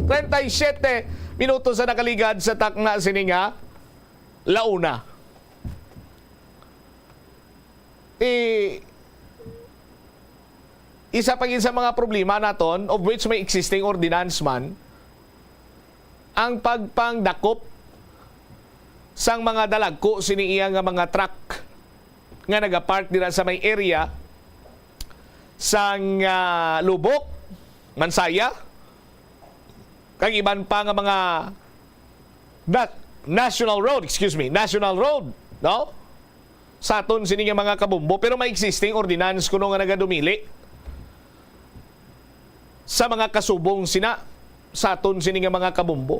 Treinta y siete minutos sa nakaligad sa takna sini nga launa. Ti, isa pa gid sa mga problema naton, of which may existing ordinance man, ang pagpangdakop sang mga dalagko sini iya nga mga truck nga nagapark dira sa may area sang, ah, Lubok, Mansaya, kag iban pa nga mga na-, national road, excuse me, national road, no? Sa aton sini nga mga kabombo, pero may existing ordinance kuno nga nagadumili sa mga kasubong sina sa aton sini nga mga kabombo.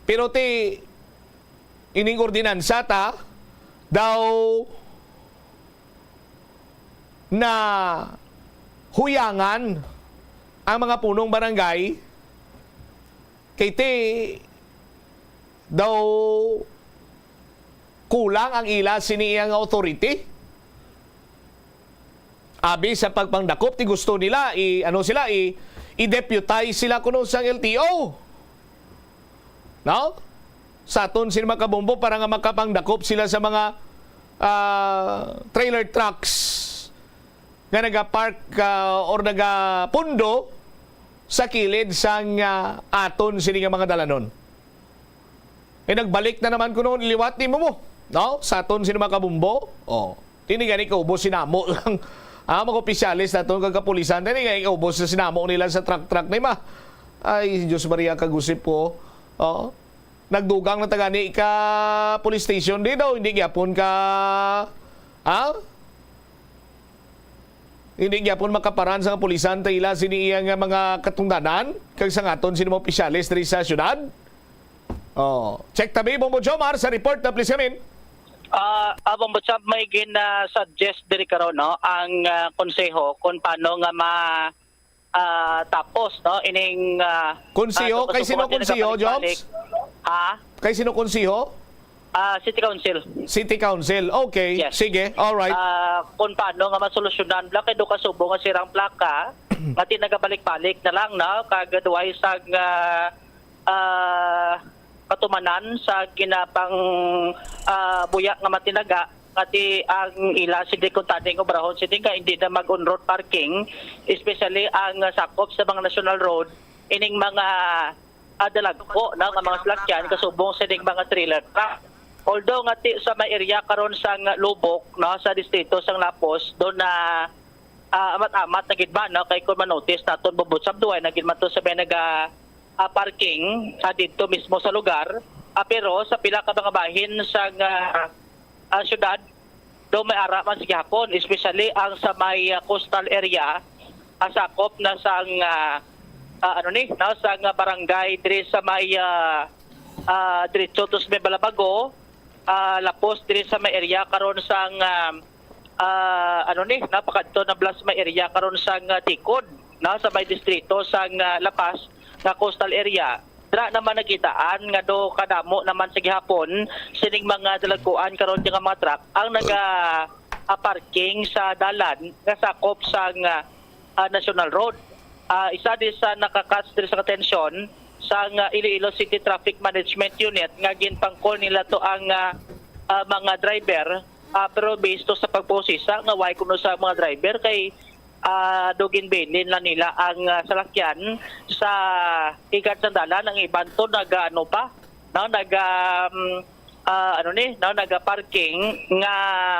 Pero ti ining ordinansa ta daw na huyangan ang mga punong barangay kay ti daw kulang ang ila sini iya nga authority. Abi sa pagpangdakop, ti gusto nila i, ano sila, i, i-deputize sila kuno sang L T O. No? Sa aton sila makabombo para nga makapangdakop sila sa mga, ah, trailer trucks nga nagapark, ah, or nagapundo sa kilid sang, ah, aton sini nga mga dalanon. Eh, nagbalik na naman kuno liwat nimo mo, no? Sa aton sini mga kabombo. Oh. Tini gani kaubos sinamo lang. Ah, mga opisyales naton kag kapulisan, tini gani kaubos sa sinamo nila sa truck-truck ni ma. Ay, Diyos Maria, kagusip ko. Oh. Nagdugang na tagani ka police station di daw, hindi gyapon ka, ha? Hindi gyapon makaparan sa kapulisan ta ila sini iya nga mga katungdanan kag sa ngaton sini mga opisyales diri sa syudad. Oh, check tabi, Bombo Jomar, sa report na, please, kamin. Ah, Abang Butsab, may gina-suggest diri karon, no, ang, ah, konseho kung paano nga ma-, ah, tapos, no, ining, ah, Konseho? Ah, Kay sino susubukan din konseho, nagabalik-balik. Joms? Ha? Kay sino konseho? Ah, City Council. City Council. Okay. Yes. Sige. All right. Ah, kung paano nga masolusyonan, bla, kay do ka subo nga sirang plaka, nga tinagabalik-balik na lang, no? Kag duway sa, ah, ah, katumanan sa ginapang, ah, buya nga matinaga, nga ti ang ila sidi kung tani nga obrahon sidi nga hindi na mag-on-road parking, especially ang sakop sa mga national road, ining mga, ah, dalagko, no, nga mga salakyan kasubong sining mga trailer truck. Although nga ti sa may area karon sang Lubok, no, sa distrito sang Lapos, doon na ah, amat-amat na gid ba, no? Kay kung manotis naton, bubutsab duway na gid man to sa may naga, ah, parking, ah, didto mismo sa lugar. Ah, pero sa pila ka mga bahin sa nga, ah, syudad, do may ara man sa gihapon, especially ang sa may, ah, coastal area, ah, sakop na sang, ah, ah, ano ni, no, sa nga barangay diri sa may, ah, ah, diretso to sa may Balabago, ah, lapos diri sa may area karon sang, ah, ah, ano ni, napakadto na blas may area karon sang, ah, Tikod, no, sa may distrito sang, ah, La Paz nga coastal area. Dira naman nakitaan nga do kadamo naman sa gihapon sining mga dalagkuan karon nga mga truck ang naga, ah, parking sa dalan nga sakop sang, ah, ah, National Road. Ah, isa di sa naka-catch diri sa atensyon sang, ah, Iloilo City Traffic Management Unit nga ginpangkol nila to ang, ah, ah, mga driver, ah, pero based to sa pagposisa nga why kuno sa mga driver kay, ah, do ginbilin lang nila ang, ah, salakyan sa higad sang dalan, ang iban to nag, ah, ano pa, no, nag, um, ah, ano ni, no, naga-parking nga,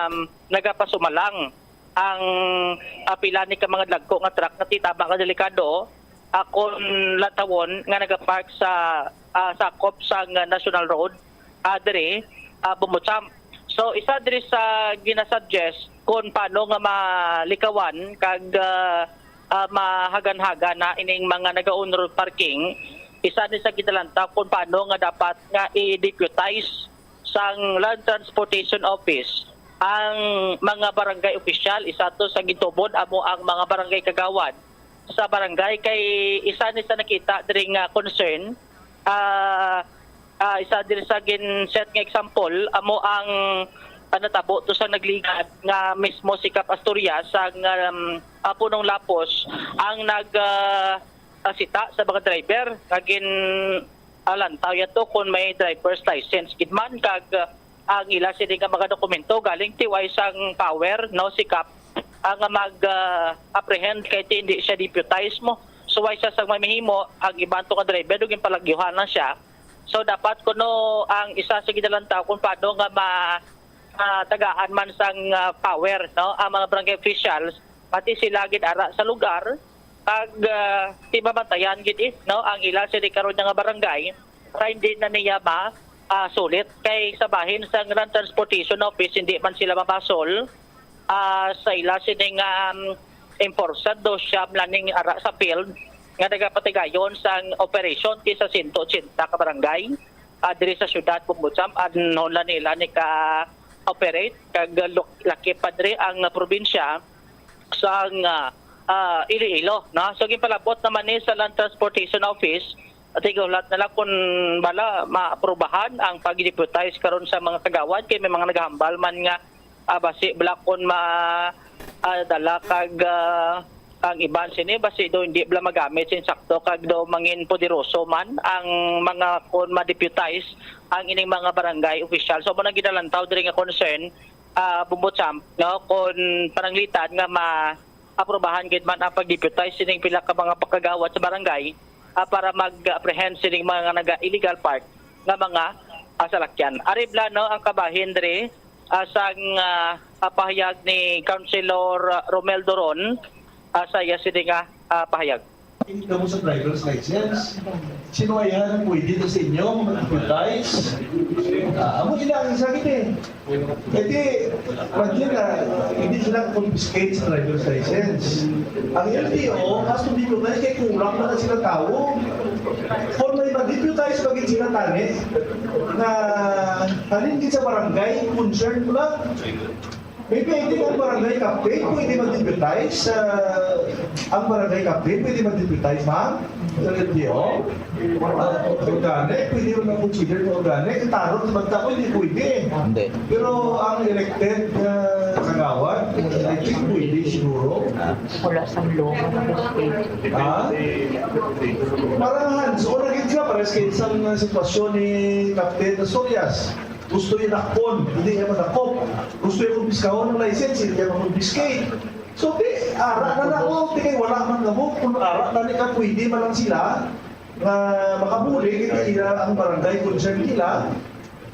um, nagapasumalang ang, ah, pila ni ka mga dagko nga truck nga ti tama nga delikado, ah, kon lantawon nga nagapark sa, ah, sakop sang, ah, National Road, ah, diri, ah, Bumutsamp. So, isa diri sa ginasuggest kung paano nga malikawan kag, ah, ah, mahaganhaga na ining mga nagaunod parking, isa ni sa ginalantaw kung paano nga dapat nga i-deputize sang Land Transportation Office ang mga barangay opisyal. Isa to sa gintubod amo ang mga barangay kagawad sa barangay, kay isa ni sa nakita diri nga concern, ah, ah, isa diri sa gin-set nga example amo ang, ah, natabo to sa nagligad nga mismo si Kap Asturias sa, um, ah, Punong Lapos ang nag, ah, ah, sita sa mga driver nga gin, ah, lantaw yato kung may driver's license gid man kag, ah, ang ila sini nga mga dokumento galing tiway sang power, no, si Kap, ah, nga mag, ah, apprehend kay ti hindi siya deputize mo. So, way siya sang mamihimo, ang iban to nga driver, dugin palagyuhan lang siya. So, dapat kuno ang isa sa ginalantaw kung paano nga ma-, ah, tagaan man sang, ah, power, no, ang mga barangay officials, pati sila gid ara sa lugar, kag, ah, ti mabantayan gid, eh, no, ang ila sini karon nga barangay, para hindi na niya ma, ah, sulit. Kay sa bahin sang Land Transportation Office, hindi man sila mabasol, ah, sa ila sining, um, enforcer, do siyam na ning ara sa field nga nagapatigayon sang operasyon ti sa sento ochenta ka barangay, ah, diri sa siyudad, Bumbocham, anhon la nila ni ka-operate, kag luk-, lakip pa diri ang probinsya sang, ah, ah, Iloilo, no? So, ginpalabot naman ni sa Land Transportation Office, ati, gulat na lang kung bala maaprubahan ang pag-deputize karon sa mga kagawad, kay may mga naghambal man nga, ah, basi bala kung ma-, ah, dala kag, ah, ang iban sini, basi do hindi bala magamit sa insakto kag do mangin poderoso man ang mga kung ma-deputize ang ining mga barangay official. So, mo nang ginalantaw diri nga concern, ah, Bumbocham, no, kung pananglitan nga ma-, aprubahan gid man ang pag-deputize sining pila ka mga pagkagawad sa barangay, ah, para mag-apprehend sining mga naga-illegal park nga mga, ah, salakyan. Ari bala, no, ang kabahin diri, ah, sang, ah, ah, pahayag ni Councilor, ah, Romel Doron, ah, sa iya sini nga, ah, pahayag. Hindi kamo sa driver's license. Sino ay yan ang pwede na sa inyo mag-deputize? Ah, amo ina ang sakit eh. E di, imagine na, hindi sila confiscate sa driver's license. Ang L T O, mas hindi ko na kay kulang na sila tao. Kung may mag-deputize, maging sila tani, na halin din sa barangay, concern ko lang. May pwede ang barangay captain, pwede mag-deputize sa ang barangay captain, pwede mag-deputize, ma'am? Sa L T O? Ah, organic, pwede mo na-consider na organic. Ang tarot, sa banta ko, hindi pwede. Hindi. Pero ang elected, ah, kagawad, I think pwede siguro. Wala sang law nga nag-state. Ha? Parang hands-on na gid ka, pares kay isang, ah, sitwasyon ni Captain Asturias. Gusto niya dakpon, hindi niya madakop. Gusto niya kumpiskahon ang license, hindi niya makumpiskate. So, di, ara na na mo, di kay wala man na mo, kung ara na ni ka, pwede man lang sila nga makabuli, hindi ila ang barangay concern nila.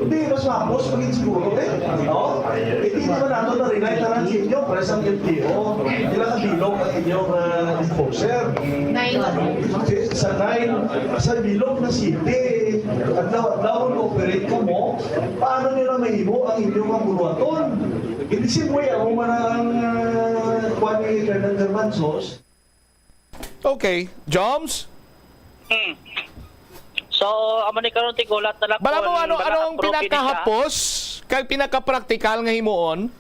Hindi, mas mapos, maging siguro, eh. No? Hindi naman nato na-rely tanan sa inyo, pares ang L T O. Ila ka bilog ang inyong, ah, enforcer. Nine. Sa nine, sa bilog na city, adlaw-adlaw nag-operate kamo, paano nyo na mahimo ang inyong mga buruhaton? In the same way, amo man ang, ah, kuwan ni Colonel Germanzos. Okay. Joms? Hmm. So, amo ni karon, tigulat na lang Bala mo, kung ano, anong bala-approve ini siya. Pinakahapos kag pinakapraktikal nga himuon?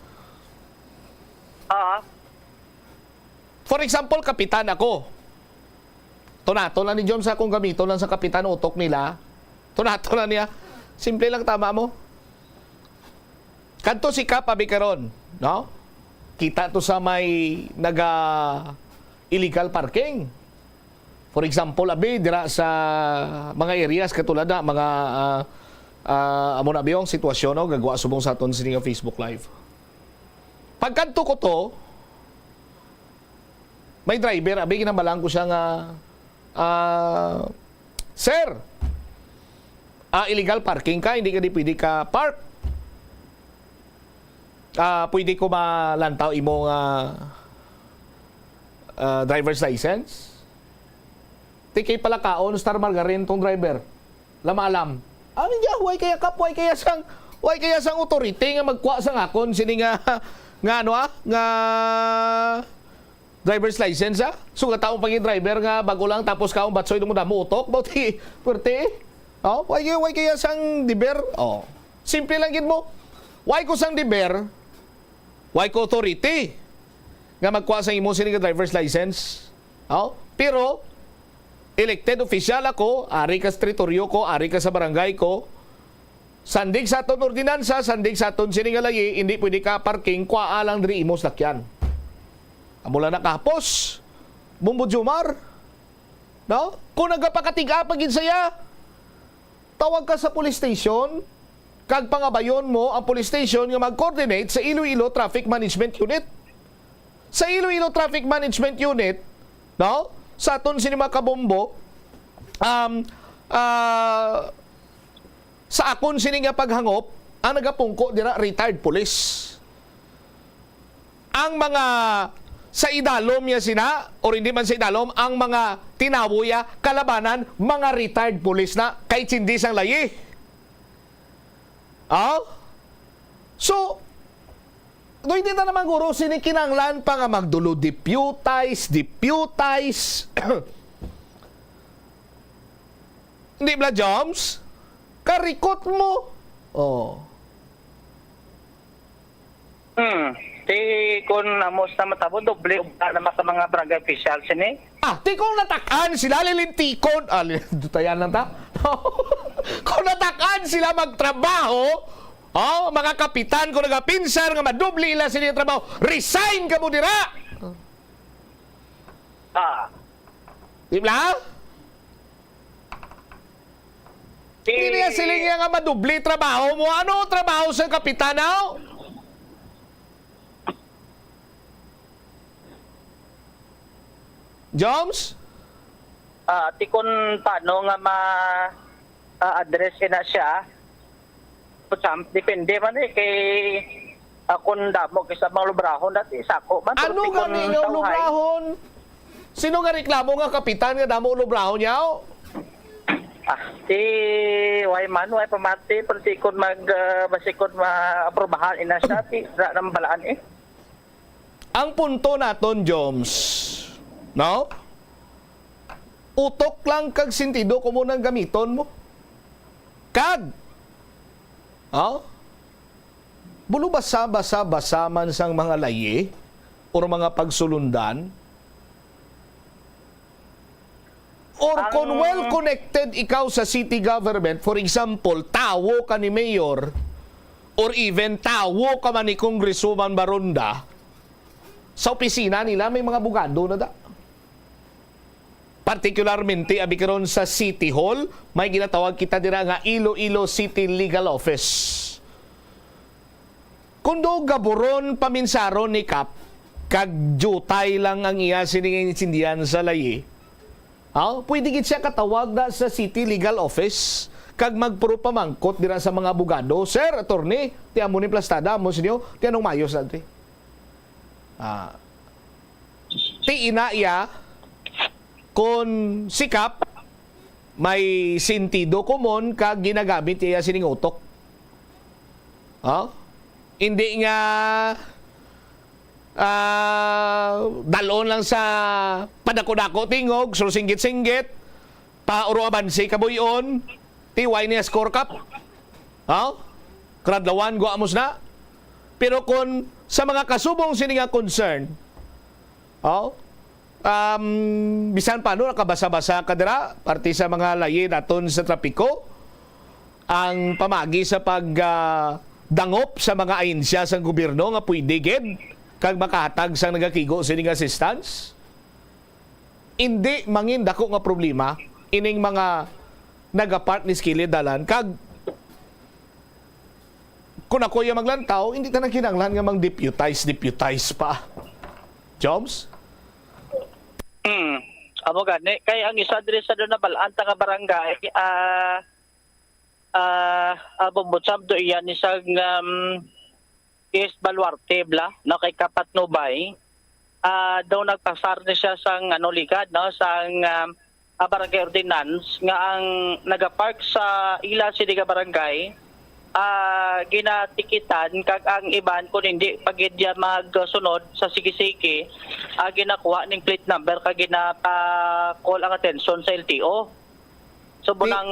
Ah. For example, kapitan ako. Tunato lang ni Joms akong gamiton lang sa kapitan, utok nila. Tunato lang niya. Simple lang, tama mo. Kadto si Kap abi karon, no? Kita to sa may naga illegal parking. For example, abi, dira sa mga areas katulad na mga, ah, ah, amo na biyong sitwasyon, no? Gagwa subong sa aton sini nga Facebook Live. Pagkadto ko to, may driver, abi, ginambalan ko siya nga, ah, "Sir, ah, illegal parking ka, hindi ka di pwede ka park. Ah, pwede ko malantaw imo nga, ah, driver's license?" Ti kay palakaon, Star Margarine, tong driver. Lamalam. Ano niya? Huway kaya kap, huway kaya sang, Why kaya sang authority nga magkuha sang akon sini nga, nga ano, ah, nga driver's license, ah? So, nga taong pagi-driver nga bago lang tapos kaon batsoy mo damo utok, bauti, puwerte, eh. Oh, why kaya, why kaya sang deber? Oh, simple lang gid mo. Why ko sang deber? Why ko authority nga magkuha sa imo sini nga driver's license? Oh, pero elected official ako, ari ka sa teritoryo ko, ari ka sa barangay ko. Sandig sa aton ordinansa, sandig sa aton sini nga layi, hindi pwede ka parking, kuhaa lang diri imo sakyan. Amo lang nakahapos, Bombo Jomar. No? Kung nagapakatig-a pa gid saya, tawag ka sa police station, kag pangabayon mo ang police station nga mag-coordinate sa Iloilo Traffic Management Unit. Sa Iloilo Traffic Management Unit, no? Sa aton sini mga kabombo, um, ah, sa akon sini nga paghangop, ang nagapungko dira retired police. Ang mga sa idalom niya sina, or hindi man sa idalom, ang mga tinawo niya, kalabanan, mga retired police na, kay Chindi sang layi. Oh? So, do hindi na naman guro sini kinanglan pa nga magdulo deputize, deputize. Hindi bala, Joms? Karikot mo. Oh. Hmm. Ti kun amo sa matabo, doble ubra naman sa mga barangay official sini. Ah, ti kung natak-an sila, lilintikon, ah, li- dutayan lang ta. Kung natak-an sila magtrabaho, oh, mga kapitan, kung nagapinsar nga madoble ila sila trabaho, resign ka mo dira. Ah. Di ba? Hindi niya siling niya nga madoble trabaho mo. Ano ang trabaho sa kapitan, aw? Joms? Ah, ti kun paano nga ma-address ina siya? Sam, depende man eh kay akon damo kay sa mga lubrahon dati sako man. Pero Ano ti kun gani nga tawhay, lubrahon? Sino nga reklamo nga kapitan nga damo lubrahon niya? Ah, ti way man, way pamati, pero ti kun mag, ah, basi kun maaprubahan ina siya, ti, na, nang balaan eh. Ang punto naton, Joms, no? Utok lang kag sentido común ang gamiton mo. Kag, oh, bulubasa-basa-basa man sang mga layi or mga pagsulundan, Or kung Ang well connected ikaw sa city government, for example, tawo ka ni mayor, or even tawo ka man ni Congresswoman Baronda, sa opisina nila may mga abogado na da. Partikularmente, abi karon sa City Hall, may ginatawag kita dira nga Iloilo City Legal Office. Kung daw gaburon paminsaron ni Kap, kag diutay lang ang iya sini nga insindihan sa layi, aw, pwede gid siya katawag na sa City Legal Office kag magpuro pamangkot dira sa mga abogado, "Sir, attorney, ti amo ni plastada, amo sinyo, ti anong mayos na ti?" Ah, ti ina iya, kon si Kap, may sentido komon kag ginagamit iya sining utok. Oh? Hindi nga, ah, dalon lang sa padako-dako tingog, so singgit-singgit, pa uro abansi kabuyon, ti way niya score cup. Oh? Kradlawan, gwa amos na. Pero kung sa mga kasubong sini nga concern, oh, um, bisan pa, no, nakabasa-basa ka dira, parte sa mga layi naton sa trapiko, ang pamagi sa pag, ah, dangop sa mga ahensya sang gobyerno nga pwede gid kag makahatag sang nagakigo sining assistance, hindi mangin dako nga problema ining mga nagapark ni kilid dalan. Kag kung ako iya maglantaw, hindi ta na kinahanglan nga mang-deputize, deputize pa. Jobs? Hmm. Amo gani, kay ang isa diri sa doon nabalaan ta nga barangay, ah, ah, ah, Bombo Sam, do iyan isang, um, East Baluarte, bla, no, kay Kapatnubay. Ah, daw nagpasar ni siya sang, ano, ligad, no, sang, um, ah, barangay ordinance nga ang nagapark sa ila sini nga barangay, ah, ginatikitan, kag ang iban, kung hindi pa gid niya magsunod sa sige-sige, ah, ginakuha ning plate number kag ginapa-call ang atensyon sa L T O. So, Di- bunang,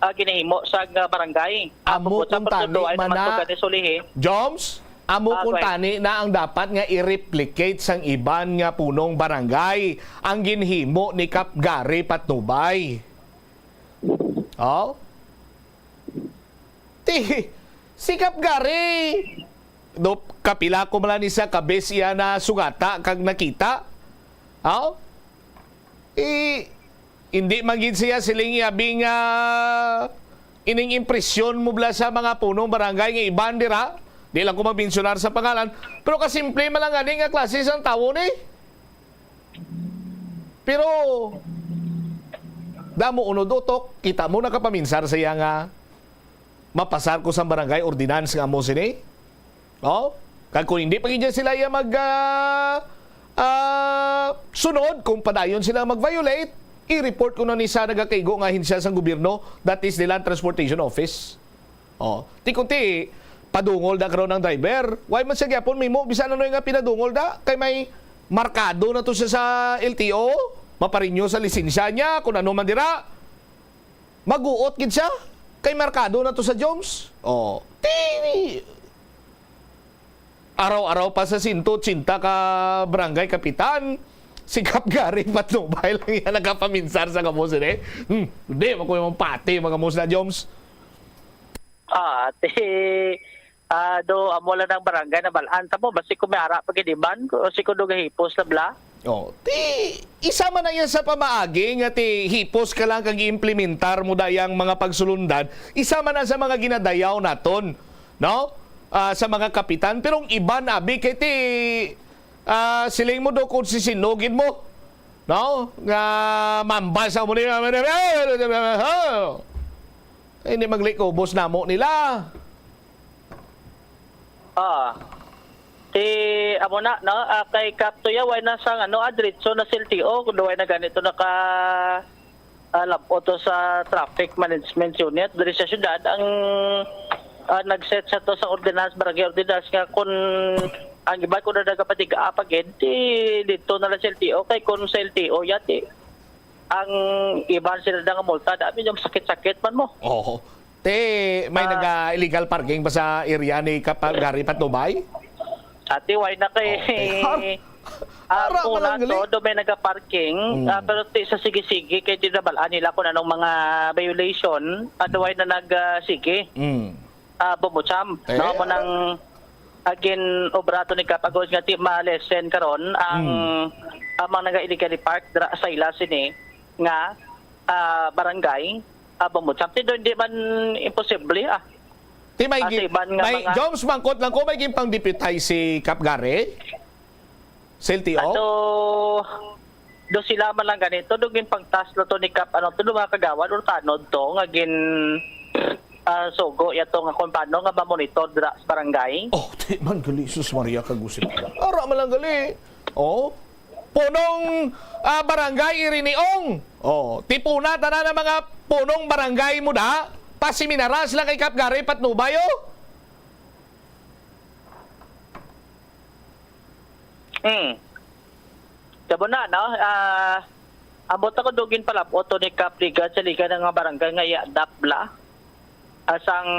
ah, ginahimo sa, ah, barangay. Amo Bukod sa kung tani, proseso, ay naman mana, to gani sulihi. Joms, amo Ah, kung go ahead. Tani na ang dapat nga i-replicate sang iban nga punong barangay ang ginhimo ni Kap Gary Patnubay. Oh? Ti, si Kap Gary, do, kapila ko man lang ni sa kabes iya na sugata kag nakita. Aw? Eh, hindi man gid siya siling iya bing, ah, ining impresyon mo bala sa mga punong barangay nga iban dira. Di lang ko mabinsunar sa pangalan, pero kasimple man lang gani nga klase sang tawo ni. Pero damo unod utok, kita mo nakapaminsar sa iya nga mapasar ko sang barangay ordinance nga amo sini. Oh? Kag kung hindi pa gid sila iya mag, ah, ah, sunod, kung padayon sila mag-violate, i-report ko na ni sa nagakaigo nga ahensya sang gobyerno, that is the Land Transportation Office. Oh, ti kunti padungol da karon ang driver. Why man siya gyapon mimo bisan ano nga pinadungol da? Kay may markado na to siya sa L T O, maparinyo sa lisensya niya, kung ano man dira. Maguot gid siya. Kay markado na to sa Joms. Oh, ti, araw-araw pa sa sento ochenta ka barangay kapitan, si Kap Gary Patnubay lang iya nagapaminsar sa kamo sini. Hmm, di mo ko yung pati, mga musla, Joms. Ah, ti, ah, do, amo lang ang barangay na balaan. Tamo, basi ko may ara pa gid iban, ko, si ko do gahipos na bla. Oh, ti, isa man na yan sa pamaagi nga ti hipos ka lang kag implementar mo dayang mga pagsulundan, isa man na sa mga ginadayaw naton, no? Ah, sa mga kapitan, pero ang iban abi kay ti, ah, siling mo do kung sisinugid mo, no? Nga mambal sa mo ni, hindi maglikubos namo nila. Ah. Ti, amo na, no? Ah, kay Kap Tuya, way na sang, ano, ah, diretso na sa L T O, kung way na ganito naka, ah, lab-ot to sa Traffic Management Unit diri sa syudad, ang, ah, nag-set sa to sa ordinance, barangay ordinance nga kung ang iba ko na nagapatiga pa gid, ti dito na lang sa L T O, kay kung sa L T O ya, ti ang iban sila na nga multa, dami yung sakit-sakit man mo. Oo. Te, may Ah. naga-illegal parking ba sa area ni Kap Gary Patnubay? Ati, way na kay, Okay. Har-, ang hara man una lang gali. To, do may nagaparking, Mm. ah, pero ti sa sige-sige, kay di nabalaan nila kung anong mga violation, at way na nag, ah, sige. Mm. Ah, Bumbo Cham, Eh, no? Mo nang agin obrado ni Kap agod nga ti ma-lessen karon ang, Mm. ang mga naga-illegally parked dira sa ila sini nga, ah, barangay, ah, Bumbo Cham. Ti do, hindi man imposible, ah. Ti may Ah, gi-, sa iban nga may mga Joms, mangkot lang ko, may ginpang-deputize si Kap Gary? Sa L T O? Ato, do sila man lang ganito, do ginpangtas na to ni Kap, ano to, do mga kagawad, or tanod to, nga gin, ah, sugo, yato nga kung paano nga mamonitor dira sa barangay. Oh, di man gali, sus Maria, kag Jose Maria. Ara man lang gali. Oh, punong, ah, barangay Iriniong. Oh, tipuna tanan ang mga punong barangay mo da. Pasiminaras lang kay Kap Gary Patnubay, oh. Hmm. Tabo na, no? Ah, ambot ako dugin palabot to ni Kap Liga sa Liga ng mga Barangay nga i-adapt bla. Ah, sang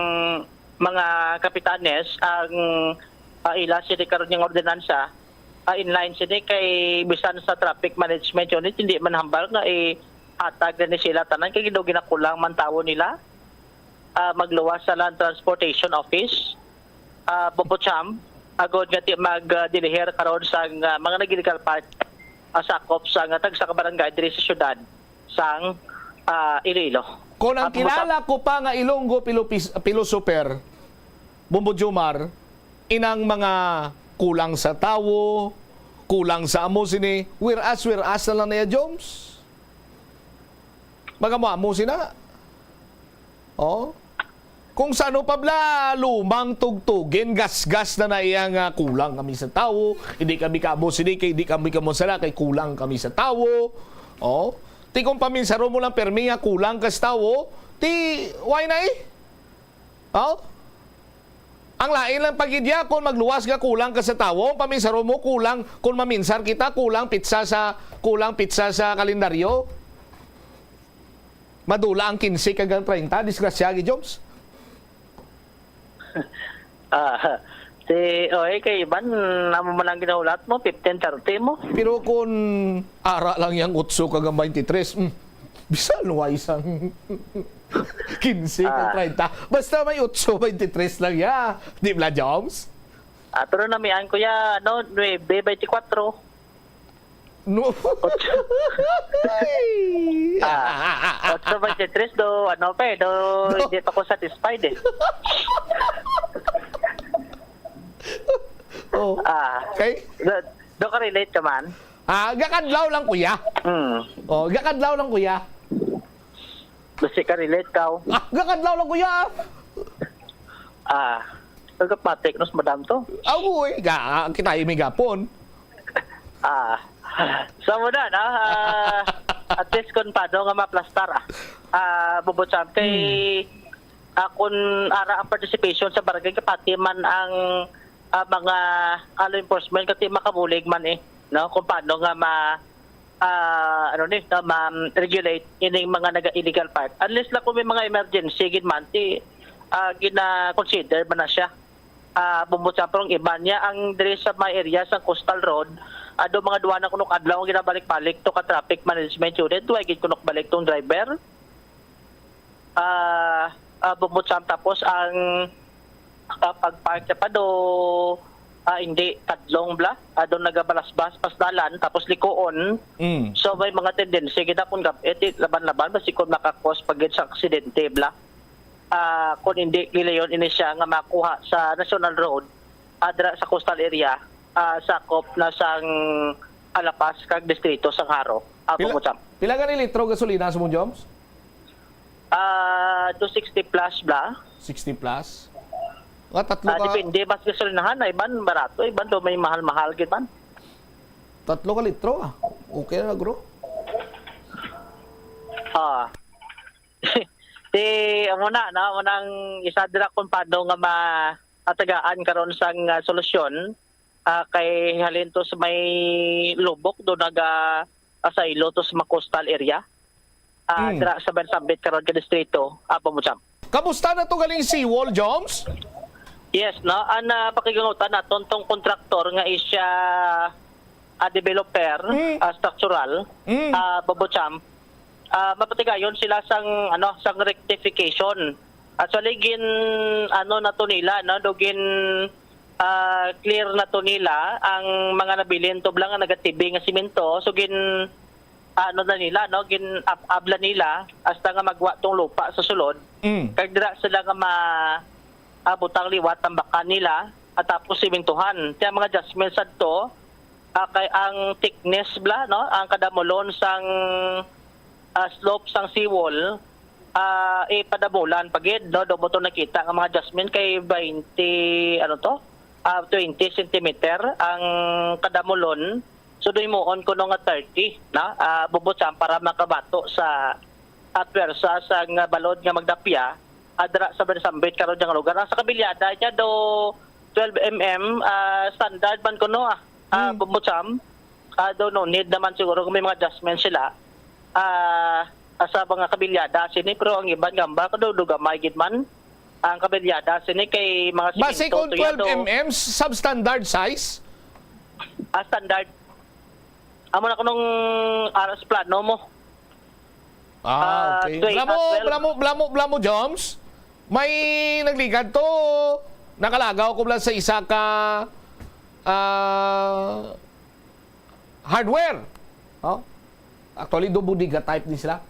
mga kapitanes ang, ah, ila sini karon yung ordinansa, ah, inline sini kay bisan sa traffic management unit, hindi man hambal nga ihatag na ni sila tanan kay daw ginakulang man tawo nila. Ah, magluwas sa Land Transportation Office, ah, Bumbo Cham, agod nga ti-, mag, ah, dilihir karon sang, ah, mga nag-illegal park, ah, sakop sa nga tagsa ka barangay diri sa syudad sang, ah, Iloilo. Kung ang At kilala ko pa nga Ilonggo pilopis-, pilosoper, Bumbo Jomar, inang mga kulang sa tawo, kulang sa amo sini, whereas, whereas na lang niya, Joms. Mga mo amo sina. Oh. Kung sa ano pa bla, lumang tugtugin, gasgas na na iya nga kulang kami sa tawo, hindi kami kamo sini, kay hindi kami kamo sala, kay kulang kami sa tawo. Oh. Ti kung paminsaro mo lang permi nga kulang ka sa tawo, ti why na eh? Oh? Ang lain lang pagidya kung magluwas nga kulang ka sa tawo, paminsaro mo kulang, kung maminsar kita, kulang pitsa sa, kulang pitsa sa kalendaryo. Madula ang kinse kag ang treinta, disgrasya gid, Joms. Ah, si, oy, kay iban, amo man lang ginahulat mo, fifteen thirty mo. Pero kung ara lang yang otso kag ang twenty-three, mm, bisan wa isang kinse kag Ah. treinta. Basta may otso, twenty-three lang ya. Di ba, Joms? Ah, pero namian ko ya, ano, nuebe twenty-four. No. Ay. Ah, otso twenty-three do, ano pa eh, do, Do- hindi pa ko satisfied eh. Oh. Ah, Okay. Do, do ka relate ka man? Ah, gakadlaw lang, kuya. Hmm. Oh, gakadlaw lang, kuya. Basi ka relate ka, oh. Ah, gakadlaw lang, kuya. Ah, nagkapatik nos madam to. Agoy, ga, kita may gapon. Ah, sa muna na, ah, at least kung paano nga maplastar, ah. Ah, Bubutsam, kay, ah, kung ara ang participation sa barangay, kapati man ang, ah, mga law enforcement, kasi makabulig man eh, no? Kung paano nga ma, ah, ano ni, no, ma-regulate ining mga naga-illegal park. Unless lang kung may mga emergency, gid man, ti, ah, gina-consider man na siya. Ah, Bumbot sa prong iba niya ang diri sa may area sa Coastal Road, ado mga duha na kunok adlaw ang ginabalik-balik to ka traffic management unit, way gid kunok balik tong driver. Ah, ah, Bumbot sa tapos ang kapag park pa do, ah, hindi kadlong bla, ado nagabalasbas pas dalan tapos likuon. Mm. So may mga tendency gid akong gab-, iti laban-laban basi kung makakos pa gid sa aksidente bla. Ah, kung hindi gilayon ini siya nga makuha sa National Road, ah, dira sa coastal area, ah, sakop na sang Alapas kag distrito sang Jaro. Ah, Pila, Pumutsam. Pila gani litro gasolina sa mo, Joms? Ah, two sixty plus bla. Sixty plus? Nga tatlo Ah, ka, depende mas gasolinahan na iban barato, iban do may mahal-mahal gid man. Tatlo ka litro ah. Okay na, bro. Ah. Ti amo na, no, amo nang isa dira kung paano nga ma atagaan karon sang, ah, solusyon, ah, kay halin to sa may Lubok do naga asaylo to sa mga coastal area. Ah, Mm. Dira sa Bensambit karon ka distrito, ah, Pumutsam. Kamusta na to galing seawall, Joms? Yes, no? Ang, ah, pakigangutan naton tong kontraktor nga isya, ah, developer, Mm. ah, structural, Mm. ah, Bobocham, ah, mapatigayon sila sang, ano, sang rectification. Actually, gin, ano na to nila, no? Do gin, ah, clear na to nila ang mga nabilin to bla nga nagatibing nga simento. So, gin, ano na nila, no? Gin ab-, abla nila hasta nga magwa tong lupa sa sulod. Mm. Kag dira sila nga ma, ah, butang liwat ang bakan nila at tapos simintuhan. Kaya mga adjustments adto, ah, kay ang thickness bla, no? Ang kadamulon sang, ah, slope sang seawall, ah, ipadamulan pa gid, no? Domo to nakita nga mga adjustment kay twenty, ano to? Ah, twenty centimeter ang kadamulon. So, do himuon kuno nga thirty, na, ah, Bubutsam para makabato sa, ah, pwersa sang balod nga magdapya, ah, dira sa Bensambit karon nga lugar. Ang sa Kabiliada niya do twelve M M, ah, standard man kuno, ah, ah, Hmm. Bubutsam. Ah, do no need naman siguro kung may mga adjustment sila. Ah, ah, sa mga Kabiliada sini, pero ang iban gamba kuno do gamay gid man ang Kabiliada sini kay mga Basi simento kung to yan, twelve M M, substandard size? Ah, standard. Amo na kunong aras plano mo. Ah, Ah, okay. twelve, Blamo, ah, twelve. blamo, blamo, blamo, Joms. May nagligad to. Nakalagaw ko lang sa isa ka, ah, hardware. Oh? Actually, do bodega type ni sila.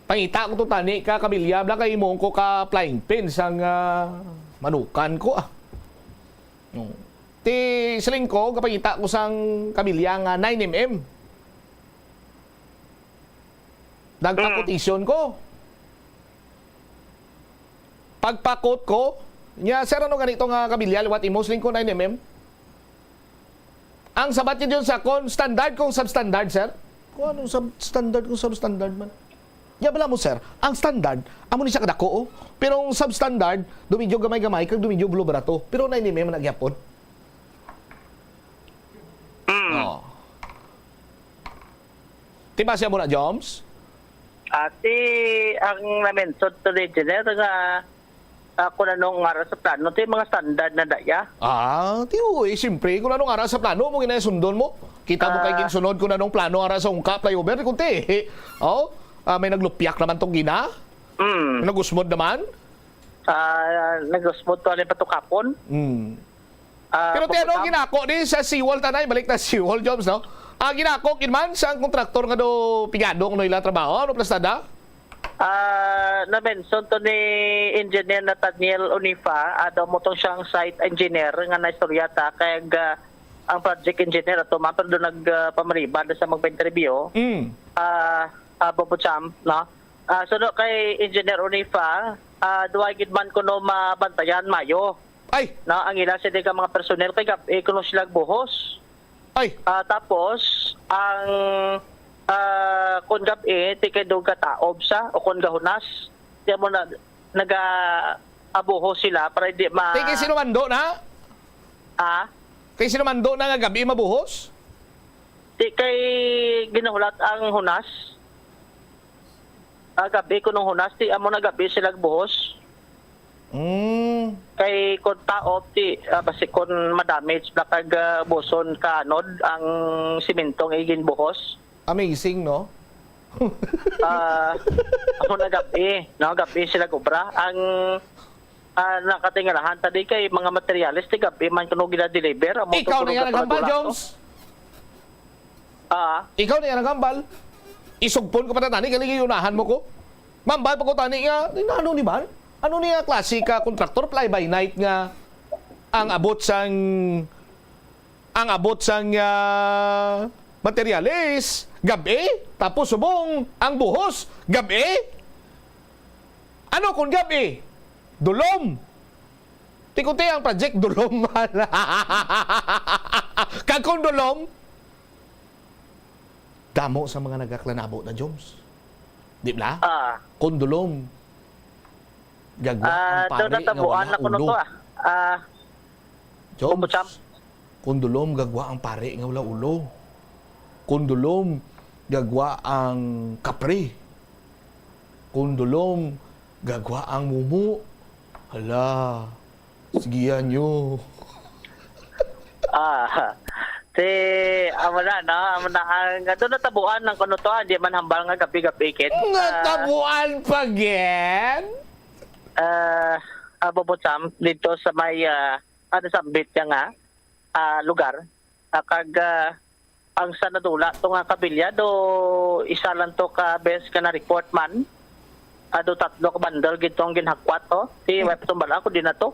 Pangita ko to tani ka kabilya, bla kay himuon ko ka flying pin sang, ah, manukan ko, ah. No. Ti siling ko, kapangita ko sang kabilya nga nine M M. Nagpa-quotation ko. Pagpa-quote ko, niya, "Sir, ano ganito nga kabilya liwat imo?" Siling ko, "Nine M M." Ang sabat niya dyan sa akon, standard kung substandard, sir. Kung anong sub-, standard kung substandard man. Nya bala mo, sir, ang standard, amo ni siya kadako, oh. Pero ang substandard, do medyo gamay-gamay, kag do medyo blo-barato. Pero na ini may man nagyapon. Mm. Oh. Di ba siya muna, Joms? Ati, ang na-mention to ni Engineer nga, ah, kung anong ara sa plano, ti mga standard na daya. Ah, ti, uy, siyempre, kung anong ara sa plano mo, ginasundon mo. Kita mo kay Ah. ginsunod kung anong plano ara sa Ungka flyover, kung ti, oh, ah, may naglupyak naman tong gina. Mm. Nagusmod naman. Ah, nagusmod to, ano, patukapon. Mm. Ah, Pero ti, ano, pagkatap- ginako ni sa seawall, tanay, balik na seawall, Joms, no? Ah, ginako, kinman, sa ang kontraktor nga do pigado, ano ila trabaho, ano plastada? Ah, na-mention to ni Engineer Nathaniel Onifa, ah, daw mo tong siyang site engineer nga naistorya ta, kay, ah, ang project engineer ato man, pero doon nag, ah, pamariban sa magpa-interview. Mm. Ah, ah, Bobo Champ, no? Ah, so, no, kay Engineer Onifa, ah, duwa gid man kuno mabantayan mayo. Ay! No, ang ila sila ka mga personnel kay gab-, eh, kuno sila buhos. Ay! Ah, tapos, ang, ah, kung gab-, eh, ti kay do gataob sa o kung gahunas, di mo na, naga-, abuhos sila para di ma- Ti kay sino mando na? Ah? Kay sino mando na nga gab-i mabuhos? Ti kay ginahulat ang hunas. Ah, gab-i kunong hunas, ti amo na gab-i sila buhos. Mm. Kay kung taop, ti, ah, basi kung ma-damage na kag, ah, buson ka anod ang simento nga iginbuhos. Amazing, no? Ah, amo na gab-i, no? Gab-i sila gobra. Ang, ah, nakatingalahan ta di kay mga materyales, ti gab-i man kuno gina-deliver. Amo to Ikaw kuno na yan ang hambal, gapagadulas, no? Jones. Ah. Ikaw na yan ang hambal. Isugpon ko pa na tani, galing iunahan mo ko. Mambal pa ko tani nga, ano ni man? Ano ni nga klase ka kontraktor, fly by night nga ang abot sang, ang abot sang, ah, materyales, gab-i, tapos subong ang buhos, gab-i? Ano kung gab-i? Dulom. Ti kunti ang project, dulom man. Kag kung dulom, damo sa mga nagaklanabo na, Joms. Di ba? Ah. Kung dulom, gagwa Ah, ang pare doon nga natabuan wala na kuno ulo. To, ah. Ah, Joms, Kumbutsa. Kung dulom, gagwa ang pare nga wala ulo. Kung dulom, gagwa ang kapre. Kung dulom, gagwa ang mumu. Hala, sigihan nyo. Ah, si, amo na, no? Amo na ang, ato natabuan ng kuno to, ah, di man hambal nga gabi-gabi, kit. Natabuan pa, gen? Ah, ah, Bobo Sam, dito sa may, ah, ano, sa ambit niya nga, ah, lugar. Ah, kag, ah, ang sa nadula to nga kabilya, do isa lang to ka beses ka na-report man. Ah, do tatlo ka bundle gid to ang ginhakwat, oh. Si Hmm. wife tumbal ako, di na to.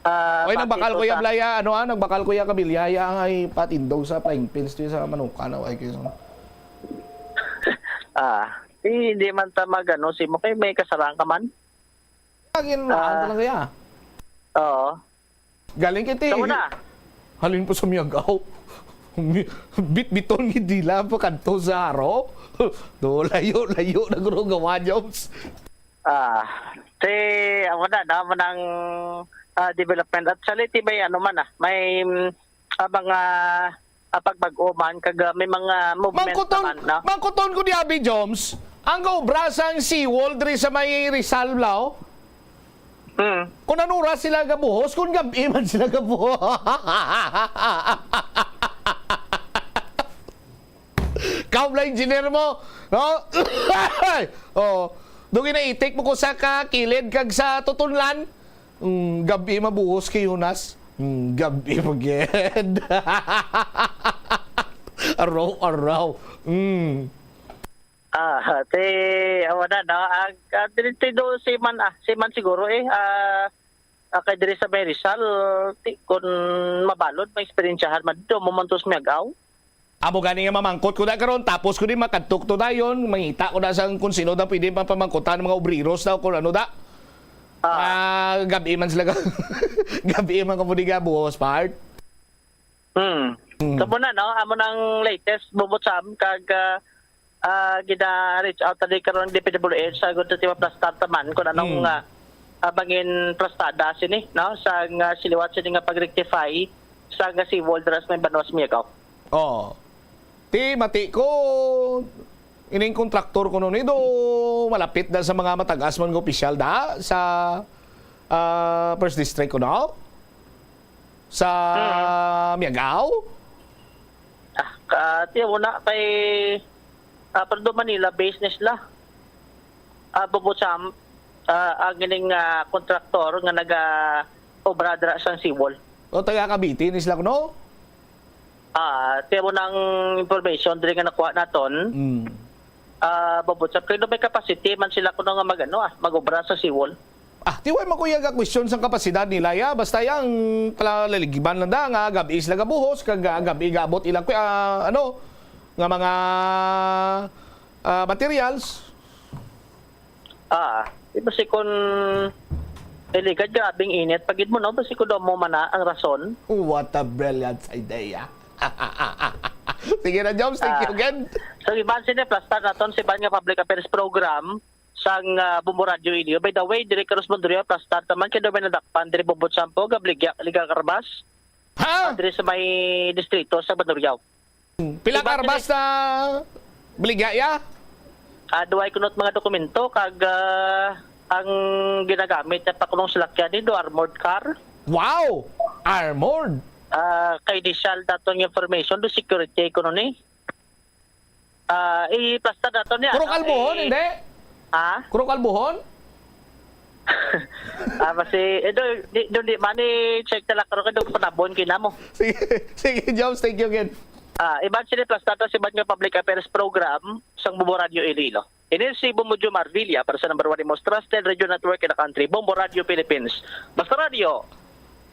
Ah, Oy, bakit nagbakal to ko ya sa blaya, ano, ah, nagbakal ko ya kabilya, ya ang ay patindog sa frying pins to sa manukan, oh, ay, kay so. Ah, di, hindi man ta mag-ano, si mo kay may kasarang ka man. Lagi na Ah. talaga ya. Oo. Galing kiti. Sa una. Halin po sa Miagaw. Bit-biton ni dila pa kadto sa haro. Do, layo, layo na guro gawa, Jobs. Ah, ti, amo na, no? Amo nang, ah, development. Actually, ti may ano man, ah, may, mm, ah, mga, ah, pagbag-o man, kag, ah, may mga movement Mangkuton, naman, no? mangkuton ko di abi, Joms. Ang gaobra sang seawall diri sa may Rizal, Lao, Hmm. Kung anong oras sila gabuhos, kung gabi man sila gabuhos. Kaw lang engineer mo, no? Oh, do ginaitik mo ko sa kakilid kag sa tutunlan. Mm, gabi mabuhos kay Jonas. Mm, gabi pa gid. Araw-araw. Mm. Ah, ti, awa na, no? Ang, ah, diri ti do si man, ah, si man siguro, eh, ah, ah, kay diri sa may Rizal, ti, kun mabalod, may eksperyensyahan man do, mo man tos Miag-aw. Amo gani nga mamangkot ko na karon, tapos ko di makadto to dayon, mangita ko na sang kung sino daw pwede mapamangkutan, mga obreros daw, kung ano da. Ah. Ah, gabi man sila ka-, gabi man ka mo di gabuhos, part. Hmm. Hmm. Kamo na, no? Amo nang latest, Bobo Sam, kag, ah, Ah, gina-reach out na din karon ang D P W H sa gusto ti maplastar taman kung anong, Hmm. ah, ah, mangin plastada sini, no? Sa nga siliwat sini nga pag-rectify sa nga seawall dira sa may Banwas Miagao. Oh. Ti mati ko, ining kontraktor ko nun, eh, do malapit na sa mga matag-as man nga opisyal da sa, ah, First District ko, no? Sa Hmm. Miagao? Ah, ka, ti, wala kay, ah, pero do Manila, business la. Ah, Bobo Champ, ah, ang ining, ah, kontraktor nga naga-obra dira sa seawall. O, taga Cavite ni sila, no? Ah, ti, mo nang information diri nga nakuha naton. Mm. Ah, Bobo Champ, kay do may capacity man sila kuno nga mag, ano, ah, mag-obra sa seawall. Ah, ti, way makuyag ang question sang kapasidad nila, ya. Basta yang pala laligiban lang da nga gabi sila gabuhos, kag, ah, gabi gaabot ilang kwi-, ah, ano, nga mga, ah, materials. Ah, di ba si kun delikad, grabing init. Pagid mo, no? Basi ko daw mo man na ang rason. What a brilliant idea. Sige na, Joms. Thank you Ah. again. So, iban sini, plastar naton si Ban nga Public Affairs Program sang, ah, Bombo Radio Iloilo. By the way, diri ka Rosmondrio, plastar taman kay daw may nadakpan diri Bombo Champo, Gabligya, Liga Karbas. Ha? Ah, diri sa may distrito sa Banduriao. Pila Iba ka arbas sila na baligya, ya? Ah, duway kunot mga dokumento kag, ah, ang ginagamit na pakulong salakyan ni do armored car. Wow! Armored? Ah, kay initial daton nga information do security kuno ni. Ah, i-plastar nato niya, Kuro no? Kalbuhon, Eh, hindi? Ha? Kuro Kalbuhon? Ah, basi, eh, do, di, do, di, mani, check na lang, karo ka, do, panabon, kinamo. Sige, sige, Joms, thank you again. Ah, iban sini, plastar ta si Ban nga Public Affairs Program, sang Bombo Radio Iloilo. Ini si Bombo Jomar Villa para sa number one most trusted radio network in the country, Bombo Radio Philippines. Basta Radio,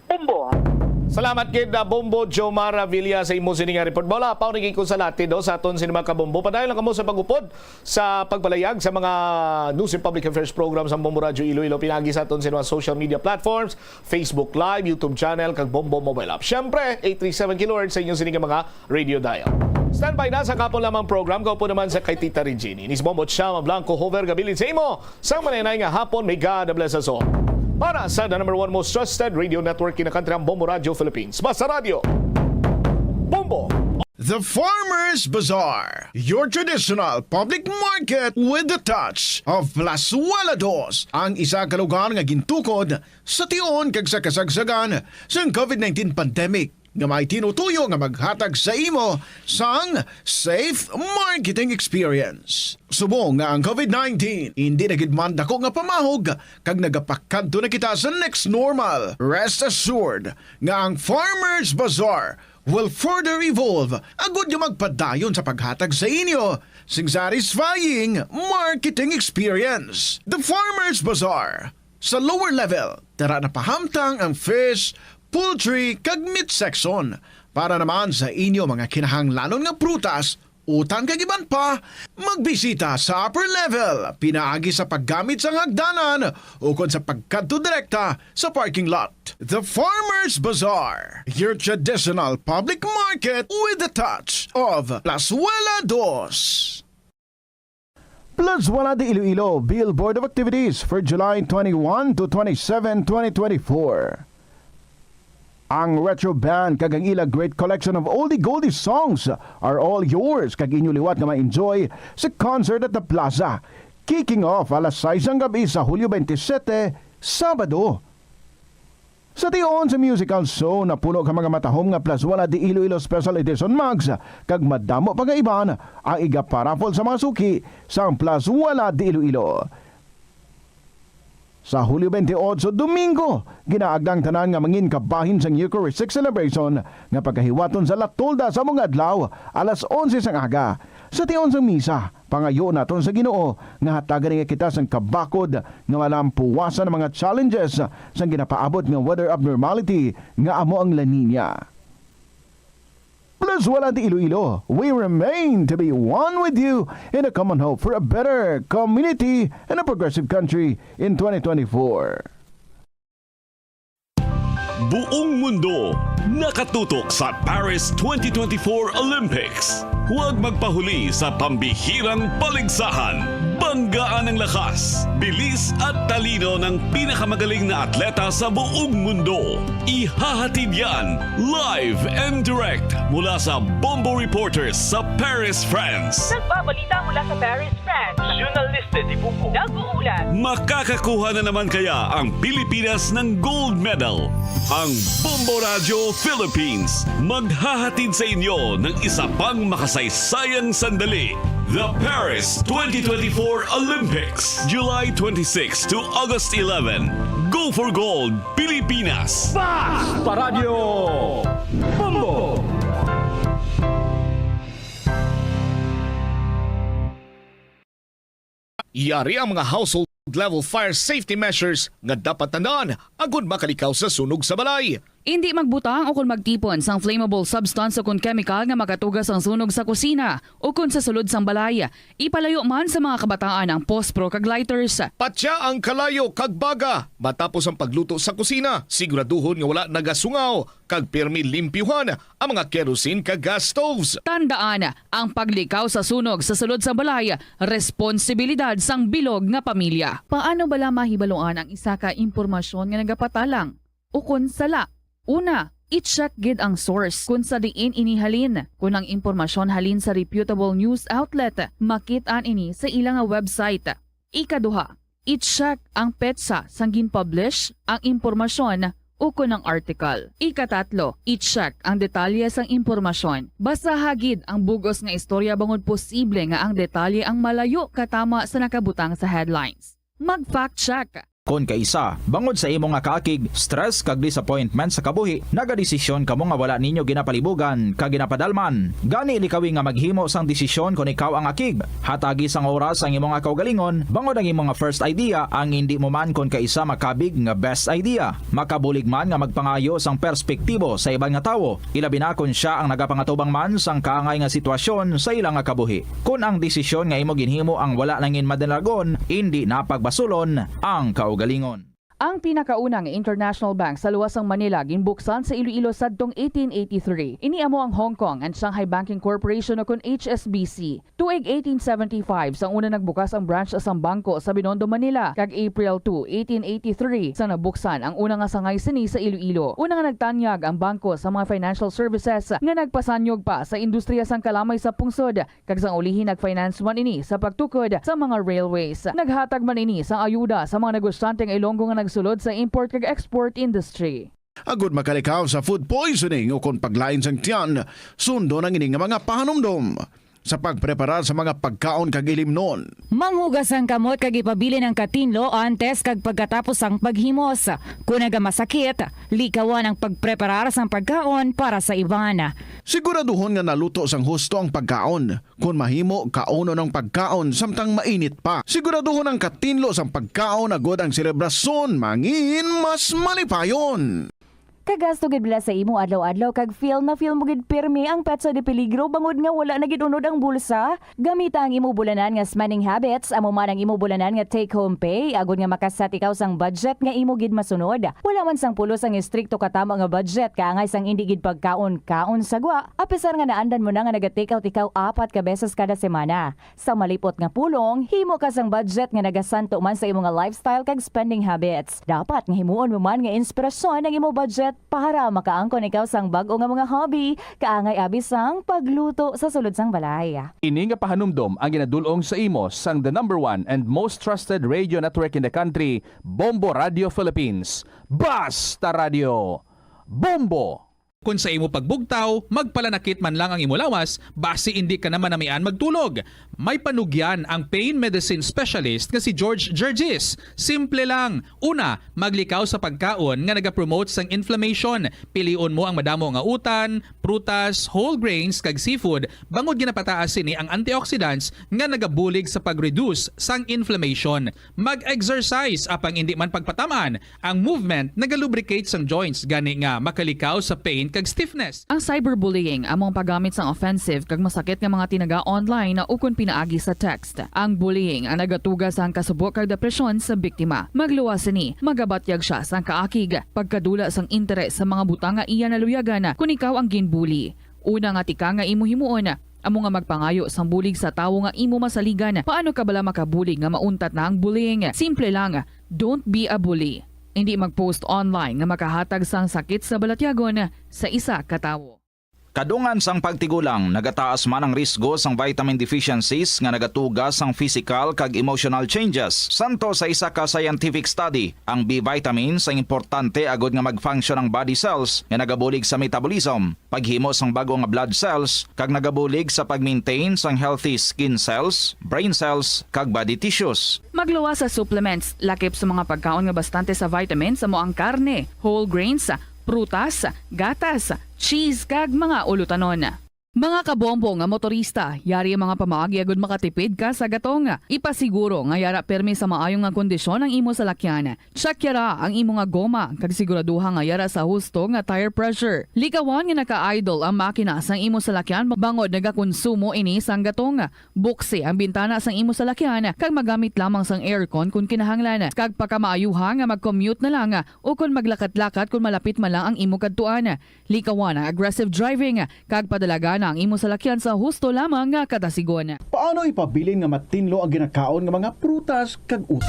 Bombo. Salamat gid, ah, Bombo Jomar Villa, sa imo sini nga report. Wala pa, naging ko sa latin, no, sa aton sini mga kabombo. Padayon lang kamo sa pag-upod sa pagpalayag sa mga news and public affairs programs ang Bombo Radyo Iloilo, pinagi sa aton sa mga social media platforms, Facebook Live, YouTube channel, kag Bombo mobile app. Siyempre, eight three seven kilohertz sa inyong sining mga radio dial. Standby na sa kapon lamang program, kaupo naman sa kay Tita Regine. Inis Bombo Chama Blanco, hover gabilin sa imo. Sang maninay nga hapon, may God bless us all. Para sa the number one most trusted radio network in the country, ang Bombo Radyo Philippines. Basta Radyo, Bombo! The Farmers Bazaar, your traditional public market with the touch of Plazuela Dos, ang isa ka lugar nga gintukod sa tion kag sa kasagsagan sang covid nineteen pandemic, nga may tinutuyo nga maghatag sa imo sang safe marketing experience. Subong nga ang covid nineteen indi na gid man dako nga pamahog kag nagapakadto na kita sa next normal, rest assured nga ang Farmers Bazaar will further evolve agud nga magpadayon sa paghatag sa inyo sing satisfying marketing experience. The Farmers Bazaar, sa lower level, tara na pahamtang ang fish, poultry, kag meat section. Para naman sa inyo mga kinahanglanon nga prutas, utan kag iban pa, magbisita sa upper level, pinaagi sa paggamit sang hagdanan ukon sa pagkadto direkta sa parking lot. The Farmers Bazaar, your traditional public market with the touch of Plazuela Dos. Plazuela de Iloilo Billboard of Activities for July twenty-one to twenty-seven, twenty twenty-four. Ang Retro Band kag ang ila great collection of oldie goldie songs are all yours, kag inyo liwat nga ma-enjoy sa concert at the plaza, kicking off alas sais sang gabi sa Hulyo twenty-seven, Sabado. Sa tion sa musical show, napuno ka mga matahom nga Plazuela de Iloilo Special Edition mugs, kag madamo pa nga iban ang iga-paraffle sa mga suki sang Plazuela de Iloilo. Sa Hulyo twenty-eight, Domingo, ginaagda ang tanan nga mangin kabahin sang Eucharistic celebration nga pagahiwaton sa La Tolda sa among adlaw, alas onse sang aga. Sa tion sang misa, pangayo naton sa Ginoo nga hatagan niya kita sang kabakod nga malampuwasan ang mga challenges sang ginapaabot nga weather abnormality nga amo ang La Niña. Plazuela de Iloilo, we remain to be one with you in a common hope for a better community and a progressive country in twenty twenty-four. Buong mundo nakatutok sa Paris twenty twenty-four Olympics. Huwag magpahuli sa pambihirang paligsahan. Banggaan ang lakas, bilis at talino ng pinakamagaling na atleta sa buong mundo. Ihahatid yan live and direct mula sa Bombo Reporters sa Paris, France. Nagbabalita mula sa Paris, France. Journalista di Buko. Nag-uulat. Makakakuha na naman kaya ang Pilipinas ng gold medal? Ang Bombo Radyo Philippines maghahatid sa inyo ng isa pang makasaysayang sandali. The Paris twenty twenty-four Olympics, July twenty-six to August eleven. Go for Gold, Pilipinas! Basta Radyo Bombo! Yari ang mga household level fire safety measures nga dapat tandaan agud makalikaw sa sunog sa balay. Indi magbutang o kon magtipon sang flammable substance o kon kemikal nga makatuga sang sunog sa kusina o kon sa sulod sang balay. Ipalayo man sa mga kabataan ang pospro kag lighters. Patya ang kalayo kag baga matapos ang pagluto sa kusina. Siguraduhon nga wala nagasungaw kag pirmi limpyuhan ang mga kerosene kag gas stoves. Tandaan, ang paglikaw sa sunog sa sulod sang balay, responsibilidad sang bilog nga pamilya. Paano bala mahibaluan ang isa ka impormasyon nga nagapatalang ukon sala? Una, i-check gid ang source kon sa diin ini halin. Kon ang impormasyon halin sa reputable news outlet, makit-an ini sa ila nga website. Ikaduha, i-check ang petsa sang gin-publish ang impormasyon ukon ang article. Ikatatlo, i-check ang detalye sang impormasyon. Basaha gid ang bug-os nga istorya bangod posible nga ang detalye ang malayo katama sa nakabutang sa headlines. Mag-fact check. Kon kaisa, bangod sa imo nga kaakig, stress kag disappointment sa kabuhi, nagadesisyon kamo nga wala ninyo ginapalibugan kag ginapadalman. Gani, likawi nga maghimo sang desisyon kon ikaw ang akig. Hatagi sang oras ang imo nga kaugalingon, bangod ang imo nga first idea ang indi mo man kon kaisa makabig nga best idea. Makabulig man nga magpangayo sang perspektibo sa iban nga tawo, ilabi na kon sia ang nagapangatubang man sang kaangay nga sitwasyon sa ila nga kabuhi. Kon ang desisyon nga imo ginhimo ang wala nangin madalagon, indi na pagbasulon ang kaugalingon. Ang pinakauna nga international bank sa luwas sang Manila ginbuksan sa Iloilo sadtong eighteen eighty-three. Ini amo ang Hong Kong and Shanghai Banking Corporation, o kon H S B C. Tuig eighteen seventy-five, sang una nagbukas ang branch sang bangko sa Binondo, Manila, kag April two, eighteen eighty-three, sang nabuksan ang una nga sangay sini sa Iloilo. Una nga nagtanyag ang bangko sa mga financial services nga nagpasanyog pa sa industriya sang kalamay sa pungsod, kag sang ulihi nag-finance man ini sa pagtukod sa mga railways. Naghatag man ini sang ayuda sa mga negosyante nga Ilonggo nga nagsulod sa import kag export industry. Agud makalikaw sa food poisoning ukon paglain sang tiyan, sundon ang ini nga mga pahanumdom sa pagpreparar sa mga pagkaon kag ilimnon. Manghugas ang kamot kag ipabilin ang katinlo antes kag pagkatapos sang paghimos. Kon nagamasakit, likawan ang pagpreparar sang pagkaon para sa iban. Siguraduhon nga naluto sang husto ang pagkaon. Kon mahimo, kaunon ang pagkaon samtang mainit pa. Siguraduhon ang katinlo sang pagkaon agud ang selebrasyon mangin mas malipayon. Kagasto gid bala sa imo adlaw-adlaw kag feel na feel mo gid pirmi ang petsa de peligro bangod nga wala na gid unod ang bulsa? Gamita ang imo bulanan nga spending habits, amo man ang imo bulanan nga take-home pay, agod nga maka-set ikaw sang budget nga imo gid masunod. Wala man sang pulos ang estrikto katama nga budget, kaangay sang indi gid pagkaon-kaon sa gwa, apisar nga naandan mo na nga naga-take out ikaw apat ka beses kada semana. Sa malipot nga pulong, himo ka sang budget nga nagasanto man sa imo nga lifestyle kag spending habits. Dapat nga himuon mo man nga inspirasyon ang imo budget para makaangkon ikaw sang bag-o nga mga hobby, kaangay abi sang pagluto sa sulod sang balay. Ini nga pahanumdom ang ginadul-ong sa imo sang the number one and most trusted radio network in the country, Bombo Radio Philippines. Basta Radio! Bombo! Kon sa imo pagbugtaw, magpalanakit man lang ang imo lawas, basi indi ka na manamian magtulog. May panugyan ang pain medicine specialist nga si George Gergis. Simple lang. Una, maglikaw sa pagkaon nga nagapromote sang inflammation. Pilion mo ang madamo nga utan, prutas, whole grains, kag seafood, bangod ginapataas sini ang antioxidants nga nagabulig sa pag-reduce sang inflammation. Mag-exercise, apang indi man pagpatam-an. Ang movement nagalubricate sang joints, gani nga makalikaw sa pain kag stiffness. Ang cyberbullying amo ang paggamit sang offensive kag masakit nga mga tinaga online ukon pinaagi sa text. Ang bullying ang nagatuga sang kasubo kag depresyon sa biktima. Magluwas sini, magabatyag sia sang kaakig, pagkadula sang interes sa mga butang nga iya naluyagan kon ikaw ang ginbully. Una nga tika nga imo himuon, amo nga magpangayo sang bulig sa tawo nga imo masaligan. Paano ka bala makabulig nga mauntat na ang bullying? Simple lang, don't be a bully. Hindi mag-post online nga makahatag sang sakit sa balatyagon sa isa ka tawo. Kadungan sang pagtigulang, nagataas man ang risgo sang vitamin deficiencies nga nagatuga sang physical kag emotional changes. Santo sa isa ka scientific study, ang B vitamins ang importante agod nga mag-function ang body cells nga nagabulig sa metabolism, paghimo sang bag-o nga blood cells, kag nagabulig sa pag-maintain sang healthy skin cells, brain cells, kag body tissues. Magluwas sa supplements, lakip sa mga pagkaon nga bastante sa vitamins, amo ang karne, whole grains, prutas, gatas, cheese, kag mga ulutanon. Mga kabombo nga motorista, yari ang mga pamaagi agud makatipid ka sa gatong. Ipasiguro nga yara pirmi sa maayo nga kondisyon ang imo salakyan. Check yara ang imo nga goma, kag siguraduha nga yara sa husto nga tire pressure. Likawan nga naka-idle ang makina sang imo salakyan bangod nagakonsumo ini sang gatong. Buksi ang bintana sang imo salakyan kag magamit lamang sang aircon kon kinahanglan, kag pakamaayuha nga mag-commute na lang o kon maglakat-lakat kon malapit man lang ang imo kadtuan. Likawan ang aggressive driving, kag padalagan ang imo salakyan sa husto lamang nga katasigon. Paano ipabilin nga matinlo ang ginakaon nga mga prutas kag ut-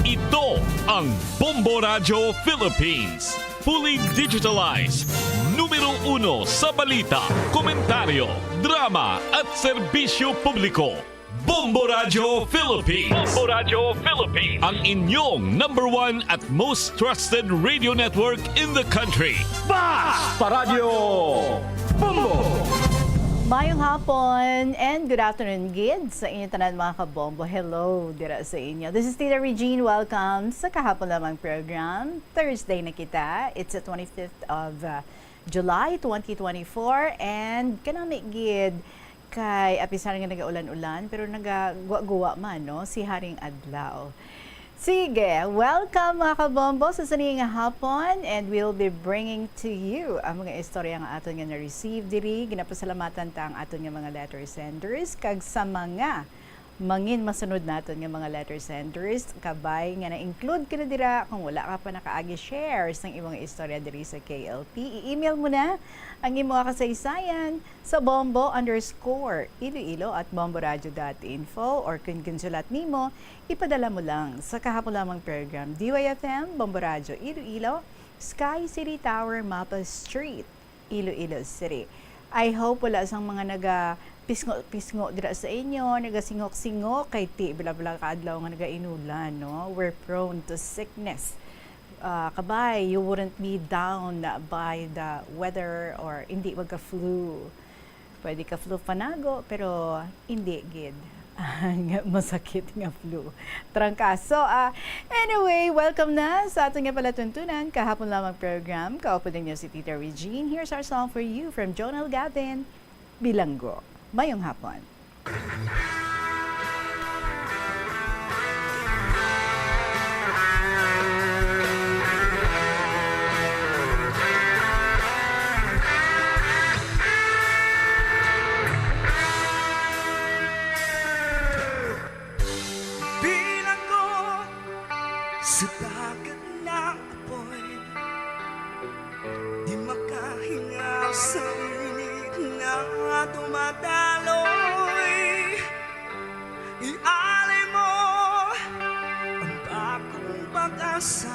Ito ang Bombo Radyo Philippines. Fully digitalized. Numero uno sa balita, komentaryo, drama at serbisyo publiko. Bombo Radyo Philippines. Bombo Radyo Philippines. Ang inyong number one at most trusted radio network in the country. Basta Radyo Bombo! Mayong hapon and good afternoon gid sa inyo tanan, mga kabombo. Hello dira sa inyo. This is Tita Regine. Welcome sa Kahapon Lamang program. Thursday na kita. It's the twenty-fifth of uh, July twenty twenty-four, and kanami gid kay apisar nga nagaulan-ulan, pero nagaguwa-guwa man, no, si Haring Adlaw. Sige, welcome, mga kabombo, sa sini nga hapon, and we'll be bringing to you ang mga istorya nga aton nga na-receive diri. Ginapasalamatan ta ang aton nga mga letter senders, kag sa mga mangin masunod naton nga mga letter senders, kabay nga na-include ka na dira. Kung wala ka pa nakaagi, share sang imong istorya diri sa K L P. I-email mo na ang imong kasaysayan sa bombo underscore iloilo at bomboradio dot info, or kung ginsulat nimo, ipadala mo lang sa Kahapon Lamang program, D Y F M, Bombo Radyo Iloilo, Sky City Tower, Mapa Street, Iloilo City. I hope wala sang mga naga pisngo-pisngo dira sa inyo, nagasingok-singok, kay ti bila-bila ka adlaw nga nagainulan, no? We're prone to sickness. Ah, kabay, you wouldn't be down by the weather or hindi magka-flu. Pwede ka flu panago, pero hindi gid ang masakit nga flu. Trangkaso, ah. Anyway, welcome na sa aton nga palatuntunan. Kahapon lamang program, kaupod ninyo si Tita Regine. Here's our song for you from Jonel Gavin, Bilanggo. Mayong hapon. Bilanggo sa dagat nga apoy, di makahingaw sa init nga dumadaloy. Ialay mo ang bagong pag-asa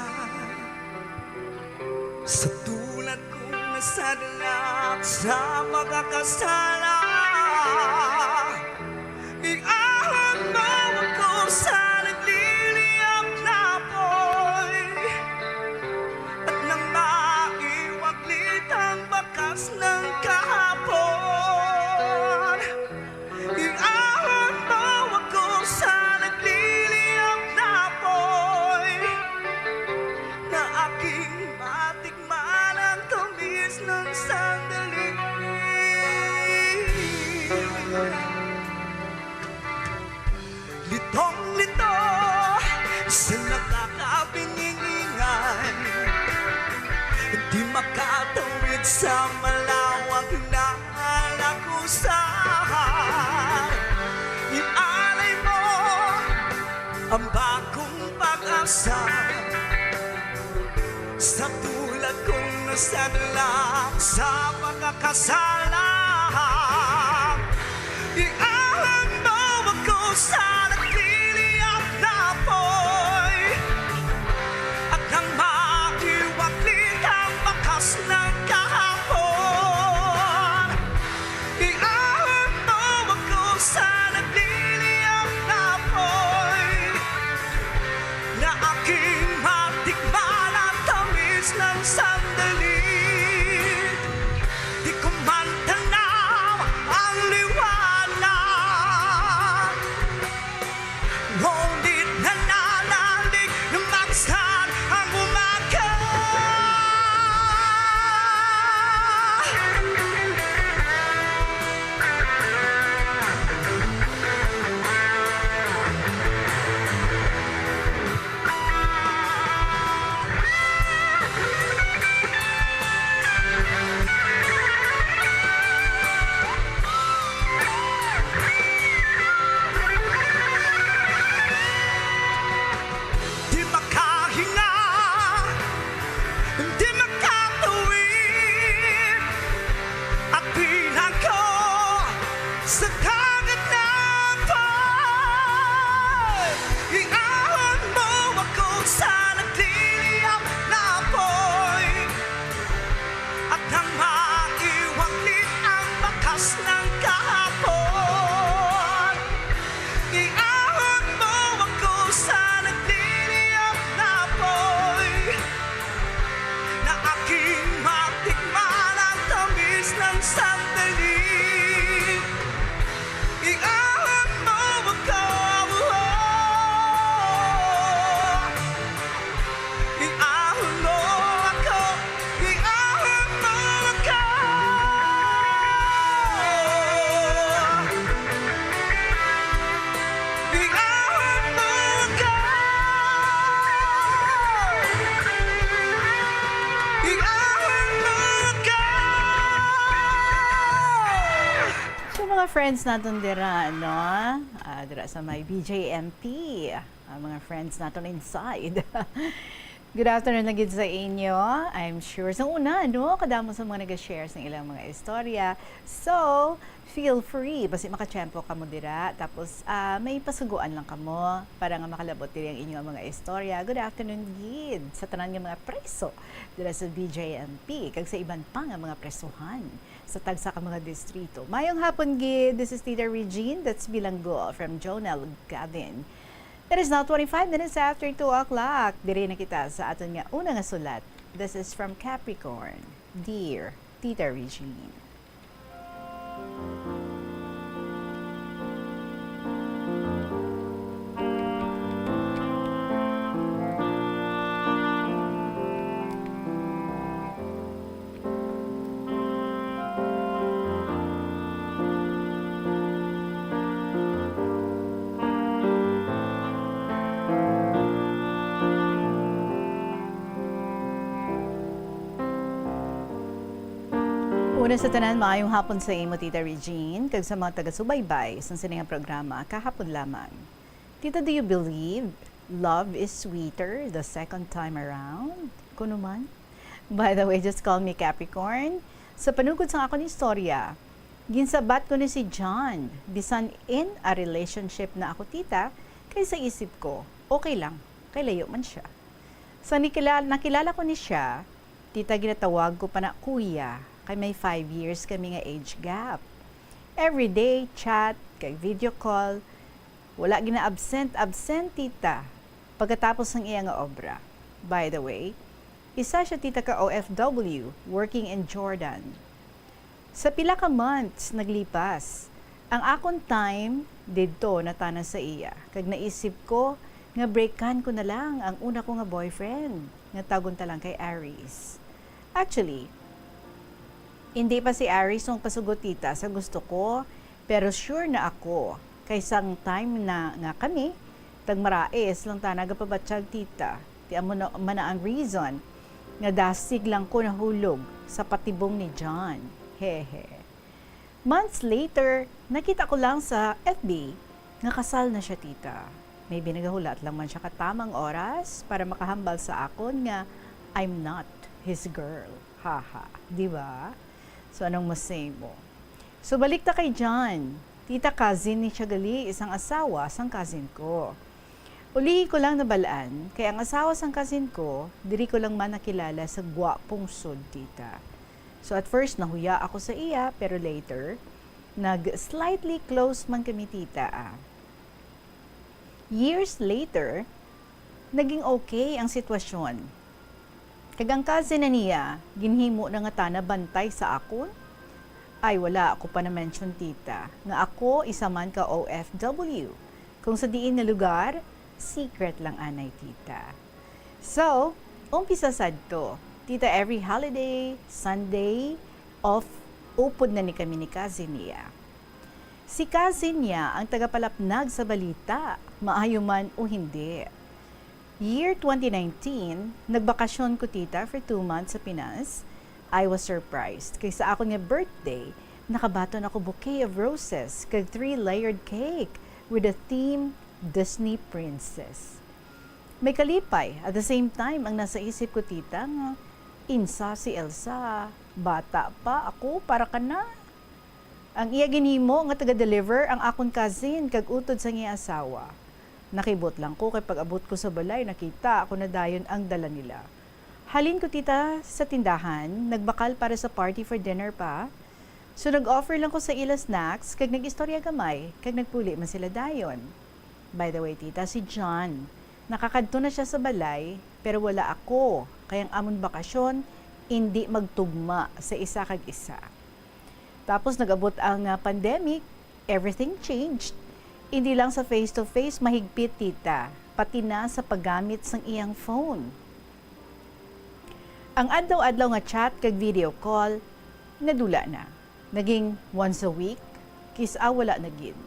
sa tulad kong nasadlak sa pagkakasala. Iahon mo ako sa nagliliyab na apoy at nang maiwaglit ang bakas ng kahapon. Iahon mo ako sa nagliliyab na apoy na aking matikman ang tamis ng sandali. Litong-lito sa nakakabingingan, di maka Sa malawak na lakusan, ialay mo ang bagong pag-asa. Sa tulad kong nasadlak sa pagkakasala, ialay mo ako sa nagdili at napoy. At nang maiwaklit ang bakas ng kahapon, iahon mo ako sa nagliliyab na apoy, na aking matikman ang tamis ng sandali. Di ko man tanaw ang liwanag, ngunit nananalig na magsan ang umaga. Di makahinga, di makatuwid, at bilang ko sa dagat na apoy, iahon mo ako sa nagliliyab na apoy. At nang maiwaklit ang bakas ng kahapon, iahon mo ako sa nagliliyab na apoy, na aking matikman ang tamis ng sandali. Iahon mo ako, iahon mo ako, iahon mo ako, iahon mo ako, iahon mo ako. So, mga friends naton dira, no? Ah, dira sa may B J M P. Ah, mga friends naton inside. Good afternoon na gid sa inyo. I'm sure sa una, no, kadamo sa mga nag-share sa ilang mga istorya. So, feel free, basi makatiyempo kamo dira. Tapos, ah, may pasugoan lang kamo para nga makalabot diri ang inyong mga istorya. Good afternoon gid sa tanan nga mga preso dira sa B J M P kag sa iban pa nga mga presuhan sa tagsa ka mga distrito. Mayong hapon gid. This is Tita Regine. That's Bilanggo from Jonel Gavin. It is now twenty-five minutes after two o'clock. Diri na kita sa aton nga una nga sulat. This is from Capricorn. Dear Tita Regine. Una sa tanan, maayong hapon sa imo, Tita Regine, kag sa mga taga-subaybay sa sini nga programa kahapon lamang. Tita, do you believe love is sweeter the second time around? Kuno man? By the way, just call me Capricorn. Sa panugod sang akon istorya, ginsabat ko ni si John, bisan in a relationship na ako, tita, kay sa isip ko, okay lang, kay layo man siya. Sa nikila-, nakilala ko ni siya, tita, ginatawag ko pa na kuya, kay may five years kami nga age gap. Everyday chat, kay video call, wala gina-absent-absent, tita, pagkatapos sang iya nga obra. By the way, isa siya, tita, ka O F W working in Jordan. Sa pila ka months naglipas, ang akon time didto natana sa iya, kag naisip ko nga breakan ko na lang ang una ko nga boyfriend, nga tawgon ta lang kay Aris. Actually, hindi pa si Aris ang pasugot, tita, sa gusto ko, pero sure na ako kay sang time na nga kami, tagmarais lang ta nagapabatyag, tita. Ti amo na man na ang reason. nga dasig lang ko nahulog sa patibong ni John. Hehe. Months later, nakita ko lang sa F B nga kasal na siya, tita. Maybe nagahulat lang man siya ka tamang oras para makahambal sa akon nga I'm not his girl. Haha, di ba? So, anong masay mo? So, balik ta kay John. Tita, cousin ni siya gali, isang asawa sang cousin ko. Ulihi ko lang nabal-an, kay ang asawa sang cousin ko, diri ko lang man nakilala sa gwapong sud, tita. So, at first, nahuya ako sa iya, pero later, nag-slightly close man kami, tita, ah. Years later, naging okay ang sitwasyon. Kag ang cousin na niya, ginhimo na nga tana bantay sa akon. Ay, wala ako pa na-mention, tita, nga ako isa man ka O F W. Kung sa diin nga lugar, secret lang anay, tita. So, umpisa sad to. Tita, every holiday, Sunday, off, upod na ni kami ni cousin niya. Si cousin niya ang tagapalapnag sa balita, maayo man o hindi. Year twenty nineteen, nagbakasyon ko, tita, for two months sa Pinas. I was surprised kay sa akon nga birthday, nakabaton ako bouquet of roses kag three-layered cake with a theme Disney princess. May kalipay, at the same time, ang nasa isip ko, tita, nga insa si Elsa, bata pa ako para kana. Ang iya ginhimo nga taga-deliver ang akon cousin kag utod sa iya asawa. Nakibot lang ko kay pag-abot ko sa balay, nakita ako na dayon ang dala nila. Halin ko, tita, sa tindahan, nagbakal para sa party for dinner pa. So, nag-offer lang ko sa ila snacks, kag nag-istorya gamay, kag nagpuli man sila dayon. By the way, tita, si John, nakakadto na siya sa balay, pero wala ako, kay ang amon bakasyon indi magtugma sa isa kag isa. Tapos nag-abot ang, ah, pandemic, everything changed. Indi lang sa face-to-face mahigpit, tita, pati na sa paggamit sang iyang phone. Ang adlaw-adlaw nga chat kag video call, nadula na. Naging once a week, kis-a wala na gid.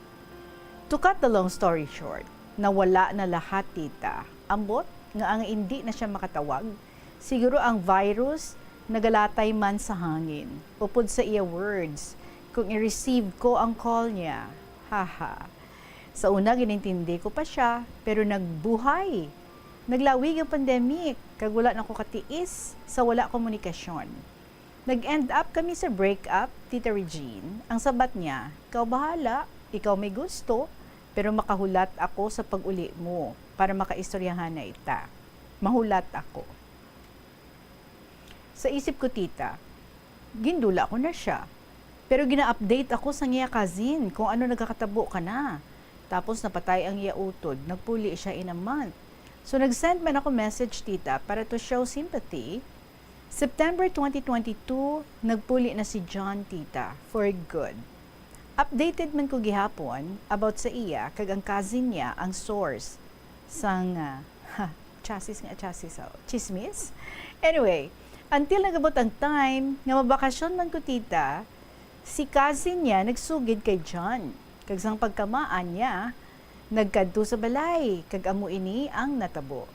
To cut the long story short, nawala na lahat, tita. Ambot nga ang indi na siya makatawag, siguro ang virus nagalatay man sa hangin, upod sa iya words, kung i-receive ko ang call niya. Haha. Sa una, ginintindi ko pa siya, pero nagbuhay. Naglawig ang pandemic, kag wala na ko katiis sa wala komunikasyon. Nag-end up kami sa breakup, Tita Regine. Ang sabat niya, "Ikaw bahala, ikaw may gusto, pero makahulat ako sa pag-uli mo para makaistoryahan na ita." Mahulat ako. Sa isip ko, tita, gindula ko na siya. Pero gina-update ako sa iya cousin kung ano nagakatabo kana. Tapos napatay ang iya utod, nagpuli siya in a month. So nag-send man ako message, tita, para to show sympathy. September twenty twenty-two, nagpuli na si John, tita, for good. Updated man ko gihapon about sa iya, kag ang cousin niya ang source sang, ah, ha, chassis nga chassis, oh, chismis. Anyway, until nagabot ang time nga mabakasyon man ko, tita, si cousin niya nagsugid kay John. Kag sang pagkamaan niya, nagkadto sa balay, kag amo ini ang natabo.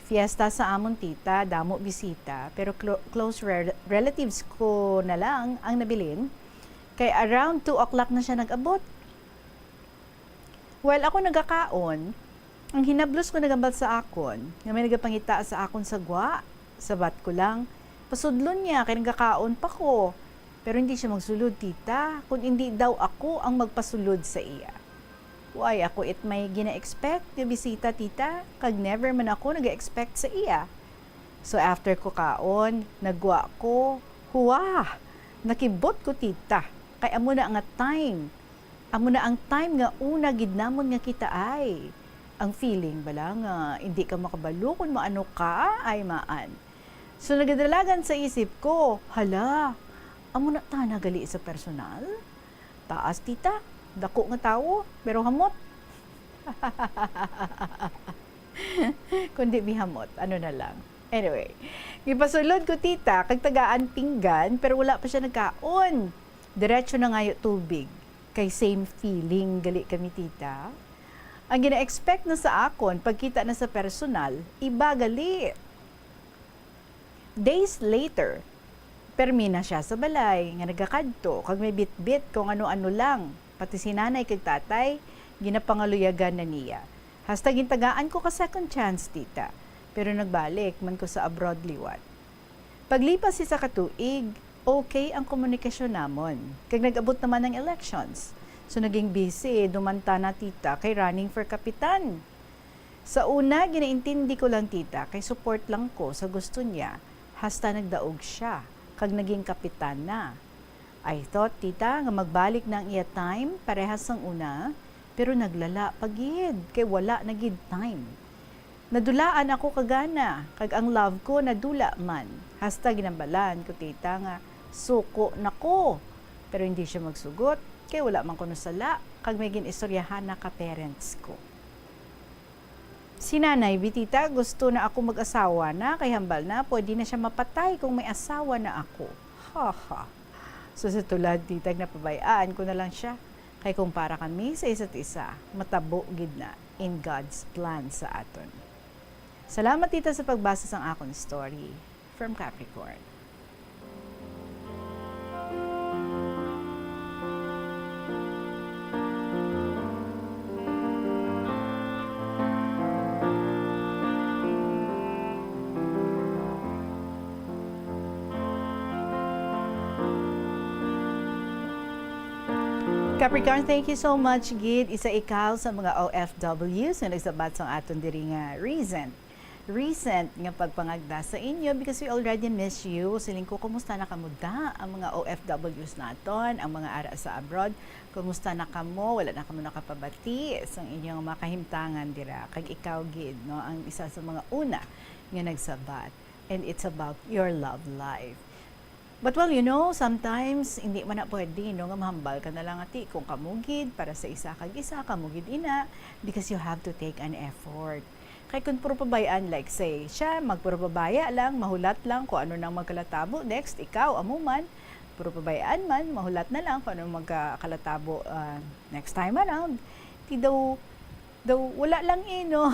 Fiesta sa amon, tita, damo bisita, pero clo-, close rel-, relatives ko na lang ang nabilin. Kay around two o'clock na siya nag-abot. While ako nagakaon, ang hinablos ko nagambal sa akon nga may nagapangita sa akon sa gwa. Sabat ko lang, "Pasudlon niya kay nagakaon pa ko." Pero hindi siya magsulod, tita, kun indi daw ako ang magpasulod sa iya. Why, ako it may gina-expect nga bisita, tita, kag never man ako nag-expect sa iya. So after ko kaon, nagwa ko, huwa! Nakibot ko, tita, kay amo na nga time. Amo na ang time nga una gid namon nga kitaay. Ang feeling bala nga indi ka makabalo kon maano ka, ay maan. So nagadalagan sa isip ko, "Hala, amo na tana gali sa personal? Taas, tita, dako nga tawo, pero hamot." Kundi bihamot, ano na lang. Anyway, gipasulod ko, tita, kag tagaan pinggan, pero wala pa siya nagkaon. Diretso na ngayo tubig. Kay same feeling gali kami, tita. Ang gina-expect na sa akon, pagkita na sa personal, iba gali. Days later, permi na siya sa balay nga nagakadto kag may bitbit kung ano-ano lang, pati si nanay kag tatay ginapangaluyagan na niya. Hasta gintagaan ko ka second chance, tita, pero nagbalik man ko sa abroad liwat. Paglipas isa ka tuig, okay ang komunikasyon namon, kag nag-abot naman ang elections. So naging busy, dumanta na, tita, kay running for kapitan. Sa una, ginaintindi ko lang, tita, kay support lang ko sa gusto niya, hasta nagdaog siya kag naging kapitan na. I thought, tita, nga magbalik na ang iya time parehas sang una, pero naglala pa gid kay wala na gid time. Nadulaan ako kagana, kag ang love ko nadula man. Hasta ginambalan ko, tita, nga suko na ko. Pero hindi siya magsugot, kay wala man kuno sala, kag may gin-istoryahan na ka parents ko. Si Nanay Bitita gusto na ako mag-asawa na, kay hambal na pwede na siya mapatay kung may asawa na ako. Ha, ha. So, sa tulad, titag, napabay-an ko na lang siya. Kay kung para kami sa isa't isa, matabo gid na in God's plan sa aton. Salamat, tita, sa pagbasa sang akon story. From Capricorn. Capricorn, thank you so much gid. Isa ikaw sa mga O F Ws nga nagsabat sang aton diri nga recent, recent nga pagpangagda sa inyo, because we already miss you. Siling ko, kumusta na kamo da ang mga O F Ws naton, ang mga ara sa abroad? Kumusta na kamo? Wala na kamo nakapabati sang inyong mga kahimtangan dira. Kag ikaw gid, no, ang isa sa mga una nga nagsabat. And it's about your love life. But, well, you know, sometimes hindi man na pwede, no, nga mahambal ka na lang ati kung kamo gid para sa isa kag isa, kamo gid ina, because you have to take an effort. Kay kung puro pabay-an, like, say, siya, magpuro pabaya lang, mahulat lang kung ano nang magkalatabo, next, ikaw, amo man, puro pabay-an man, mahulat na lang kung ano magkalatabo, ah, next time around. Di daw, daw, wala lang eh, no?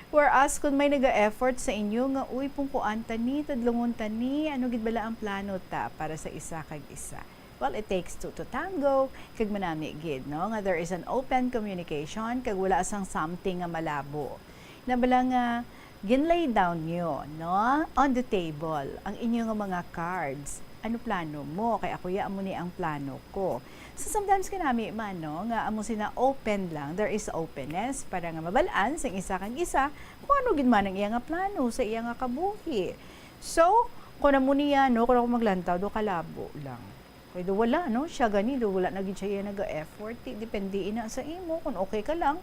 Whereas, kung may naga-effort sa inyo nga, "Uy, pungkuan ta ni, tudlongon ta ni, ano gid bala ang plano ta para sa isa kag isa?" Well, it takes two to tango, kag manami gid, no, nga there is an open communication, kag wala sang something nga malabo. Na bala nga, gin-lay down nyo, no, on the table, ang inyo nga mga cards. Ano plano mo? Kay ako, ya, amo ni ang plano ko. So, sometimes kanami man, no, nga amo sina open lang, there is openness para nga mabal-an sang isa kag isa kung ano gid man ang iya nga plano sa iya nga kabuhi. So, kung amo niya, no, kung ako maglantaw, do kalabo lang. Kay do wala, no, siya gani, do wala na gid siya iya naga-effort. Di, depende ina sa imo kung okay ka lang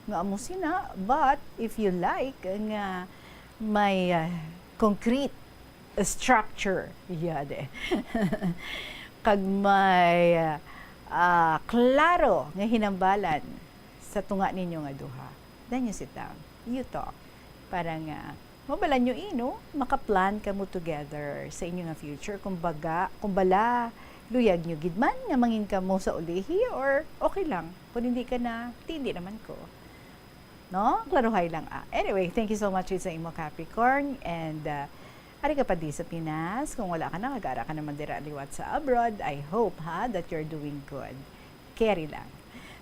nga amo sina. But if you like nga may, ah, concrete structure, yade. Kag may, ah, klaro nga hinambalan sa tunga ninyo nga duha, then you sit down, you talk, para nga mabalan nyo, eh, no? Makaplan kamo together sa inyo nga future. Kumbaga, kung bala, luyag nyo gid man nga mangin kamo sa ulihi, or okay lang, kung hindi ka na, di, hindi naman ko. No? Klaruhay lang, ah. Anyway, thank you so much sa imo, Capricorn. And, ah, ari ka pa di sa Pinas. Kung wala ka na, kag ara ka naman dira liwat sa abroad, I hope, ha, that you're doing good. Carry lang.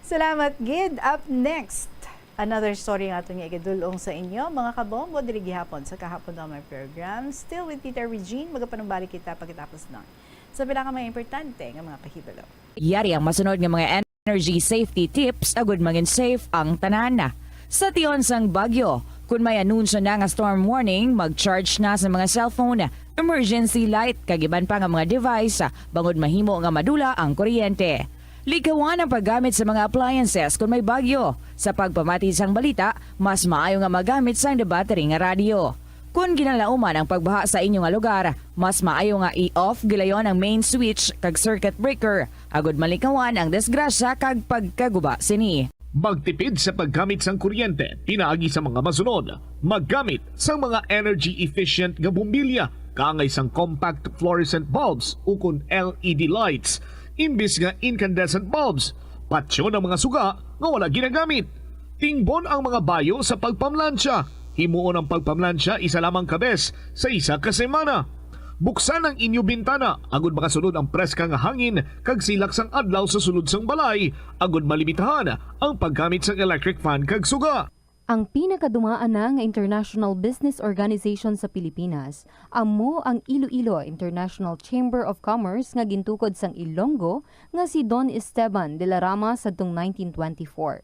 Salamat gid. Up next, another story nga aton nga igadul-ong sa inyo, mga kabombo, diri gihapon sa Kahapon Daw May Program. Still with Tita Regine, magapanumbalik kita pagkatapos nun sa pila ka mga importante nga mga pahibalo. Yari ang masunod nga mga energy safety tips agud mangin safe ang tanan. Sa tion sang bagyo, kun may anunsyo na nga storm warning, mag-charge na sa mga cellphone, emergency light, kag iban pa nga mga device, bangod mahimo nga madula ang kuryente. Likawan ang paggamit sa mga appliances kun may bagyo. Sa pagpamati sang balita, mas maayo nga magamit sang battery nga radyo. Kun ginalauman ang pagbaha sa inyo nga lugar, mas maayo nga i-off gilayon ang main switch kag circuit breaker, agud malikawan ang disgrasya kag pagkaguba sini. Magtipid sa paggamit sang kuryente pinaagi sa mga masunod: maggamit sang mga energy efficient nga bombilya kaangay sang compact fluorescent bulbs ukon L E D lights imbis nga incandescent bulbs. Patyon ang mga suga nga wala ginagamit. Tingbon ang mga bayo sa pagpamlansya. Himuon ang pagpamlansya isa lamang ka bes sa isa ka semana. Buksan ang inyo bintana agud makasulod ang preska nga hangin kag silak sang adlaw sa sulod sang balay, agud malimitahan ang paggamit sang electric fan kag suga. Ang pinakadumaan na nga international business organization sa Pilipinas amo ang Iloilo International Chamber of Commerce nga gintukod sang Ilonggo nga si Don Esteban de la Rama sadtong nineteen twenty-four.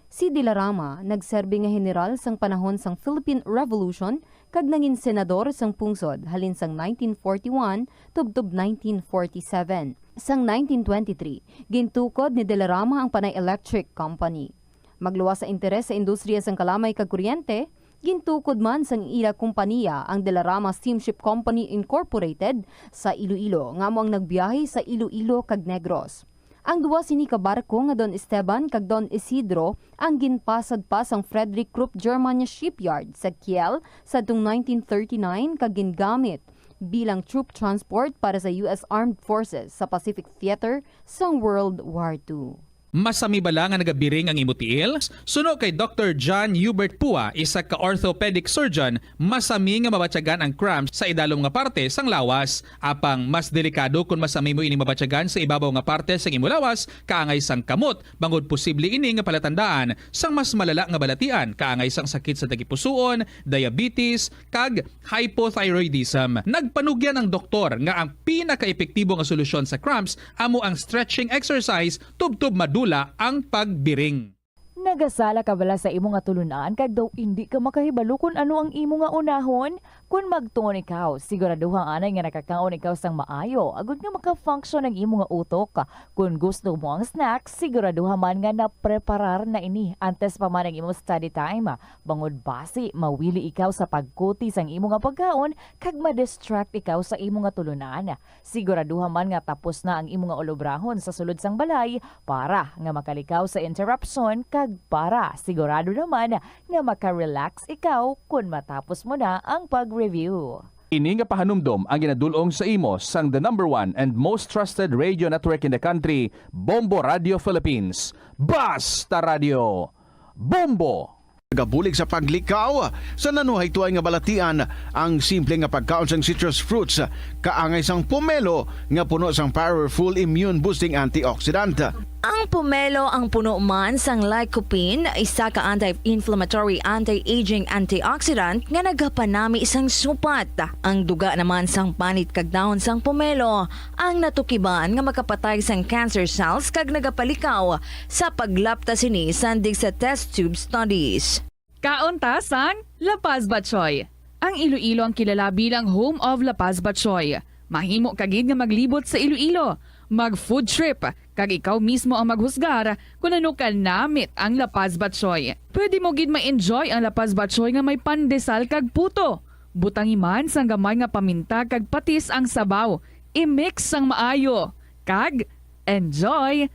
Si de la Rama nagserbi nga heneral sang panahon sang Philippine Revolution kag nangin senador sang pungsod halin sang nineteen forty-one tubtob nineteen forty-seven. Sang nineteen twenty-three, gintukod ni de la Rama ang Panay Electric Company. Magluwas sa interes sa industriya sang kalamay kag kuryente, gintukod man sang ila kompaniya ang De La Rama Steamship Company Incorporated sa Iloilo, nga amo ang nagbiyahe sa Iloilo kag Negros. Ang duwa sini ka barko nga Don Esteban kag Don Isidro ang ginpasad pa sang Frederick Krupp German Shipyard sa Kiel sadtong nineteen thirty-nine kag gingamit bilang troop transport para sa U S Armed Forces sa Pacific Theater sang World War Two. Masami bala nga nagabiring ang imo tiil? Suno kay Doktor John Hubert Pua, isa ka orthopedic surgeon, masami nga mabatyagan ang cramps sa idalom nga parte sang lawas. Apang mas delikado kon masami mo ini mabatyagan sa ibabaw nga parte sang imo lawas, kaangay sang kamot, bangod posible ini nga palatandaan sang mas malala nga balatian, kaangay sang sakit sa tagipusoon, diabetes, kag hypothyroidism. Nagpanugyan ang doktor nga ang pinakaepektibo nga solusyon sa cramps amo ang stretching exercise tubtob madula ang pagbiring. Nagasala ka bala sa imo nga tulunan kag daw indi ka makahibalo kon ano ang imo nga unahon? Kon magtuon ikaw, siguraduha anay nga nakakaon ikaw sang maayo agod nga maka-function ang imo nga utok. Kon gusto mo ang snack, siguraduha man nga napreparar na ini antes pa man ang imo study time. Bangod basi mawili ikaw sa pagkuti sang imo nga pagkaon kag ma-distract ikaw sa imo nga tulunan. Siguraduha man nga tapos na ang imo nga ulobrahon sa sulod sang balay para nga makalikaw sa interruption kag para sigurado naman nga maka-relax ikaw kon matapos mo na ang pag-review. Ini nga pahanumdom ang ginadul-ong sa imo sang the number one and most trusted radio network in the country, Bombo Radio Philippines. Basta Radio, Bombo! Nagabulig sa paglikaw sa nanuhaytoy nga balatian ang simple nga pagkaon sang citrus fruits, kaangay sang pomelo nga puno sang powerful immune boosting antioxidant. Ang pomelo ang puno man sang lycopene, isa ka anti-inflammatory, anti-aging antioxidant nga nagapanami sang supat. Ang duga naman sang panit kag dahon sang pomelo ang natukiban nga makapatay sang cancer cells kag nagapalikaw sa paglapta sini sandig sa test tube studies. Kaon ta sang La Paz Batchoy. Ang Iloilo ang kilala bilang home of La Paz Batchoy. Mahimo ka gid nga maglibot sa Iloilo, mag-food trip, kag ikaw mismo ang maghusgar kon ano kanamit ang La Paz Batchoy. Pwede mo gid ma-enjoy ang La Paz Batchoy nga may pandesal kag puto. Butangi man sang gamay nga paminta kag patis ang sabaw. I-mix sang maayo, kag enjoy!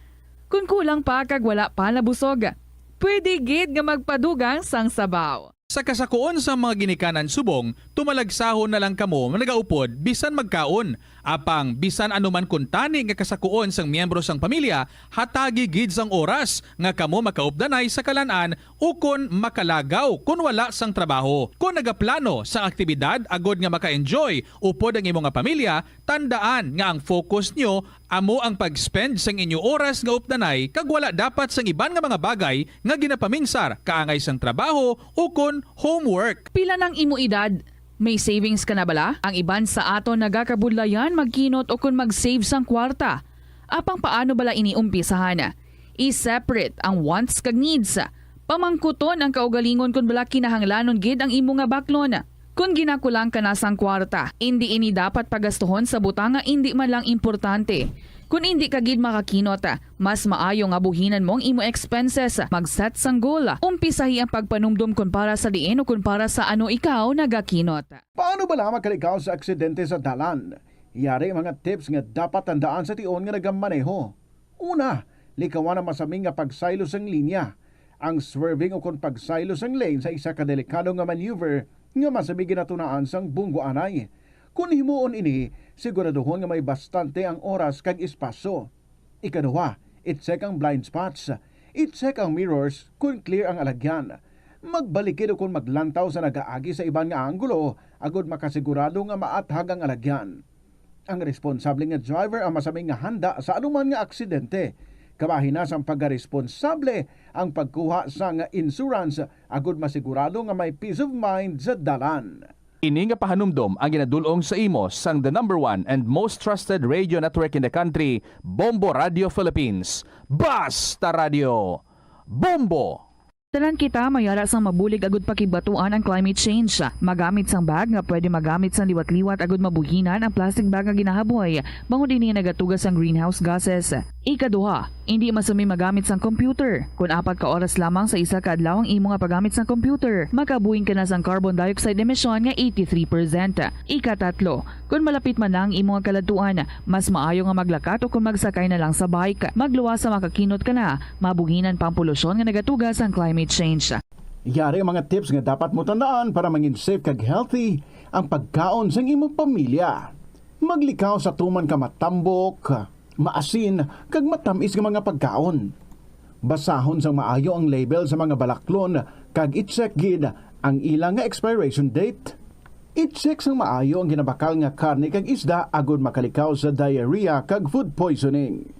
Kon kulang pa kag wala pa nabusog, pwede gid nga magpadugang sang sabaw. Sa kasakuon sang mga ginikanan subong, tumalagsahon na lang kamo nga nagaupod bisan magkaon. Apang bisan ano man kuntani nga kasakuon sang miyembro sang pamilya, hatagi gid sang oras nga kamo makaupdanay sa kalan-an ukon makalagaw kon wala sang trabaho. Kon nagaplano sang aktibidad agod nga maka-enjoy upod ang imo nga pamilya, tandaan nga ang focus nyo amo ang pag-spend sang inyo oras nga updanay kag wala dapat sang iban nga mga bagay nga ginapaminsar kaangay sang trabaho ukon homework. Pila nang imo edad? May savings ka na bala? Ang iban sa aton nagakabudlayan magkinot ukon mag-save sang kwarta. Apang paano bala ini umpisahan? I-separate ang wants kag needs. Pamangkuton ang kaugalingon kon bala kinahanglanon gid ang imo nga baklon. Kon ginakulang ka na sang kwarta, indi ini dapat pagastuhon sa butang nga indi man lang importante. Kon indi ka gid makakinot, mas maayo nga buhinan mo ang imo expenses. Mag-set sang goal. Umpisahi ang pagpanumdom kon para sa diin o kon para sa ano ikaw nagakinot. Paano bala makalikaw sa aksidente sa dalan? Yari mga tips nga dapat tandaan sa tion nga nagamaneho. Una, likawan ang masami nga pagsaylo sang linya. Ang swerving ukon pagsaylo sang lane sa isa ka delikado nga maneuver nga masami ginatunaan sang bunggoanay. Kon himuon ini, siguraduhon nga may bastante ang oras kag espasyo. Ikaduha, i-check ang blind spots. I-check ang mirrors kon clear ang alagyan. Magbalikid ukon maglantaw sa nagaagi sa iban nga anggulo agod makasigurado nga maathag ang alagyan. Ang responsable nga driver ang masami nga handa sa anuman nga aksidente. Kabahin na sang pagkaresponsable ang pagkuha sang insurance agod masigurado nga may peace of mind sa dalan. Ini nga pahanumdom ang ginadul-ong sa imo sang the number one and most trusted radio network in the country, Bombo Radio Philippines. Basta Radio, Bombo! Tanan kita may yara sang mabulig agud pakigbatuan ang climate change. Magamit sang bag nga pwede magamit sang liwat-liwat agud mabuhinan ang plastic bag nga ginahaboy, bangod ini nagatuga sang greenhouse gases. Ikaduha, indi masami magamit sang computer. Kon apat ka oras lamang sa isa ka adlaw ang imo nga paggamit sang computer, makabuhing ka na sang carbon dioxide emission nga eighty-three percent. Ikatatlo, kon malapit man na ang imo nga kaladtuan, mas maayo nga maglakat o kon magsakay na lang sa bike. Magluwas sa makakinot ka na, mabuhinan pa ang polusyon nga nagatuga sang climate change. Yari ang mga tips nga dapat mo tandaan para mangin safe kag healthy ang pagkaon sang imong pamilya. Maglikaw sa tuman ka matambok, maasin, kag matamis nga mga pagkaon. Basahon sang maayo ang label sa mga balaklon kag i-check gid ang ila nga expiration date. I-check sang maayo ang ginabakal nga karne kag isda agud makalikaw sa diarrhea kag food poisoning.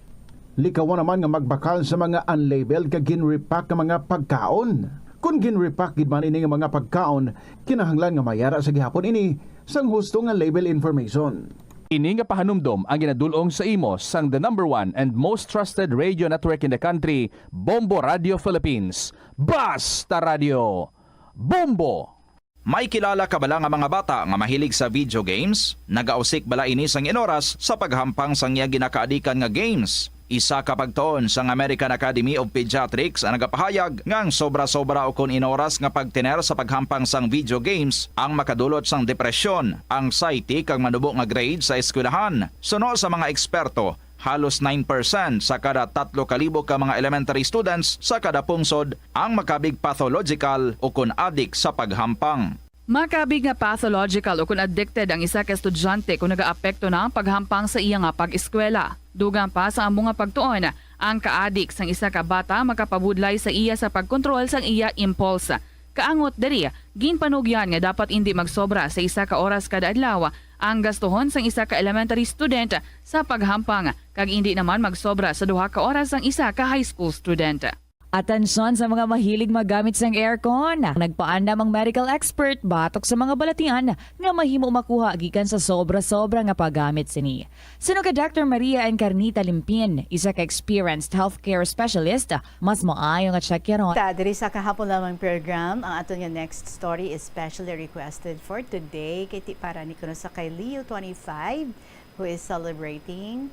Likawan naman nga magbakal sa mga unlabeled kag gin-repack nga mga pagkaon. Kon gin-repack gid man ini nga mga pagkaon, kinahanglan nga mayara sa gihapon ini sang husto nga label information. Ini nga pahanumdom ang ginadul-ong sa imo sang the number one and most trusted radio network in the country, Bombo Radio Philippines. Basta Radio, Bombo! May kilala ka bala nga mga bata nga mahilig sa video games? Nagausik bala ini sang inoras sa paghampang sang iya ginakaadikan nga games? Isa ka pagtuon sang American Academy of Pediatrics ang nagapahayag nga ang sobra-sobra ukon inoras nga pagtener sa paghampang sang video games ang makadulot sang depresyon, anxiety, kag manubo nga grade sa eskwelahan. Suno sa mga eksperto, halos nine percent sa kada tatlo ka libo ka mga elementary students sa kada pungsod ang makabig pathological ukon adik sa paghampang. Makabig nga pathological ukon addicted ang isa ka estudyante kon nagaapekto na ang paghampang sa iya nga pag-eskwela. Dugang pa sa amo nga pagtuon, ang kaadik sang isa ka bata makapabudlay sa iya sa pagkontrol sang iya impulse. Kaangot diri, ginpanugyan nga dapat indi magsobra sa isa ka oras kada adlaw ang gastuhon sang isa ka elementary student sa paghampang, kag indi naman magsobra sa duha ka oras ang isa ka high school student. Atensyon sa mga mahilig magamit sang aircon. Nagpaandam ang medical expert batok sa mga balatian nga mahimo makuha gikan sa sobra-sobra nga paggamit sini. Suno kay Doctor Maria Encarnita Limpin, isa ka experienced healthcare specialist, mas maayo nga tsakyaron. Ta diri sa kahapon lamang program, ang aton nga next story is specially requested for today kay ti para ni kuno sa kay Leo twenty-five, who is celebrating.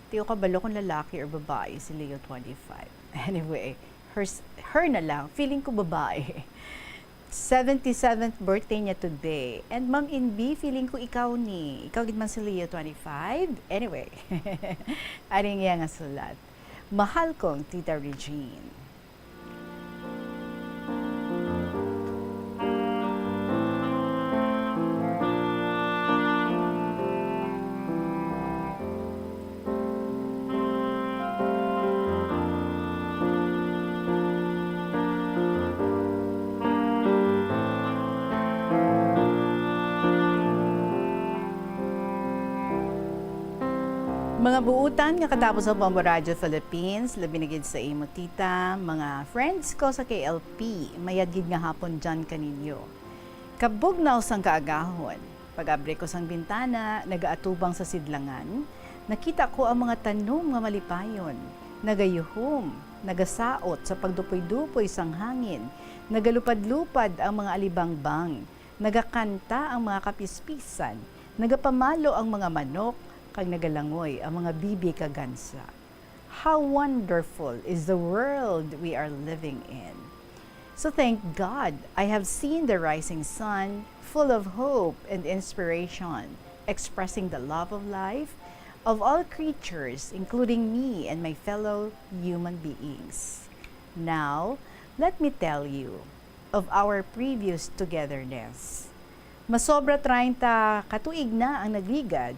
Di ko kabalo kung lalaki or babae si Leo twenty-five. Anyway, her, her na lang. Feeling ko babae. Seventy-seventh birthday niya today. And Ma'am Inbi, feeling ko ikaw ni. Ikaw gid man si Leo twenty-five. Anyway, ari niya nga sulat. Mahal kong Tita Regine. Mga buutan nga katapos sa Bombo Radio Philippines, labi na gid sa imo, tita, mga friends ko sa K L P, mayad gid nga hapon dyan kaninyo. Kabugnaw sang kaagahon, pag-abri ko sang bintana, nagaatubang sa sidlangan, nakita ko ang mga tanom nga malipayon, nagayuhom, nagasaot sa pagdupoy-dupoy sang hangin, nagalupad-lupad ang mga alibangbang, nagakanta ang mga kapispisan, nagapamalo ang mga manok, kag nagalangoy ang mga bibi kag gansa. How wonderful is the world we are living in. So thank God I have seen the rising sun, full of hope and inspiration, expressing the love of life, of all creatures, including me and my fellow human beings. Now, let me tell you of our previous togetherness. Masobra treinta ka tuig na ang nagligad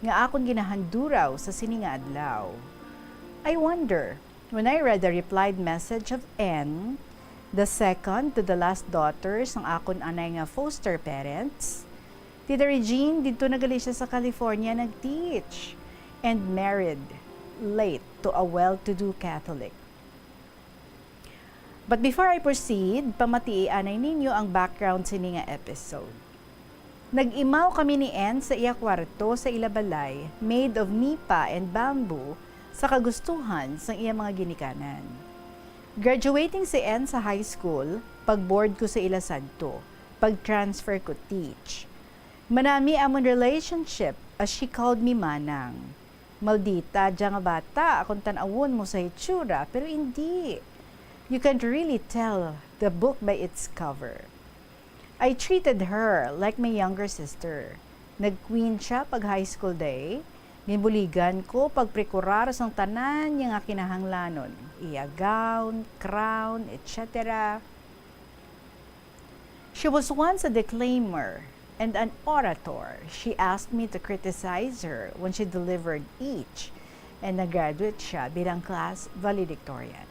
nga akon ginahanduraw sa sini nga adlaw. I wonder, when I read the replied message of N, The second to the last daughter sang akon anay nga foster parents. Tita Regine, didto na gali siya sa California nag-teach and married late to a well-to-do Catholic. But before I proceed, pamatii anay ninyo ang background sini nga episode. Nag-imaw kami ni Ann sa iya kwarto sa ila balay, made of nipa and bamboo, sa kagustuhan sang iya mga ginikanan. Graduating si Ann sa high school, pag-board ko sa ila sadto, pag-transfer ko teach. Manami amon relationship as she called me manang. Maldita dya nga bata, akon tan-awon mo sa hitsura, pero indi. You can't really tell the book by its cover. I treated her like my younger sister. Nag-queen siya pag high school day. Ginbuligan ko pagprekurar sang tanan niya nga kinahanglanon, iya gown, crown, et cetera. She was once a declaimer and an orator. She asked me to criticize her when she delivered each, and nag-graduate siya bilang class valedictorian.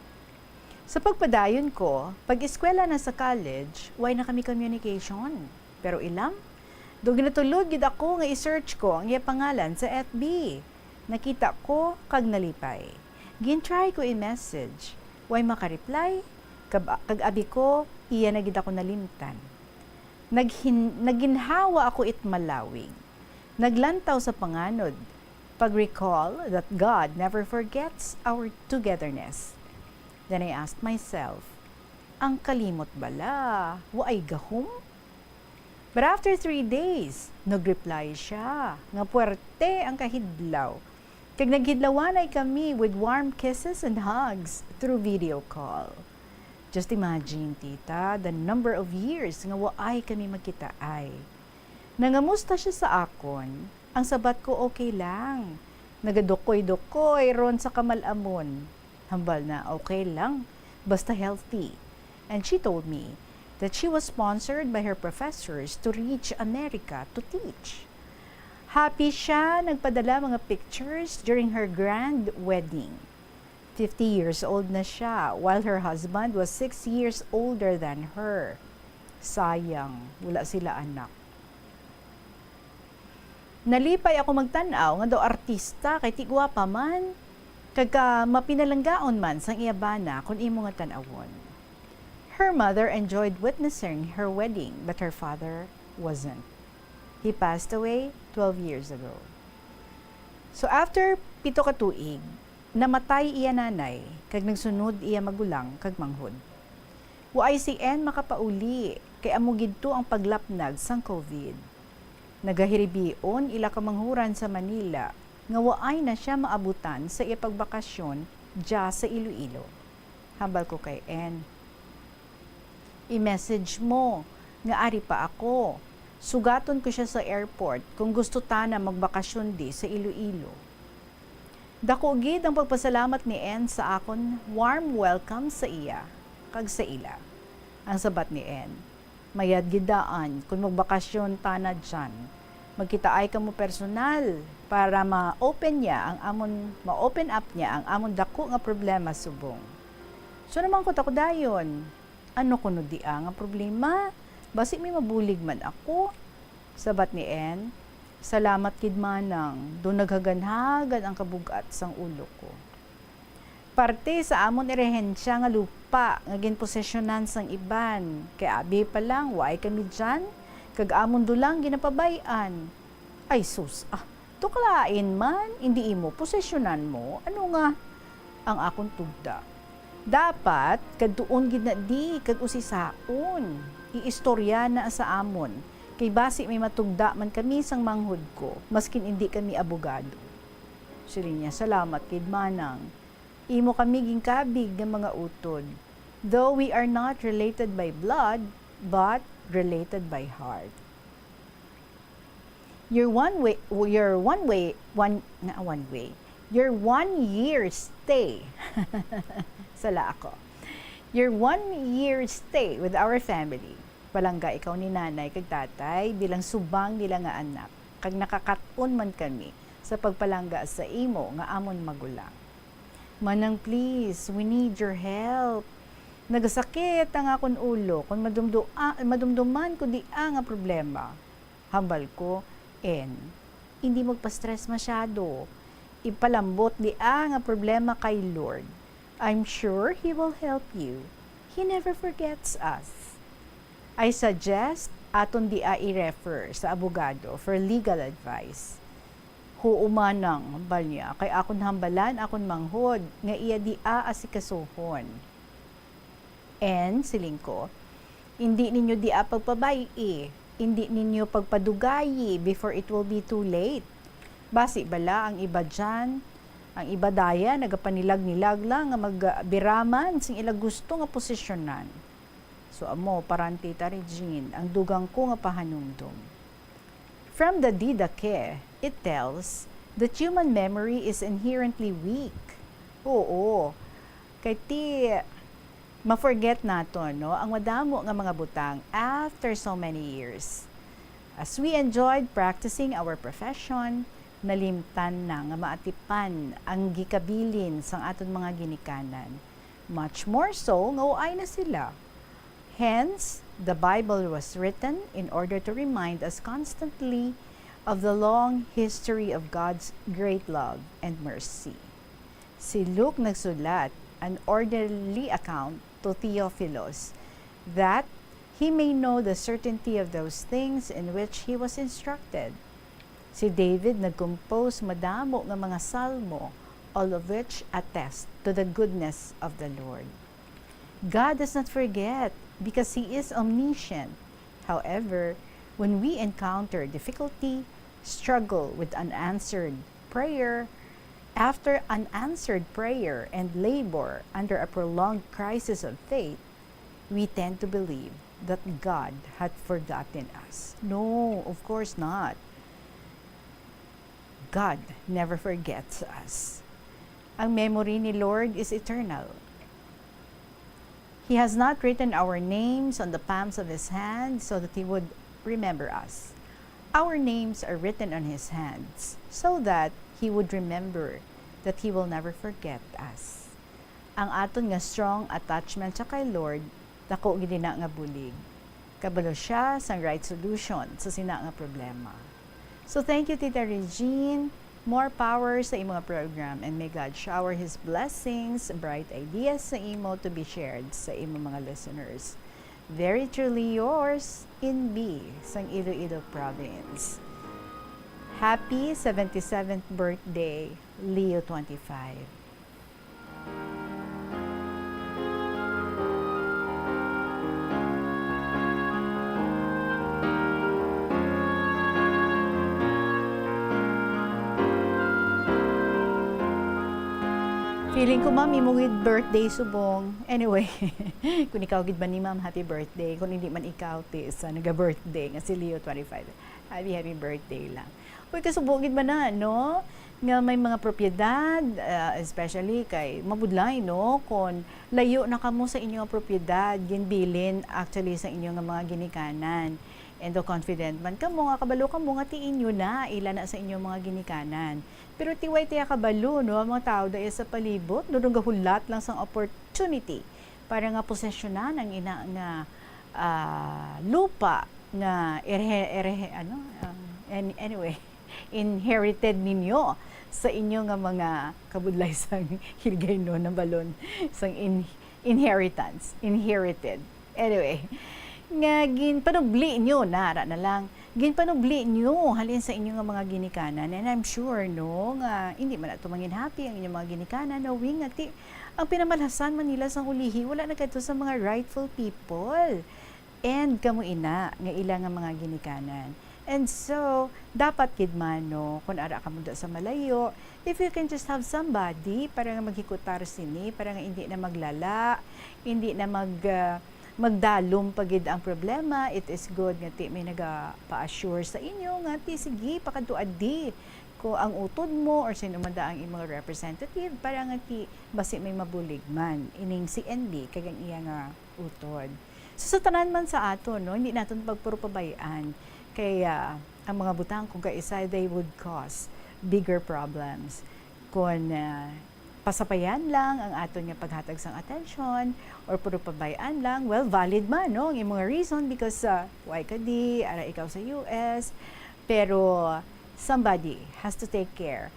Sa pagpadayon ko, pag-eskwela na sa college, way na kami communication. Pero ilam, do ginatulod gid ako nga i-search ko ang iya pangalan sa F B. Nakita ko kag nalipay. Gin-try ko i-message. Way makareply, kag, kag abi ko, iya na gid ako nalimtan. Naghin-, naginhawa ako it malawig. Naglantaw sa panganod. Pag-recall that God never forgets our togetherness. Then I asked myself, "Ang kalimot bala, waay gahom?" But after three days, nag-reply siya nga puwerte ang kahidlaw. Kag naghidlawanay kami with warm kisses and hugs through video call. Just imagine, tita, the number of years nga waay kami magkitaay. Nangamusta siya sa akon, ang sabat ko okay lang. Nagadukoy-dukoy ron sa kamal-amon. Hambal na okay lang, basta healthy. And she told me that she was sponsored by her professors to reach America to teach. Happy siya nagpadala mga pictures during her grand wedding. Fifty years old na siya, while her husband was six years older than her. Sayang, wala sila anak. Nalipay ako magtan-aw nga daw artista kay ti gwapa man, kag ka mapinalanggaon man sang iya bana kon imo nga tan-awon. Her mother enjoyed witnessing her wedding, but her father wasn't. He passed away twelve years ago. So after pito ka tuig, namatay iya nanay, kag nagsunod iya magulang kag manghod. Waay si Ann makapauli, kay amo gid to ang paglapnag sang covid. Nagahiribion ila kamanghuran sa Manila nga waay na sia maabutan sa iya pagbakasyon dya sa Iloilo. Hambal ko kay Ann, "I-message mo nga ari pa ako. Sugaton ko sia sa airport kung gusto tana magbakasyon di sa Iloilo." Daku gid ang pagpasalamat ni Ann sa akon warm welcome sa iya kag sa ila. Ang sabat ni Ann, "Mayad gid daan kon magbakasyon tana dyan. Magkitaay kamo personal para ma-open niya ang amon, ma-open up niya ang amon daku nga problema subong." So, namangkot ako dayon, "Ano kuno dia nga problema? Basi may mabulig man ako." Sabat ni Ann, "Salamat gid, manang, do naghaganhagan ang kabug-at sang ulo ko. Parte sa amon irehensya nga lupa nga ginposesyonan sang iban, kay abi pa lang, waay kami dyan, kag amon do lang ginapabay-an." "Ay sus, ah, tuklain man, indi imo posesyonan mo, ano nga?" ang akon tugda. "Dapat kadtuon gid na di kag usisaon. Iistorya na sa amon, kay basi may matugda man kami sang manghod ko, maskin indi kami abogado." Siling niya, "Salamat gid, manang. Imo kami ginkabig nga mga utod, though we are not related by blood, but related by heart." Your one way, your one way, one, na, one way. Your one year stay. Sala ako. Your one year stay with our family. Palangga ikaw ni nanay kag tatay bilang subang nila nga anak, kag nakakat-on man kami sa pagpalangga sa imo nga amon magulang. Manang, please, we need your help. Nagasakit ang akon ulo kon madumdo-, ah, madumduman ko dia nga problema. Hambal ko, "En, hindi magpa-stress masyado. Ipalambot dia nga problema kay Lord. I'm sure He will help you. He never forgets us." I suggest aton dia i-refer sa abogado for legal advice. "Huo, manang," hambal niya, "kay akon hambalan akon manghod nga iya dia asikasuhon." "En," siling ko, "indi ninyo dia pagpabay-i, indi ninyo pagpadugayi before it will be too late. Basi bala ang iba diyan, ang iba daya nagapanilag-nilag lang nga magbiraman sing ila gusto nga posisyonan." So amo, parang Tita Regine, ang dugang ko nga pahanumdom. From the Didache, it tells that human memory is inherently weak. Oo, kay ti ma-forget naton, no, ang madamo nga mga butang after so many years. As we enjoyed practicing our profession, nalimtan na nga maatipan ang gikabilin sang aton mga ginikanan. Much more so nga uaay na sila. Hence, the Bible was written in order to remind us constantly of the long history of God's great love and mercy. Si Luke nagsulat an orderly account to Theophilus, that he may know the certainty of those things in which he was instructed. Si David nag-compose madamo nga mga salmo, all of which attest to the goodness of the Lord. God does not forget because He is omniscient. However, when we encounter difficulty, struggle with unanswered prayer, after unanswered prayer and labor under a prolonged crisis of faith, we tend to believe that God had forgotten us. No, of course not. God never forgets us. Ang memory ni Lord is eternal. He has not written our names on the palms of His hand so that He would remember us. Our names are written on His hands so that He would remember that He will never forget us. Ang aton nga strong attachment sa kay Lord, dako gid ina nga bulig. Kabalo siya sang right solution sa sina nga problema. So thank you, Tita Regine. More power sa imo nga program, and may God shower His blessings, bright ideas sa imo to be shared sa imo mga listeners. Very truly yours, Inbi, sang Iloilo Province. Happy seventy-seventh birthday, Leo twenty-five. Feeling ko, ma'am, imo gid birthday subong. Anyway, kung ikaw gid ba ni, ma'am, happy birthday. Kung hindi man ikaw, ti sa naga-birthday nga si Leo twenty-five, happy, happy birthday lang. Uy, kasubo gid man na, no? Nga may mga propiedad, ah, especially kay mabudlay, no? Kon layo na kamo sa inyo nga propiedad, ginbilin actually sa inyo nga mga ginikanan. And though confident man kamo nga kabalo kamo nga ti inyo na, ila na sa inyo mga ginikanan. Pero ti way tiya kabalo, no? Ang mga tao daya sa palibot, no? Nagahulat lang sang opportunity para nga posesyonan ang ina nga, ah, lupa nga erehe-, erehe-, ano, um, an-, anyway, inherited ninyo sa inyo nga mga kabudlay sang Hiligaynon, nabalon sang in-, inheritance, inherited. Anyway, nga ginpanubli nyo, nara na lang, ginpanubli nyo halin sa inyo nga mga ginikanan. And I'm sure, no, nga hindi man ato manginhapi ang inyong mga ginikanan, knowing nga ti, ang pinamalhasan man nila sang ulihi, wala na kadto sa mga rightful people. And kamo ina nga ila nga mga ginikanan. And so, dapat gid man, no, kung ara kamo da sa malayo, if you can just have somebody para nga maghikutar sini, para nga hindi na maglala, hindi na mag, ah, magdalom pa gid ang problema, it is good nga ti may nagapa-assure sa inyo nga ti sige, pakadto adi ko ang utod mo or sino man da ang imong representative para nga ti basi may mabulig man ining si N B kag ang iya nga utod. So, sa tanan man sa aton, no, hindi naton pagpurupabay-an kay, ah, ang mga butang kung kaisa, they would cause bigger problems. Kung, ah, pasapayan lang ang aton nga paghatag sang atensyon or puro pabay-an lang, well, valid man, no, ang imong reason because, ah, wala ka di, ara ikaw sa U S, pero somebody has to take care,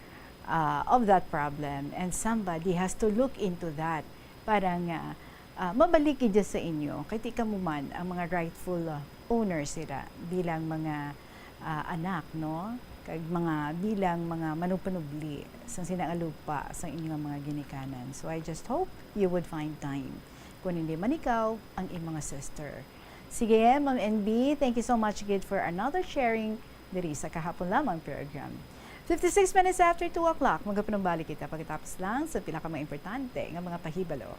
ah, of that problem and somebody has to look into that para nga, ah, mabalik gid sa inyo, kay ti kamo man ang mga rightful, ah, owner sila bilang mga, ah, anak, no? Kag mga bilang mga manupanubli sa sina nga lupa sa inyo nga mga ginikanan. So I just hope you would find time. Kung hindi man ikaw, ang imong mga sister. Sige, Ma'am N B, thank you so much again for another sharing diri sa Kahapon Lamang program. Fifty-six minutes after two o'clock, magapanumbalik kita pagkatapos lang sa pila ka mga importante nga mga pahibalo.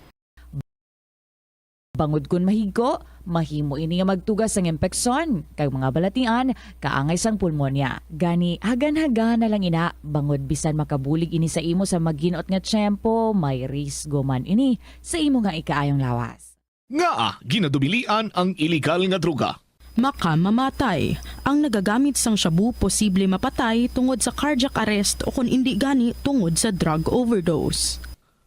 Bangod kon mahigko, mahimo ini nga magtuga sang impeksyon kag mga balatian kaangay sang pulmonya. Gani, hagan-hagan na lang ina, bangod bisan makabulig ini sa imo sa maghinot nga tiyempo, may risgo man ini sa imo nga ikaayong lawas. Ngaa ginadubilian ang iligal nga droga? Makamamatay. Ang nagagamit sang shabu posible mapatay tungod sa cardiac arrest o kon indi gani tungod sa drug overdose.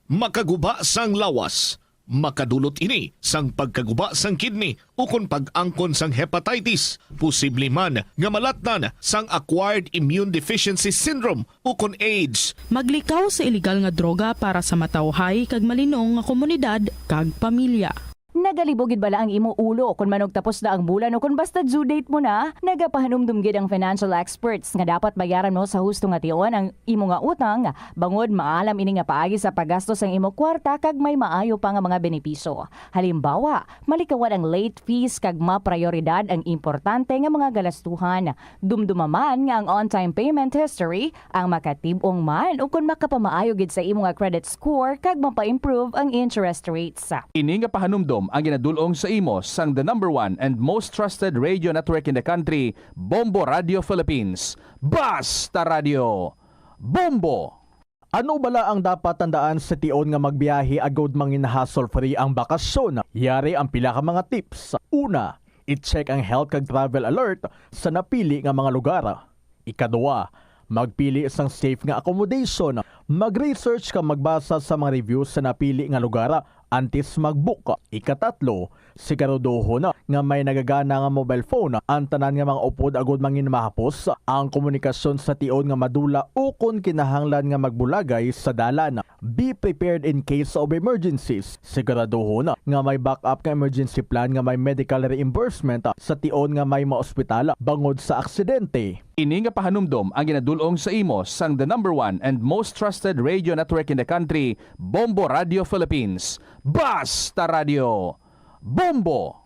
Makaguba sang lawas. Makadulot ini sang pagkaguba sang kidney ukon pag-angkon sang hepatitis, posible man nga malatnan sang acquired immune deficiency syndrome ukon AIDS. Maglikaw sa iligal nga droga para sa matawhay kag malinong nga komunidad kag pamilya. Nagalibo gid bala ang imo ulo kon manugtapos na ang bulan o kon basta due date mo na? Nagapahanumdom gid ang financial experts nga dapat bayaran mo sa husto nga tion ang imo nga utang, bangod maalam ini nga paagi sa paggasto sang imo kwarta kag may maayo pa nga mga benepisyo. Halimbawa, malikawan ang late fees kag maprayoridad ang importante nga mga galastuhan. Dumduma man nga ang on-time payment history ang makatib-ong man ukon makapamaayo gid sa imo nga credit score kag mapa-improve ang interest rates. Ini nga pahanumdom ang ginadul-ong sa imo sang the number one and most trusted radio network in the country, Bombo Radio Philippines. Basta Radio! Bombo! Ano bala ang dapat tandaan sa tion nga magbiyahe agod mangin hassle-free ang bakasyon? Yari ang pila ka mga tips. Una, i-check ang health kag travel alert sa napili nga mga lugar. Ikaduha, magpili sang safe nga accommodation. Mag-research kag magbasa sa mga reviews sa napili nga lugar antes mag-book. Ikatatlo, siguraduhon nga may nagagana nga mobile phone ang tanan nga mga upod agud mangin mahapos ang komunikasyon sa tion nga madula ukon kinahanglan nga magbulagay sa dalan. Be prepared in case of emergencies. Siguraduhon nga may backup nga emergency plan nga may medical reimbursement sa tion nga may maospital bangod sa aksidente. Ini nga pahanumdom ang ginadul-ong sa imo sang the number one and most trusted radio network in the country, Bombo Radio Philippines. Basta Radio! Bombo!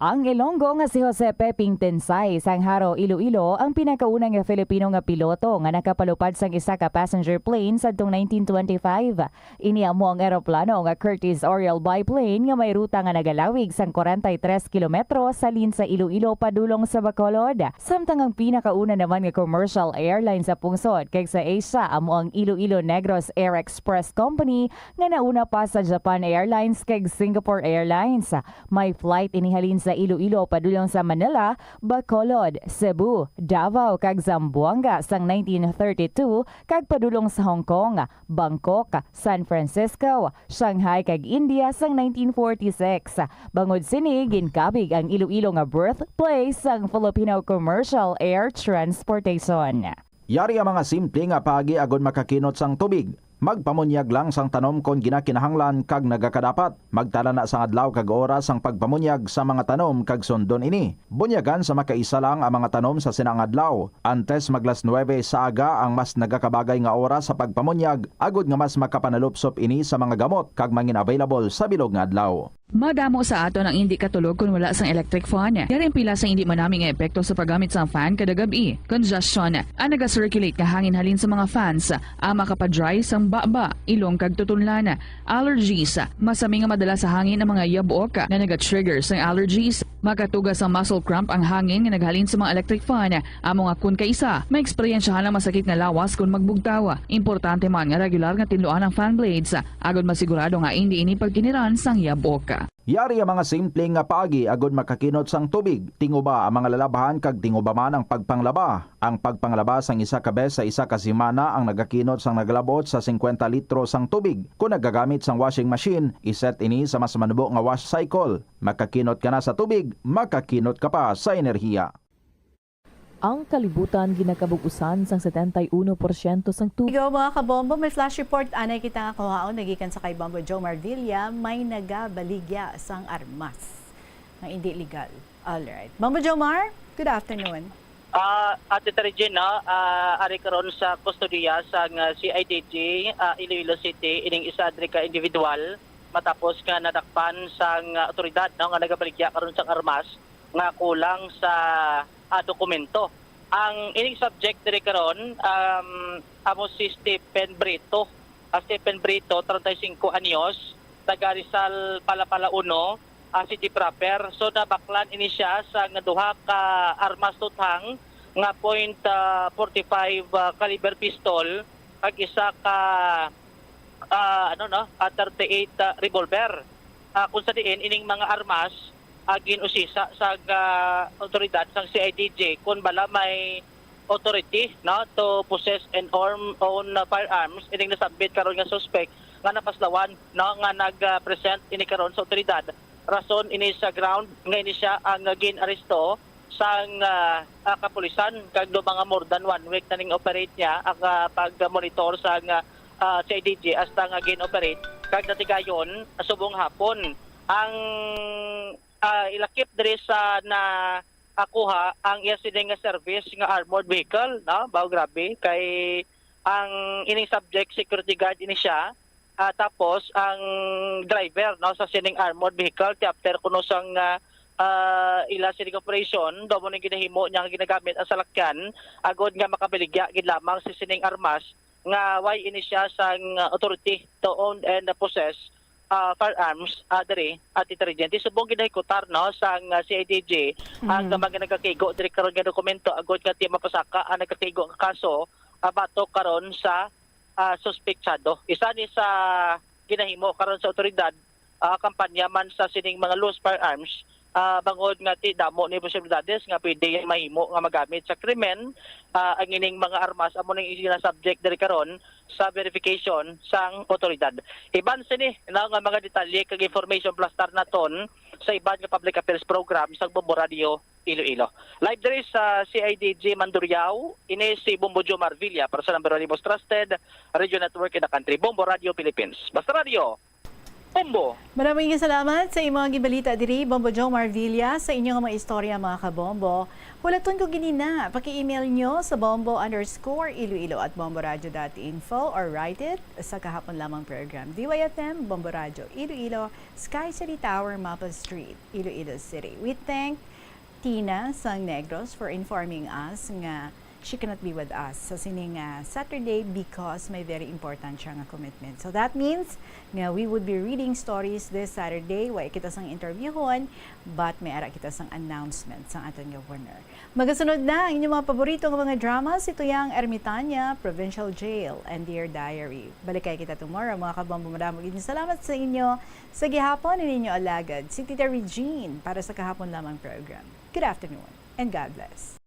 Ang Ilonggo nga si Jose Peping Tensay sang Jaro, Iloilo, ang pinakauna nga Filipino nga piloto nga nakapalupad sang isa ka passenger plane sadtong nineteen twenty-five. Ini amo ang eroplano nga Curtiss Oriole biplane nga may ruta nga nagalawig sang kwarenta y tres kilometro halin sa Iloilo padulong sa Bacolod. Samtang ang pinakauna naman nga commercial airline sa pungsod kag sa Asia amo ang Iloilo Negros Air Express Company nga nauna pa sa Japan Airlines kag Singapore Airlines. May flight ini halin sa Iloilo padulong sa Manila, Bacolod, Cebu, Davao, kag Zamboanga sang nineteen thirty-two, kag padulong sa Hong Kong, Bangkok, San Francisco, Shanghai, kag India sang nineteen forty-six. Bangod sini, ginkabig ang Iloilo nga birthplace sang Filipino commercial air transportation. Yari ang mga simple nga paagi agod makakinot sang tubig. Magpamunyag lang sang tanom kon ginakinahanglan kag nagakadapat. Magtala na sang adlaw kag oras sang pagpamunyag sa mga tanom kag sundon ini. Bunyagan sa makaisa lang ang mga tanom sa sina nga adlaw. Antes maglas nuwebe sa aga ang mas nagakabagay nga oras sa pagpamunyag, agod nga mas makapanalupsop ini sa mga gamot kag mangin available sa bilog nga adlaw. Madamo sa aton ang indi katulog kon wala sang electric fan. Yari ang pila sang indi manami nga epekto sa paggamit sang fan kada gab-i. Congestion, ang naga-circulate nga hangin halin sa mga fans, ang makapa-dry sang baba, ilong kag tutunlan. Allergies, masami nga madala sa hangin ang mga yabok nga naga-trigger sang allergies. Makatuga sang muscle cramp ang hangin nga naghalin sa mga electric fan. Amo nga kon kaisa, maeksperiensyahan ang masakit nga lawas kon magbugtaw. Importante man nga regular nga tinluan ang fan blades, agod masigurado nga indi ini pagkiniran sang yabok. Yari ang mga simple nga paagi agud makakinot sang tubig. Tinguba ang mga lalabhan kag tinguba man ang pagpanglaba. Ang pagpanglaba sang isa ka bes sa isa ka semana ang nagakinot sang nagalabot sa singkwenta litro sang tubig. Kon nagagamit sang washing machine, iset ini sa mas manubo nga wash cycle. Makakinot ka na sa tubig, makakinot ka pa sa enerhiya. Ang kalibutan ginakabug-usan sang setenta y uno porsyento sang tubig. Igo, mga kabombo, may flash report anay kita nga kuhaon nagikan sa kay Bombo Jomar Villa, may nagabaligya sang armas nga indi legal. All right. Bombo Jomar, good afternoon. Ah, Ate Terry Jean, no? Ah, ari karon sa kustodiya sang, ah, C I D G, ah, Iloilo City, ining isa diri ka individual matapos nga nadakpan sang, ah, otoridad, no, nga nagabaligya karon sang armas nga kulang sa, ah, dokumento. Ang ining subject diri karon, um, amo si Stephen Brito. Ah, Stephen Brito, treinta y cinco anyos, taga Rizal, Palapala uno, ah, City proper. So, nabaklan ini siya sang duha ka armas tuthang nga point, ah, forty-five, ah, caliber pistol kag isa ka, ah, ano, no, ah, thirty-eight, ah, revolver. Ah, kung sa diin ining mga armas, ah, gin-usisa sa, ah, otoridad sang C I D G kung bala may authority, no, to possess and own, own, ah, firearms ining nasambit karon nga suspect nga napaslawan, no, nga nag, ah, present ini karon sa otoridad. Rason ini sa ground nga ini siya ang gin-aresto sang, ah, ah, kapulisan kag do mga more than one week na ning operate niya ang, ah, pag-monitor sang, ah, C I D G hasta nga gin-operate kag natigayon subong hapon ang, ah, ilakip diri sa na, ah, kuha ang iya sini nga service nga armored vehicle, no? Baw, grabe kay ang ining subject security guard ini siya, ah, tapos ang driver, no, sa sining armored vehicle ti after kuno sang, ah, ah, ila sining operation, daw mo ning ginahimo niya nga ginagamit ang salakyan agod nga makabaligya gid lamang sa sining armas nga way ini siya sang, ah, authority to own and possess, ah, firearms, ah, diri, Ate Terry Jean. Ti subong ginahikutar, no, sang, ah, C I D G ang, mhm, mga nagkakigo diri karon nga dokumento agod nga ti mapasaka ang nagkakigo nga kaso, ah, batok karon sa, ah, suspetsado. Isa ni sa ginahimo karon sa otoridad, ah, kampanya man sa sining mga loose firearms, ah, bangod nga ti damo ni posibilidades nga pwede mahimo nga magamit sa krimen, ah, ang ining mga armas amo ning ginasubject diri karon sa verification sang otoridad. Iban sini, no, nga mga detalye kag information plastar naton sa iban nga public affairs program sang Bombo Radio Iloilo. Live diri sa C I D G Mandurriao, ini si Bombo Jomar Villa para sa number one most trusted radio network in the country, Bombo Radio Philippines. Basta Radio, Bombo! Maraming salamat sa imong gibalita diri, Bombo Jomar Villa, sa inyo nga mga istorya, mga kabombo. Hulaton ko gini na. Paki-email nyo sa bombo underscore iloilo at bomboradio dot info or write it sa kahapon lamang program. D Y F M, Bombo Radio, Iloilo, Sky City Tower, Maple Street, Iloilo City. We thank Tina sang Negros for informing us nga she cannot be with us sa sining, ah, Saturday because may very important siya nga commitment. So that means nga we would be reading stories this Saturday. Wa kita sang interviewhon, but may ara kita sang announcement sang aton nga winner. Magasunod na ang inyong mga paborito nga mga drama, si Tuyang Ermitanya, Provincial Jail, and Dear Diary. Balikay kita tomorrow, mga kabombo. Madamo gid salamat sa inyo sa gihapon, ang inyo alagad, si Tita Regine, para sa kahapon lamang program. Good afternoon and God bless.